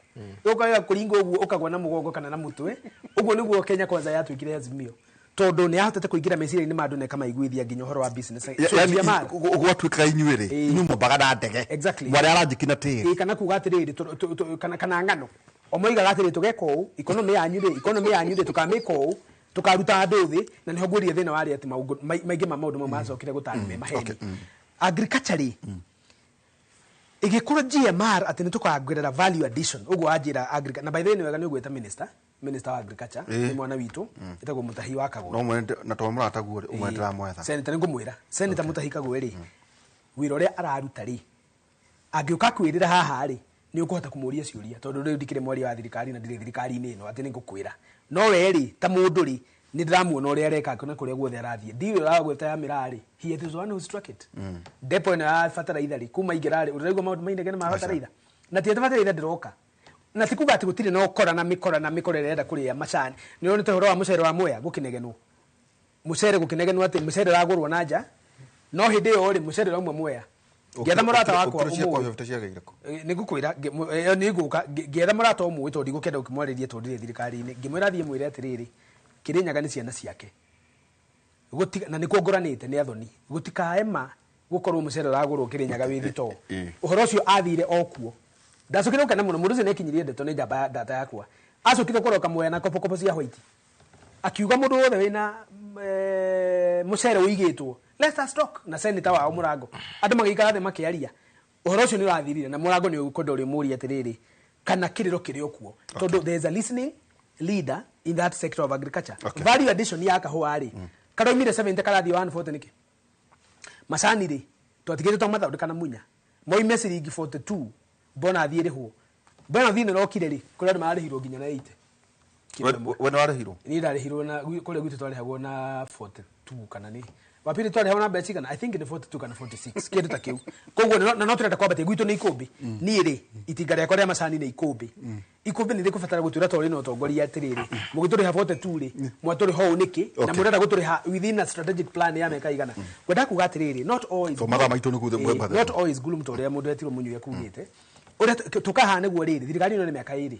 ũkaiga kũringwo ũguo ũkagwa na mũgongo kana na mũtwe. Ũguo nĩguo Kenya Kwanza yatuĩkire Azimio, tondũ nĩ yahotete kũingĩra meciria-inĩ ma andũ na ĩkamaiguithia nginya ũhoro wa business. So, Yani GMR, gwatuĩkaga inyuĩ rĩ, inyuĩ mwambaga na ndege. Mwarĩ aranjiki na tĩri. Kana kuga atĩrĩrĩ, kana ng'ano o moigaga atĩrĩrĩ, tũgeka ũũ economy yanyu rĩ, economy yanyu rĩ, tũkamĩka ũũ, tũkaruta andũ thĩ. Na nĩho ngwĩrire thĩna warĩ atĩ maingĩ ma maũndũ mau macokire gũtani me maheni. Agriculture rĩ, ĩgĩkorwo GMR atĩ nĩ tũkongerera value addition ũguo wanjĩra na by the way nĩ wega nĩ ũgwĩta minister wa agriculture. Nĩ mwana witũ ĩtagwo Mũtahi wa Kagwe. No mwene na to mũrataguo rĩ, ũmwe ndĩramwetha. Senator, nĩngũmwĩra Senator Mutahi Kagwe rĩ, wĩra ũrĩa araruta rĩ, angĩũka kwĩrĩra haha rĩ, nĩ ũkũhota kũmũria ciũria, tondũ rĩu ndikĩrĩ mwaria wa thirikari na ndirĩ thirikari-inĩ ĩno atĩ nĩngũkwĩra. No we rĩ, ta mũndũ rĩ, nĩ ndĩramuona ũrĩa areka na kũrĩa guothe arathiĩ. Ndirĩ ũragwĩta ya mĩraa rĩ, he is the one who struck it. Depo ĩno ya bataraitha rĩ, kuma ingĩra rĩ, ũraigua maũndũ mainegene ma bataraitha, na ti atĩ bataraitha ndĩroka, na ti kuga atĩ gũtirĩ na ũkora na mĩkora na mĩkora ĩrĩa ĩrenda kũrĩa macani. Nĩ ũronete ũhoro wa mũcere wa Mwea gũkĩnegenwo, mũcere gũkĩnegenwo atĩ mũcere ũragũrwo na nja, no hĩndĩ ĩyo rĩ, mũcere ũrauma Mwea. Ngĩetha mũrata wakwa ũmũĩ. Nĩ ngũkwĩra, nĩ ngũka ngĩetha mũrata ũmũĩ, tondũ ndigũkĩenda gũkĩmwarĩria tondũ ndirĩ thirikari-inĩ. Ngĩmwĩra thiĩ mwĩre atĩrĩrĩ, Kĩrĩnyaga nĩ ciana ciake. Na nĩ kuongoranĩte nĩ athoni, gũtikaema gũkorwo mũcere ũragũrwo Kĩrĩnyaga wĩ thitoo. Ũhoro ũcio athire o kuo, ndacokire gũkena mũno. Mũndũ ũcio nĩekinyirie ndeto nĩ njamba ya data yakwa, acokire kũroka Mwea na kobokobo cia white, akiuga mũndũ wothe wĩna mũcere ũigĩtwo, let us talk na senator wao Mũrango. Andũ magĩikara thĩ makĩaria ũhoro ũcio nĩ ũrathirire. Na Mũrango nĩ ũkwenda ũrĩmũria atĩrĩrĩ, kana kĩrĩro kĩrĩ o kuo, tondũ there is a listening leader in that sector of agriculture. Value addition ya kahũa rĩ, karaumire 70 karathiĩ 140 nĩkĩ? Macani rĩ, twatigĩte twamathondeka na munya moime ciringi 42, bonathi ĩrĩhwo, bonathi ĩno ĩrokire rĩ, kũrĩ andũ mararĩhirwo nginya na 80. We nĩ warĩhirwo? Niĩ ndarĩhirwo na kũrĩa gwitũ twarĩhagwo na 42, kana nĩ wapiri twarĩhagwo na mbeca cigana? I think nĩ 42 kana 46, kĩndũ ta kĩu. Koguo na no tũrenda kwambatia gwitũ nĩ ikũmbĩ. Niĩ rĩ, itinga rĩakwa rĩa macani nĩ ikũmbĩ. Ikũmbĩ nĩ rĩkũbatara gũtwĩra tondũ rĩna ũtongoria atĩrĩrĩ, mũgĩtũrĩha 42 rĩ, mwatũrĩha ũũ nĩkĩ? Na mũrenda gũtũrĩha within a strategic plan ya mĩaka igana? Ngwenda kuga atĩrĩrĩ, not all is To mathaa maitũ nĩ kuthĩ. Not all is gloom ta ũrĩa mũndũ etirwo mũnyue kugĩte ũrĩa tũkahana nĩguo rĩrĩ. Thirikari ĩno nĩ mĩaka 2,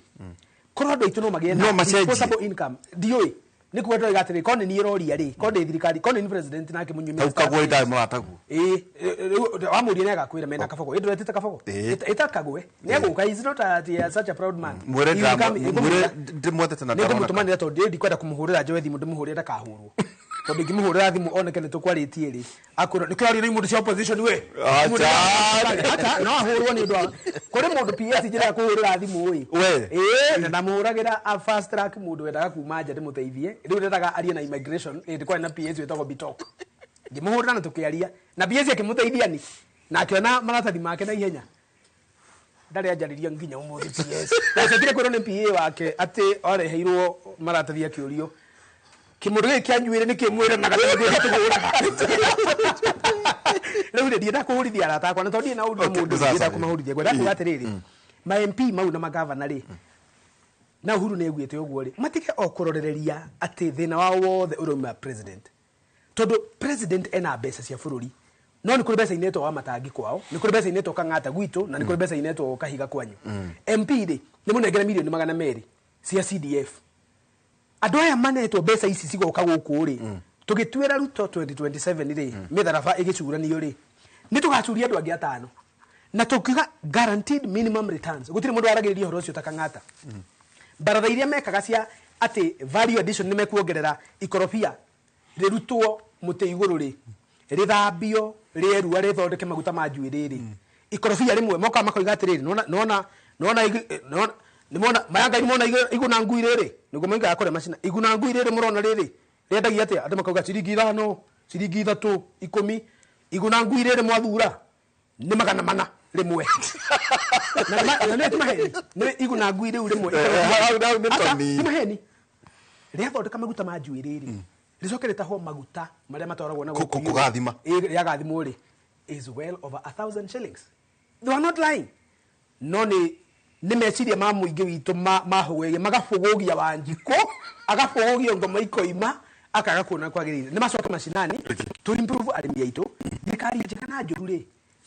korwo andũ aitũ no magĩe No na macenjie. disposable income. Ndiũĩ nĩ kuga ndĩroiga atĩrĩ, korwo nĩ niĩ ĩroria rĩ, korwo ndĩ thirikari, korwo nĩ niĩ president nake mũnyue Tau Kagwe ndarĩ mũrataguo. Ĩĩ, rĩu wamũria nĩ agakwĩra mena Kabogo. Ĩ ndũretĩte Kabogo? Ĩta Kagwe nĩ egũka. He is not a, such a proud man. Mwĩre He will come- mwĩre ndĩmwethete na nĩ ndaroneka. ngũmũtũmanĩra, tondũ ndikwenda kũmũhũrĩra njoe thimũ ndĩmũhũrĩre ndakahũrwo, tondũ ingĩmũhũrĩra thimũ oneke nĩ tũkwarĩtie rĩ, akwĩrwo nĩ kĩrario nĩ mũndũ cia opposition we. Acha. Acha, no ahũrwo nĩ ũndũ wa kũrĩ mũndũ PS njĩraga kũhũrĩra thimũ ĩ. We. Ĩĩ, na ndamũhũragĩra a fast track, mũndũ wendaga kuma nja ndĩmũteithie, rĩu ndendaga arie na immigration. Ĩndĩ kwarĩ na PS wĩtagwo Bitok, ngĩmũhũrĩra na tũkĩaria na PS akĩmũteithia ni na akĩona maratathi make na ihenya. Ndarĩ anjarĩria nginya ũmũthĩ PS. Ndacokire kwĩrwo nĩ PA wake atĩ areheirwo maratathi akĩũrio kĩmũndũ gĩkĩ kĩanyuĩre nĩ kĩmwĩre na gatũhũraga. Rĩu rĩ, ndienda kũhũrithia arata akwa, na tondũ ndirĩ na ũndũ na mũndũ, Sasa. ndienda kũmahũrithia. Ngwenda kuga atĩrĩrĩ, ma MP mau na magavana rĩ, Na Uhuru nĩ aiguĩte ũguo rĩ, matige o kũrorereria atĩ thĩna wao wothe ũrauma president, tondũ president ena mbeca cia bũrũri, no nĩ kũrĩ mbeca inetwo wa matangi kwao, nĩ kũrĩ mbeca inetwo Kang'ata gwitũ, na nĩ kũrĩ mbeca inetwo Kahiga kwanyu. MP rĩ, nĩ mũnengere mirioni 200 cia CDF. Andũ aya manetwo mbeca ici cigoka gũkũ rĩ, tũgĩtuĩra Ruto 2027 rĩ, mĩtharaba ĩgĩcuranio rĩ, nĩ tũgacuria andũ angĩ atano na tũkiuga guaranteed minimum returns. Gũtirĩ mũndũ waragĩrĩria ũhoro ũcio ta Kang'ata. Baratha iria mekaga cia atĩ value addition, nĩ mekuongerera ikorobia rĩrutwo mũtĩ igũrũ rĩ, rĩthambio, rĩerua, rĩthondeke maguta ma njuĩrĩ rĩ, ikorobia rĩmwe mokaga makoiga atĩrĩrĩ, nona nona nona nĩmona maya ngai nĩmona iguna ngui rĩrĩ, nĩguo moigaga kũrĩa macina iguna ngui rĩrĩ, mũrona rĩrĩ rĩendagia atĩa? Andũ makauga ciringi 5, ciringi 3, 10. Iguna ngui rĩrĩ mwathura nĩ 400 rĩmwe. Na nĩ ti maheni, nĩ iguna ngui rĩu rĩmwe. Hau nĩ Aca, toni. ti maheni, rĩathondeka maguta ma njuĩrĩ rĩ, rĩcoke rĩtahwo maguta marĩa matwaragwo na gũkũ Kũgathima. Ĩ, rĩagathimwo rĩ, is well over 1,000 shillings. They are not lying, no nĩ meciria ma mũingĩ witũ mahũgĩria, magabũgũgia Wanjikũ, agabũgũgio ngoma ikoima, akaga kuona kwagĩrĩire. Nĩ macoke macinani to improve arĩmi aitũ. Thirikari njega na njũru rĩ,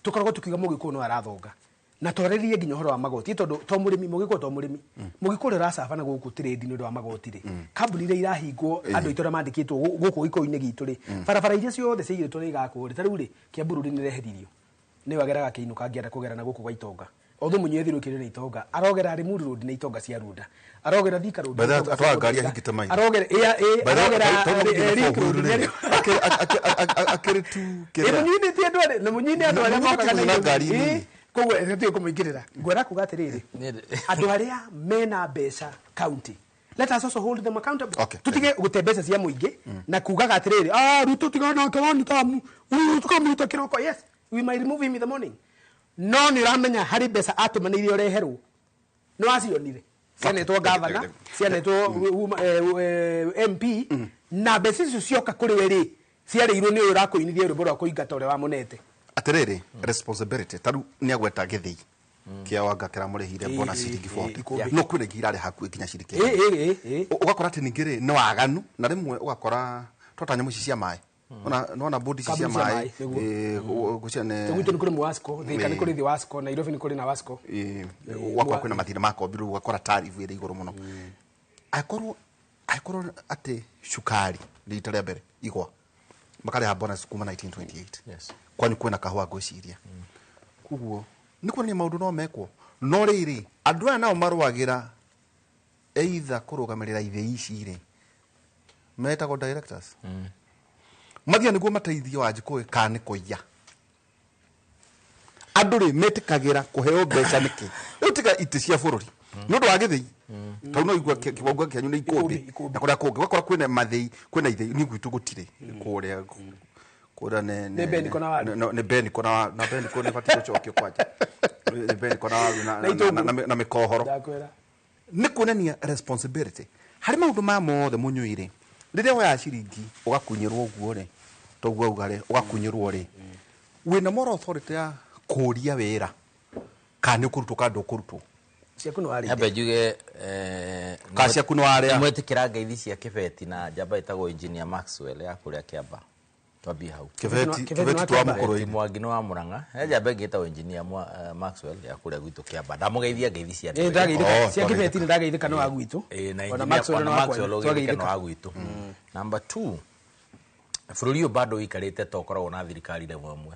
tũkoragwo tukiuga mũgĩkũyũ no arathonga na twarĩrie nginya ũhoro wa magoti, tondũ to mũrĩmi mũgĩkũyũ, to mũrĩmi mũgĩkũyũ ũrĩa ũracaba na gũkũ trade nĩ ũndũ wa magoti rĩ, kambuni iria irahingwo, andũ aitũ arĩa mandĩkĩtwo gũkũ gĩkũyũ-inĩ gitũ rĩ, barabara iria ciothe ciaigĩtwo nĩ igakwo rĩ, ta rĩu rĩ, Kiambu Road nĩ ĩreheririo, nĩwe ageraga akĩinũka angĩenda kũgera na gũkũ gwa itonga othe mũnyethirwo kĩrĩ na itonga, arogera Limuru Road na itonga cia Runda, arogera Thika Road By na the way, itonga cia atwara ngari Runda. ahingĩte maitho. Arogera ĩ By the way, arogera tondũ gũthiĩ na Link four Road wheel rĩ, akĩrĩ tu Ĩ, kĩrĩa. mũnyinĩtie andũ arĩa na mũnyine andũ arĩa Mũnyinĩtie mokaga na Nairobi. ngari Ĩ, nini. Koguo tũtige kũmũingĩrĩra, ngwenda kuga atĩrĩrĩ, andũ arĩa mena mbeca county, let us also hold them accountable. Okay. Tutige gũte mbeca cia mũingĩ na kugaga atĩrĩrĩ, ah, Ruto tigana nake one tamu, tukamũruta kĩroko. Yes, we might remove him in the morning, no nĩ ũramenya harĩ mbeca atũmanĩire ũreherwo, nĩ wacionire cianetwo gavana, cianetwo MP, na mbeca icio cioka kũrĩ we rĩ, ciarĩirwo nĩ ũyũ ũrakũinithia rwĩmbo rwa kũingata ũrĩa wamũnete. Atiriri, responsibility taru nĩ agweta gĩthĩi kĩa Wanga kĩramũrĩhire bona ciringi 40, ikũmbĩ. No kwĩna ingĩ irarĩ hakuhĩ nginya ciringi Ĩ, ĩ, ĩ. Ũgakora atĩ ningĩ rĩ, nĩ waganu, na rĩmwe ũgakora twata nyamũ ici cia maĩ, ona nona bodi ici cia Kambuni cia maĩ maĩ, nĩguo. Ngũcia nĩ Gwitũ nĩ kũrĩ Mwasco, Thika nĩ kũrĩ Thiwasco, Nairobi nĩ kũrĩ na Wasco. Ũgakora kwĩna mathĩna ma kombi, rĩu ũgakora tarifu ĩrĩ igũrũ mũno. Angĩkorwo atĩ cukari rita rĩa mbere igwa makarĩha bonus kuma 1928. Kwanyu kwĩna kahũa, ngwĩciria koguo nĩ kuonania maũndũ no mekwo, no rĩrĩ, andũ aya nao marũagĩra either kũrũgamĩrĩra ithĩi ici rĩ, metagwo directors, mathia nĩguo mateithie Wanjikũ kana nĩ kũiya. Andũ rĩ, metĩkagĩra kũheo mbeca nĩkĩ? Rĩu tiga itĩ cia bũrũri nĩ ũndũ wa gĩthĩi, tondũ no igua kĩbongo kĩanyu nĩ ikũmbĩ, na kũrĩa kũngĩ ũgakora kwĩna mathĩi, kwĩna ithĩi. Niĩ gwitũ gũtirĩ kũrĩa Nĩ Beniko na waru. Nĩ Beniko na Beniko nĩ batiĩ gũcokio kwanja, nĩ Beniko na waru Na itũngũrũ. na mĩkohoro. Ndakwĩra. Nĩ kuonania responsibility harĩ maũndũ ma mothe. Mũnyuire rĩrĩa woya ciringi ũgakunyĩrwo ũguo rĩ, toguo auga rĩ, ũgakunyĩrwo rĩ, wĩna moral authority ya kũria wĩra kana nĩ ũkũrutwo kana ndũkũrutwo. Ciaku nĩ warĩte. Nyambe njuge Ka ciaku nĩ warĩa. Mwetĩkĩra ngeithi cia Kĩbeti na njamba ĩtagwo Engineer Maxwell ya kũrĩa Kĩamba, twambie hau. Kĩbeti- Kĩbeti twa Mũkũrwe-inĩ. Mwangi nĩ wa Mũrang'a, he njamba ĩngĩ ĩtagwo Engineer Maxwell ya kũrĩa gwitũ Kĩamba, ndamũgeithia ngeithi cia Ĩ, ndageithĩka. Cia Kĩbeti nĩ ndageithĩka nĩ wa gwitũ. Ĩ, na Ona engineer- Maxwell ona nĩ wa Maxwell kwanyu. ũgeithĩka nĩ Twageithĩka. wa gwitũ. Number two, bũrũri ũyũ bado ũikarĩte ta ũkoragwo na thirikari level ĩmwe.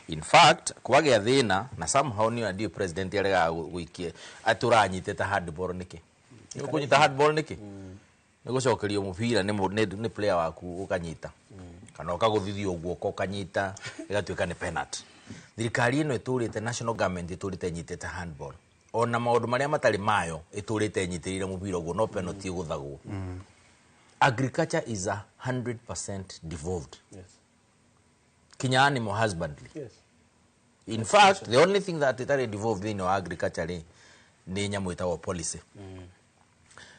In fact, kwagĩa thĩna na somehow nĩ ndiũ president aregaga gũikia atĩ ũranyitĩte handball nĩkĩ, nĩ ũkũnyita handball nĩkĩ, nĩ gũcokerio mũbira nĩ player waku ũkanyita, kana ũkagũthithio guoko ũkanyita, ĩgatuĩka nĩ penalty. Thirikari ĩno ĩtũrĩte, national government ĩtũrĩte ĩnyitĩte handball, ona maũndũ marĩa matarĩ mayo ĩtũrĩte ĩnyitĩrĩire mũbira ũguo, no penalty ĩgũthagwo. Agriculture is 100% devolved. Kinya animal husbandry. In fact, the only thing that ĩtarĩ devolved thĩinĩ wa agriculture rĩ, nĩ nyamũ ĩtagwo policy.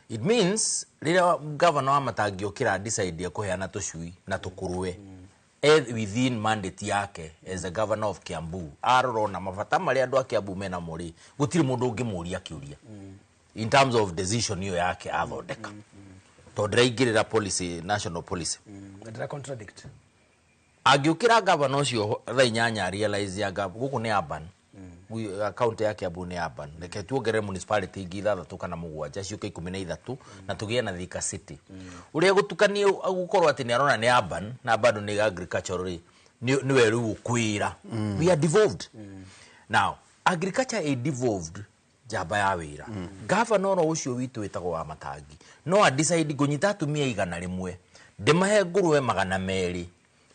It means rĩrĩa governor wa Matangi okĩra decide kũheana tũcui na tũkũrwe, within mandate yake as a governor of Kiambu, arora ona mabata marĩa andũ a Kiambu menamo rĩ, gũtirĩ mũndũ ũngĩmũria kĩũria. In terms of decision ĩyo yake athondeka, tondũ ndĩraingĩrĩra policy, national policy. Na ndĩra contradict. Angĩũkĩra gavana ũcio thaa 8, realize ya gũkũ nĩ urban. Kaunti ya Kiambu nĩ urban. Reke tuongerere municipality ingĩ ithathatũ kana mũgwanja, ciũke 13, na tũgĩe na Thika City. Ũrĩa gũtukania gũkorwo atĩ nĩ arona nĩ urban na bado nĩ agricultural rĩ, nĩwe rĩu ũkwĩra we are devolved. Now agriculture ĩ devolved, njamba ya wĩra, gavana oro ũcio witũ wĩtagwo wa Matangi no a decide ngũnyita atumia 100, ndĩmahe ngũrwe 200,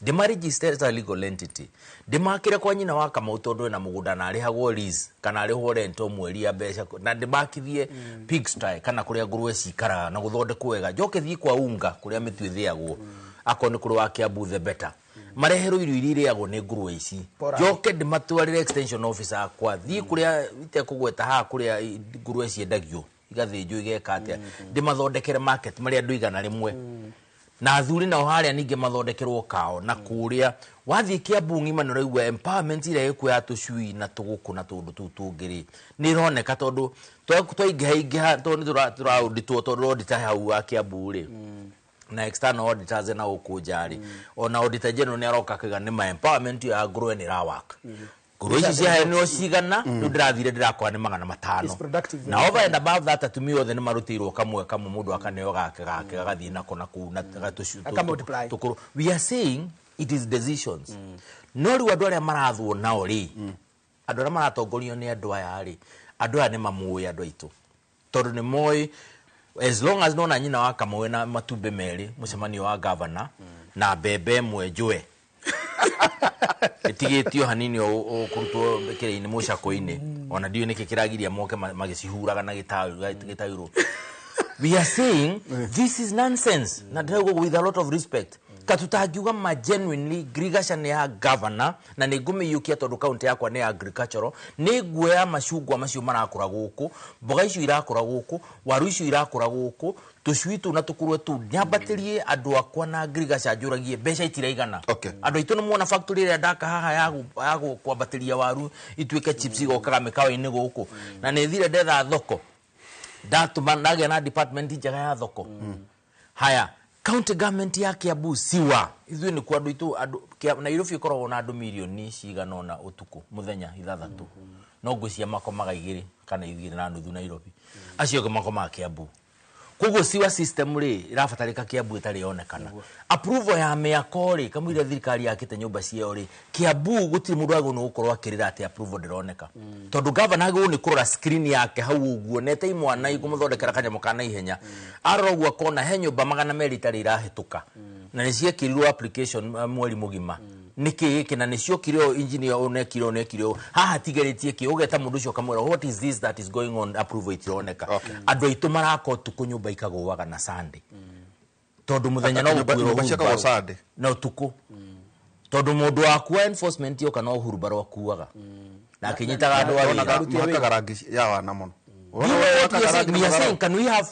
ndĩmaregister as a legal entity, ndĩmakĩre kwa nyina wa Kamau tondũ ena mũgũnda na arĩhagwo lease kana arĩhwo rent o mweri ya mbeca, na ndĩmakithie pigsty kana kũrĩa ngũrwe cikaraga na gũthondekwo wega. Njoke thiĩ kwa unga kũrĩa mĩtu ĩthĩagwo, akorwo nĩ kũrĩ wa Kiambu, the better, mareherwo irio iria irĩagwo nĩ ngũrwe ici. Pora. Njoke ndĩmatwarĩre extension officer akwa, thiĩ kũrĩa itekũgweta haha, kũrĩa ngũrwe ciendagio igathĩnjwo igeka atĩa, ndĩmathondekere market marĩ andũ 100, na athuri nao harĩa ningĩ mathondekerwo kao. Na kũrĩa wathiĩ Kiambu ng'ima nĩ ũraigua empowerment ĩrĩa ĩkuo ya tũcui na tũgũkũ na tũndũ tũu tũngĩ rĩ, nĩ ĩroneka tondũ twaingĩha ingĩha, tondũ nĩ tũraũnditwo, tondũ auditor hau wa Kiambu rĩ na external auditors na gũkũ nja rĩ, ona auditor general nĩ aroka akauga nĩ ma empowerment ĩyo ya ngũrwe nĩ ĩrawaka. Ngũrwe ici ciaheanirwo cigana rĩu ndĩrathire ndĩrakora nĩ 500. It's productive. Na over and above that, atumia othe nĩ marutĩirwo kamwe kamwe, mũndũ akaneo gake gake gagathiĩ nako na kũu na Aka multiply. tũkũrũ. We are saying it is decisions, no rĩu andũ arĩa marathwo nao rĩ, andũ arĩa maratongorio nĩ andũ aya rĩ, andũ aya nĩ mamũĩ andũ aitũ, tondũ nĩ moĩ as long as nona nyina wa Kamau na matumbĩ merĩ mũcemanio wa governor na mbembe ĩmwe njũe ĩtigĩtio hanini kũrutwo kĩrĩa-inĩ mũcakũ-inĩ, ona ndiũĩ nĩkĩ kĩragiria moke magĩcihuraga na gĩtaurũ. We are saying this is nonsense, na ndĩrauga with a lot of respect, katutangiuga ma genuinely ngirigaca nĩ ya governor na nĩ ngũmĩiyũkia tondũ kaunti yakwa nĩ agricultural, nĩ nguoya macungwa macio marakũra gũkũ, mboga icio irakũra gũkũ, waru icio irakũra gũkũ, tũcui tũu na tũkũrwe tũu, nyambatĩrie andũ akwa na ngirigaca, njũragie mbeca itiraigana. Andũ aitũ nĩ muona factory ĩrĩa ndaka haha ya kwambatĩria waru ituĩke chips igokaga mĩkawa-inĩ gũkũ, na nĩ thire ndetha thoko, ndatũma ndagĩa na department njega ya thoko. Haya, county government ya Kiambu siwa ithuĩ nĩ kwa andũ aitũ, andũ Nairobi ĩkoragwo na andũ mirioni cigana ũna ũtukũ mũthenya ithathatũ, no ngwĩciria makomaga 2 kana 2.5 Nairobi, acio angĩ makomaga Kiambu. Koguo siwa system rĩ ĩrabatarĩka Kiambu ĩtarĩ yonekana. Approval ya mĩako rĩ, kamũira thirikari yakĩte nyũmba ciao rĩ, Kiambu gũtirĩ mũndũ wagĩrĩirwo nĩ gũkorwo akĩrĩra atĩ approval ndĩroneka, tondũ governor agĩrĩirwo nĩ kũrora screen yake hau ũguo nete imwana ikũmũthondekera kanyamũ ka naihenya, arora ũguo akona he nyũmba 200 itarĩ irahĩtũka na nĩ ciekĩrirwo application mweri mũgima, nĩkĩ gĩkĩ na nĩ ciokire ũũ, engineer ũyũ nekire ũũ nekire ũũ, haha tigarĩtie kĩ, ũgeta mũndũ ũcio ũkamwĩra, "What is this that is going on?" Approval itironeka. Andũ aitũ maraka ũtukũ, nyũmba ikagũaga na Sunday, tondũ mũthenya no Nyũmba gũkuĩrwo nyũmba ciakagwo hurumbarũ. Sunday. Na ũtukũ, tondũ mũndũ wakua enforcement yoka no hurumbarũ akuaga na akĩnyitaga andũ a wĩra. Mahakaga rangi ya wana mũno. You know what we are saying? We are saying, can we have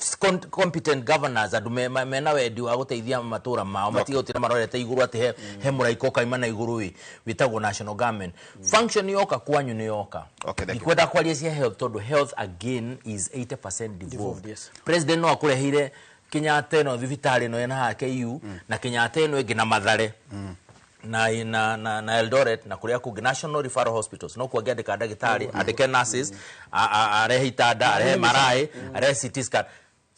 competent governors, andũ mena wendi wa gũteithia matũra mao, matige gũtinda marorete igũrũ atĩ he mũraika ũkaima na igũrũ wĩtagwo national government. Function yoka kwanyu nĩ yoka. Ndikwenda kwaria cia health tondũ health again is 80% devolved. Devolved, yes. President no akũreheire Kenyatta ĩno thibitarĩ ĩno ĩna haha KU na Kenyatta ĩno ĩngĩ na Mathare na Eldoret na kuria kũngĩ national referral hospitals, no kuangĩandĩka ndagĩtarĩ, andĩke nurses, arehe itanda, arehe maraĩ, arehe CT scan.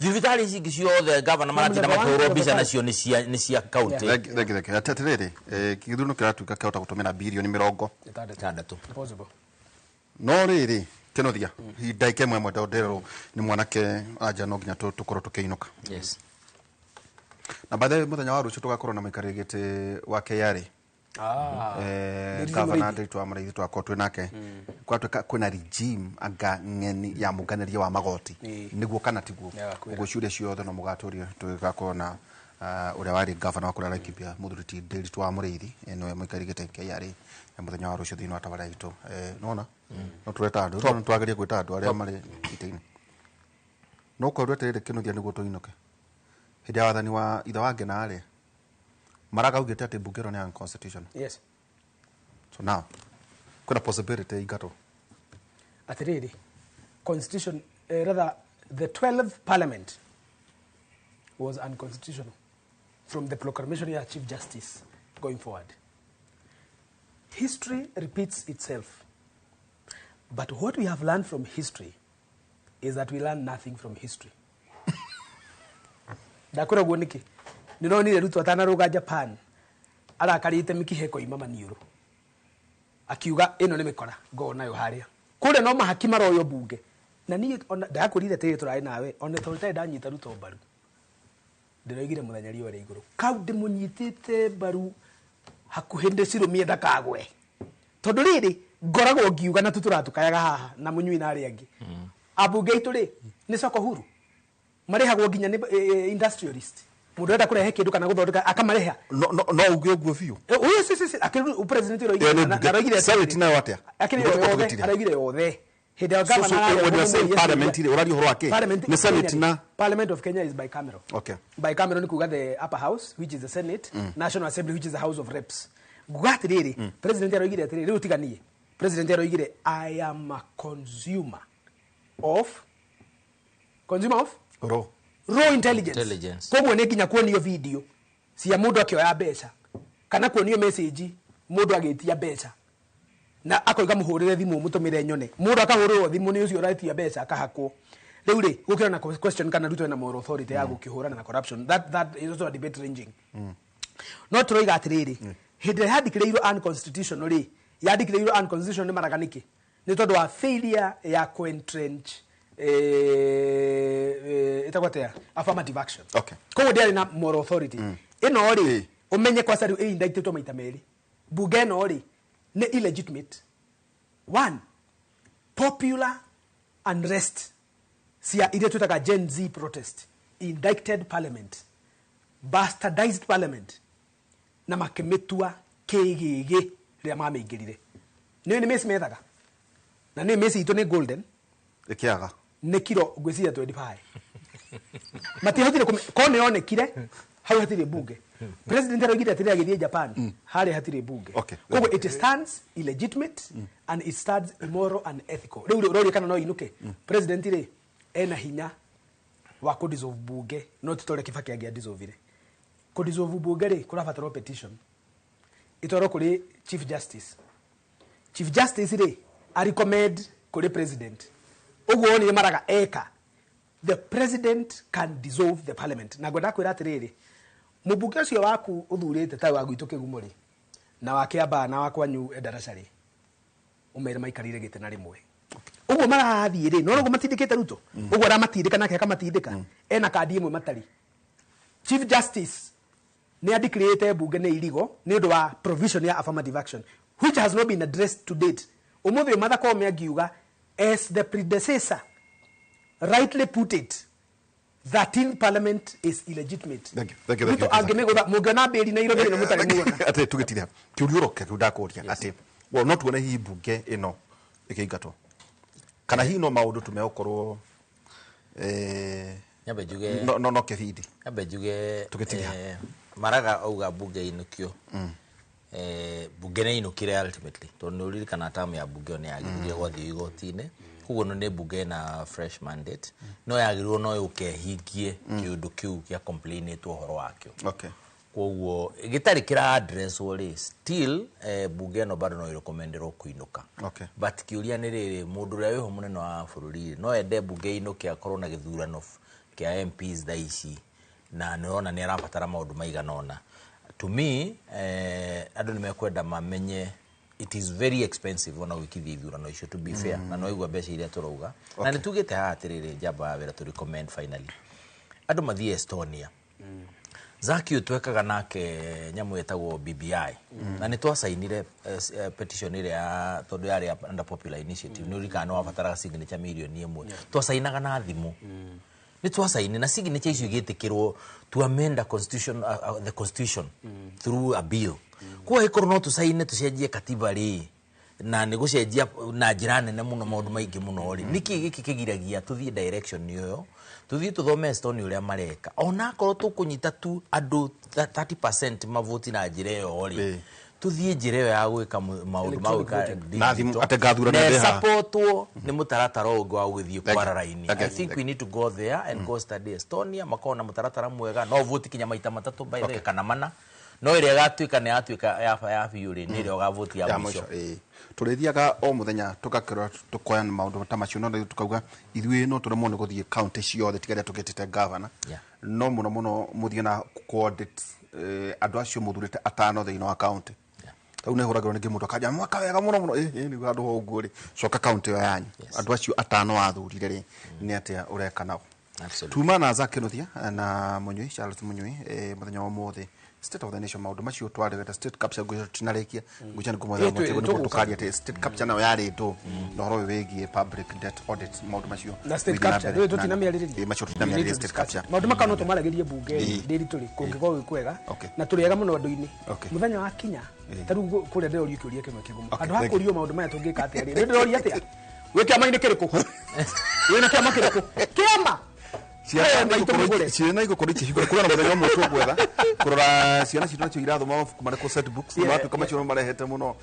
Thibitarĩ ici ingĩ ciothe gavana maratinda makĩhũrwo mbica nacio nĩ cia county. Thank you, thank you. Atĩrĩrĩ, gĩthurano kĩratuĩka kĩahota gũtũmĩra birioni mĩrongo ĩtandatũ. Possible. No rĩrĩ, kĩnothia ndagĩka ĩmwe ĩmwe ndĩrerwo nĩ mwanake anja no nginya tũkorwo tũkĩinũka. Yes. Na by the way, mũthenya wa rũciũ tũgakorwo na mũikarĩri gĩtĩ wa KRA. Ndiritu Gavana Mũrĩithi. Ndiritu wa Mũrĩithi twakorwo twĩ nake. Kwatuĩka kwĩna regime anga ng'eni ya mũnganĩria wa magoti, nĩguo kana tiguo? Nĩagakwĩra. Ũguo ciũria ciothe no mũgatũria, tũgakorwo na ũrĩa warĩ gavana wa kũrĩa Laikipia, mũthuri ti Ndiritu wa Mũrĩithi, nĩwe mũikarĩri gĩtĩ KRA mũthenya wa rũciũ thĩinĩ wa tabarĩra itũ. Nona no tũreta andũ, no twagerie gwĩta andũ arĩa marĩ itĩ-inĩ, no kwerwo atĩrĩrĩ, kĩnuthia, nĩguo tũinũke, hĩndĩ ya wathani wa ithe wa Ngena rĩ, Maraga augĩte atĩ mbunge ĩno nĩ unconstitutional. So now kwĩna possibility ingatwo. Atiriri, constitution, rather The 12th parliament was unconstitutional from the proclamation ya Chief Justice going forward. History repeats itself. But what we have learned from history is that we learn nothing from history. Ndakwĩra guo nĩkĩ? Nĩronire Ruto atanarũga Japan arakarĩte mĩkiha ĩkoima maniũrũ, akiuga ĩno nĩ mĩkora ngoo nayo harĩa kũrĩa no mahaki maroywo mbunge. Na niĩ ona ndakwĩrire atĩrĩrĩ, tũrarĩ nawe ona tondũ itarĩ ndanyita Ruto mbaru, ndĩroigire mũthenya riũa rĩa igũrũ kau ndĩmũnyitĩte mbaru hakuhĩ ndĩcirũmie ndakagwe, tondũ rĩrĩ ngoragwo ngiuga na tũtũratukayaga haha na mũnyui na arĩa angĩ. Ambunge aitũ rĩ nĩ soko huru, marĩhagwo nginya nĩ industrialist, mũndũ ũrenda kũrehe kĩndũ kana gũthondeka akamarĩha. No uge ũguo biũ. Ũyũ si akĩrĩ president Ĩyo nĩ mbunge. aroigire. Senate nayo atĩa? Akĩrĩ Nĩguo yothe. tũgĩtire. Aroigire yothe hĩndĩ ya So, governor when you are saying parliament rĩ, ũraria ũhoro wa kĩ? Parliament Nĩ Senate Kenya, na Parliament of Kenya is bicameral. Bicameral nĩ kuga the upper house, which is the Senate, National Assembly, which is the House of Reps. Nguga atĩrĩrĩ, president aroigire atĩrĩrĩ, rĩu tiganie, president aroigire, "I am a consumer of Raw. raw intelligence." Intelligence. Koguo nĩ nginya kuonio video cia mũndũ akĩoya mbeca kana kuonio message mũndũ agĩtia mbeca na akoiga mũhũrĩre thimũ mũtũmĩre nyone, mũndũ akahũrĩrwo thimũ nĩ ũcio ũretia mbeca akahakwo. Rĩu rĩ gũkĩra na question kana Ruto ena moral authority ya gũkĩhũrana na corruption. That is also a debate ranging. No tũroiga atĩrĩrĩ, hĩndĩ ĩrĩa yandĩkĩrĩirwo unconstitutional rĩ, yandĩkĩrĩirwo unconstitutional nĩ Maraga nĩkĩ? Nĩ tondũ wa failure ya kuentrench ĩtagwo atĩa, affirmative action. Koguo ndĩarĩ na moral authority ĩno rĩ. Ũmenye kwaca rĩu ĩindictĩtwo maita merĩ. Mbunge ĩno rĩ nĩ illegitimate. One, popular unrest cia iria twĩtaga Gen Z protest indicted parliament, bastardized parliament, na makĩmĩtua kĩgĩgĩ rĩrĩa mamĩingĩrire. Nĩ mĩci methaga na nĩ mĩci itũ nĩ golden. Ĩkĩaga. Nĩ kiro ngwĩciria 25 matiahotire ko nĩ yonekire hau hatirĩ mbunge. President aroigire atĩrĩ agĩthiĩ Japan, harĩa hatirĩ mbunge. Koguo it stands illegitimate and it stands immoral and ethical. Rĩu rĩ ũroria kana no inũke. President rĩ ena hinya wa kũ dissolve bunge, no ti ta ũrĩa Kibaki angĩadissolvire. Kũ dissolve bunge rĩ kũrabatarwo petition itwarwo kũrĩ Chief Justice. Chief Justice rĩ a recommend kũrĩ president. Ũguo wonire Maraga eka, the president can dissolve the parliament. Na ngwenda kwĩra atĩrĩrĩ, mũmbunge ũcio waku ũthurĩte ta wa gwitũ Kĩgumo rĩ na wa Kĩambaa na wa kwanyu Ndaraca rĩ, ũmere maikarĩire gĩtĩ na rĩmwe ũguo marathiĩ rĩ, no ũguo matindĩkĩte Ruto ũguo aramatindĩka nake akamatindĩka, ena kandi ĩmwe matarĩ. Chief Justice nĩ andeclarĩte mbunge nĩ irigo nĩ ũndũ wa provision ya affirmative action, which has not been addressed to date. Ũmũthĩ ũyũ Martha Koome angiuga, as the predecessor rightly put it, 13th parliament is illegitimate. Thank you. Thank you. Thank Ruto you. angĩmĩgũtha mũngĩona mbĩri Nairobi nĩ mũtarĩ muona. Atĩ tũgĩtire kĩũria ũroke kĩu ndakũria atĩ well, no tuone hihi mbunge ĩno ĩkĩingatwo kana hihi no maũndũ tũmegũkorwo Nyambe njuge no kĩbindi. Nyambe njuge Tũgĩtiria. Maraga auga mbunge inũkio. Mbunge nĩ inũkire ultimately tondũ nĩ ũririkana term ya mbunge ĩyo nĩ yagĩthirie gwathiĩ igoti-inĩ, koguo ĩno nĩ mbunge ĩna fresh mandate, no yagĩrĩirwo no yũke ĩhingie kĩũndũ kĩu gĩa complainĩtwo ũhoro wakĩo. Koguo gĩtarĩ kĩra addresswo rĩ, still mbunge ĩno bado no ĩrekomenderwo kũinũka. But kĩũria nĩ rĩrĩ, mũndũ ũrĩa wĩho mũnene wa bũrũri rĩ, no ende mbunge ĩinũke akorwo na gĩthurano kĩa MPs thaa ici, na nĩ ũrona nĩ arabatara maũndũ maigana ũna. To me, andũ nĩ mekwenda mamenye it is very expensive ona gwĩkithia ithurano icio, to be fair. Na no igua mbeca iria tũrauga na nĩ tugĩte haha atĩrĩrĩ, njamba ya wĩra tũ recommend finally andũ mathiĩ Estonia. Zaki ũyũ twekaga nake nyamũ ĩtagwo BBI na nĩ twacainire petition ĩrĩa tondũ yarĩ under popular initiative, nĩ ũririkana nĩ wabataraga signature mirioni 1. Twacainaga na thimũ, nĩ twacaini na signature icio igĩtĩkĩrwo to amend the constitution, the constitution through a bill. Koguo ĩkorwo no tũcaine tũcenjie katiba rĩ, na nĩ gũcenjia na njĩra nene mũno maũndũ maingĩ mũno rĩ, nĩkĩ gĩkĩ kĩgiragia tũthiĩ direction ĩyo, tũthiĩ tũthome Estonia ũrĩa mareka, ona akorwo tũkũnyita tu andũ 30% mavoti na njĩra ĩyo rĩ, Tuthiĩ njĩra ĩyo ya gwĩka maũndũ ma Electronic gwĩka voting. Na thimũ, atĩ ngathurana na ndĩ haha. ĩsapotwo nĩ mũtaratara ũngĩ wa gũgĩthiĩ kwara raini. Thank you. I think we need to go there and go study Estonia, makorwo na mũtaratara mwega, no vote kinya maita matatũ by the way, kana mana, no ĩrĩa ĩgatuĩka nĩ yatuĩka ya biũ rĩ, nĩ ĩrĩa ũgavoti ya ya mũico. mũico ĩĩ. Tũrĩthiaga o mũthenya tũgakĩrora tũkoya maũndũ ta macio, no rĩu tukauga ithuĩ no tũremwo nĩ gũthiĩ kaunti ciothe tiga rĩrĩa tũgĩtĩte gavana, no mũno mũno mũthiĩ na coordinates, andũ acio mũthurĩte atano thĩinĩ wa kaunti. Rĩu nĩ hũragĩrwo nĩngĩ mũndũ akanja mwaka wega mũno mũno, ĩ nĩguo handũ ha ũguo rĩ, coka kaunti ĩyo yanyu, andũ acio atano wathurire rĩ, nĩ atĩa ũreka nao? Absolutely. Tuma na Zack Kinuthia na Munyui Charles Munyui, mũthenya wa ũmũthĩ State of the Nation, maũndũ macio twarĩgete state capture ngwĩciria tũtinarĩkia, ngwĩciria nĩ kũmwetha mũtego nĩguo tũkaria atĩ state capture nayo yarĩ ndũ, na ũhoro ũyũ wĩgiĩ public debt audit, maũndũ macio Na state wĩgiĩ na capture mbere. rĩu tũtinamĩarĩrĩria. Ĩ, macio tũtinamĩarĩrĩria state capture. Maũndũ makao no tũmaragĩrie mbunge Ĩ. ndĩritũ rĩ, kũngĩkorwo gwĩ kwega Okay. na tũrĩ ega mũno andũ-inĩ. Okay. Mũthenya wa kinya ta rĩu kũrĩa ndĩrorio kĩũria kĩmwe kĩgumu, Okay, andũ ha thank you. kũrio maũndũ maya tũngĩka atĩa rĩ, ndĩroria atĩa, wĩ kĩama-inĩ kĩrĩkũ, wĩna kĩama kĩrĩkũ, kĩama Ciana maitũ mũgũre. Ciana igũkorwo ikĩhingũra kũrĩa na mũthenya ũmwe tũgwetha kũrora ciana citũ nacio irathoma mabuku marĩkũ, set books. Yeah, maratuĩka macio marehete mũno,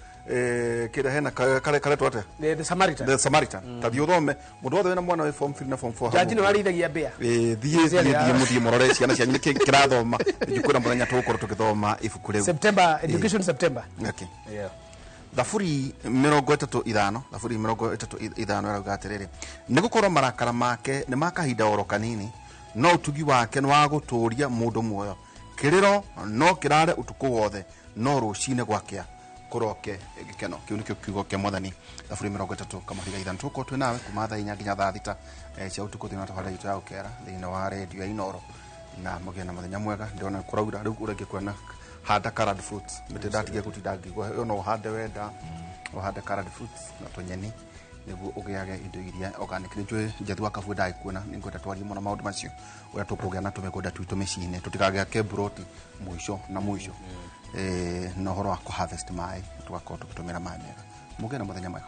kĩrĩa hena karetwo atĩa? The Samaritan. The Samaritan. Ta thiĩ ũthome, mũndũ wothe wĩna mwana wĩ form 3 na form 4. Jaji nĩ warĩithagia mbĩa. Thiĩ thiĩ thiĩ mũthiĩ mũrore ciana cianyu nĩkĩ kĩrathoma. Kwĩna mũthenya tũgũkorwo tũgĩthoma ibuku rĩu. September, education September. Okay. Yeah. Thaburi 35, Thaburi 35 ĩrauga atĩrĩrĩ, nĩ gũkorwo marakara make nĩ ma kahinda oro kanini, no ũtugi wake nĩ wa gũtũũria mũndũ muoyo. Kĩrĩro no kĩrare ũtukũ wothe, no rũcinĩ gwakĩa kũroke gĩkeno. Kĩu nĩkĩo kiugo kĩa Mwathani. Thaburi 35:5. Tũgũkorwo twĩ nawe kuma thaa 4 nginya thaa 6 cia ũtukũ thĩinĩ wa tabarĩra itũ ya Ũkera thĩinĩ wa redio ya Inoro, na mũgĩe na mũthenya mwega. Ndĩrona kũraura rĩu, ũrĩa ngĩkuona handa colored fruits, mĩtĩ ndatigia gũtinda ngĩigua ĩyo, no ũhande wenda ũhande colored fruits na tũnyeni nĩguo ũgĩage indo iria organic. Nĩ njũĩ Njethi wa Kabue ndagĩkuona, nĩ ngwenda twarie mũno maũndũ macio, ũrĩa tũkũgĩa na tũmĩgũnda twitũ mĩciĩ-inĩ, tũtikagĩake mburoti mũico na mũico, na ũhoro wa kũ harvest maĩ, tũgakorwo tũgĩtũmĩra maĩ mega. Mũgĩe na mũthenya mwega.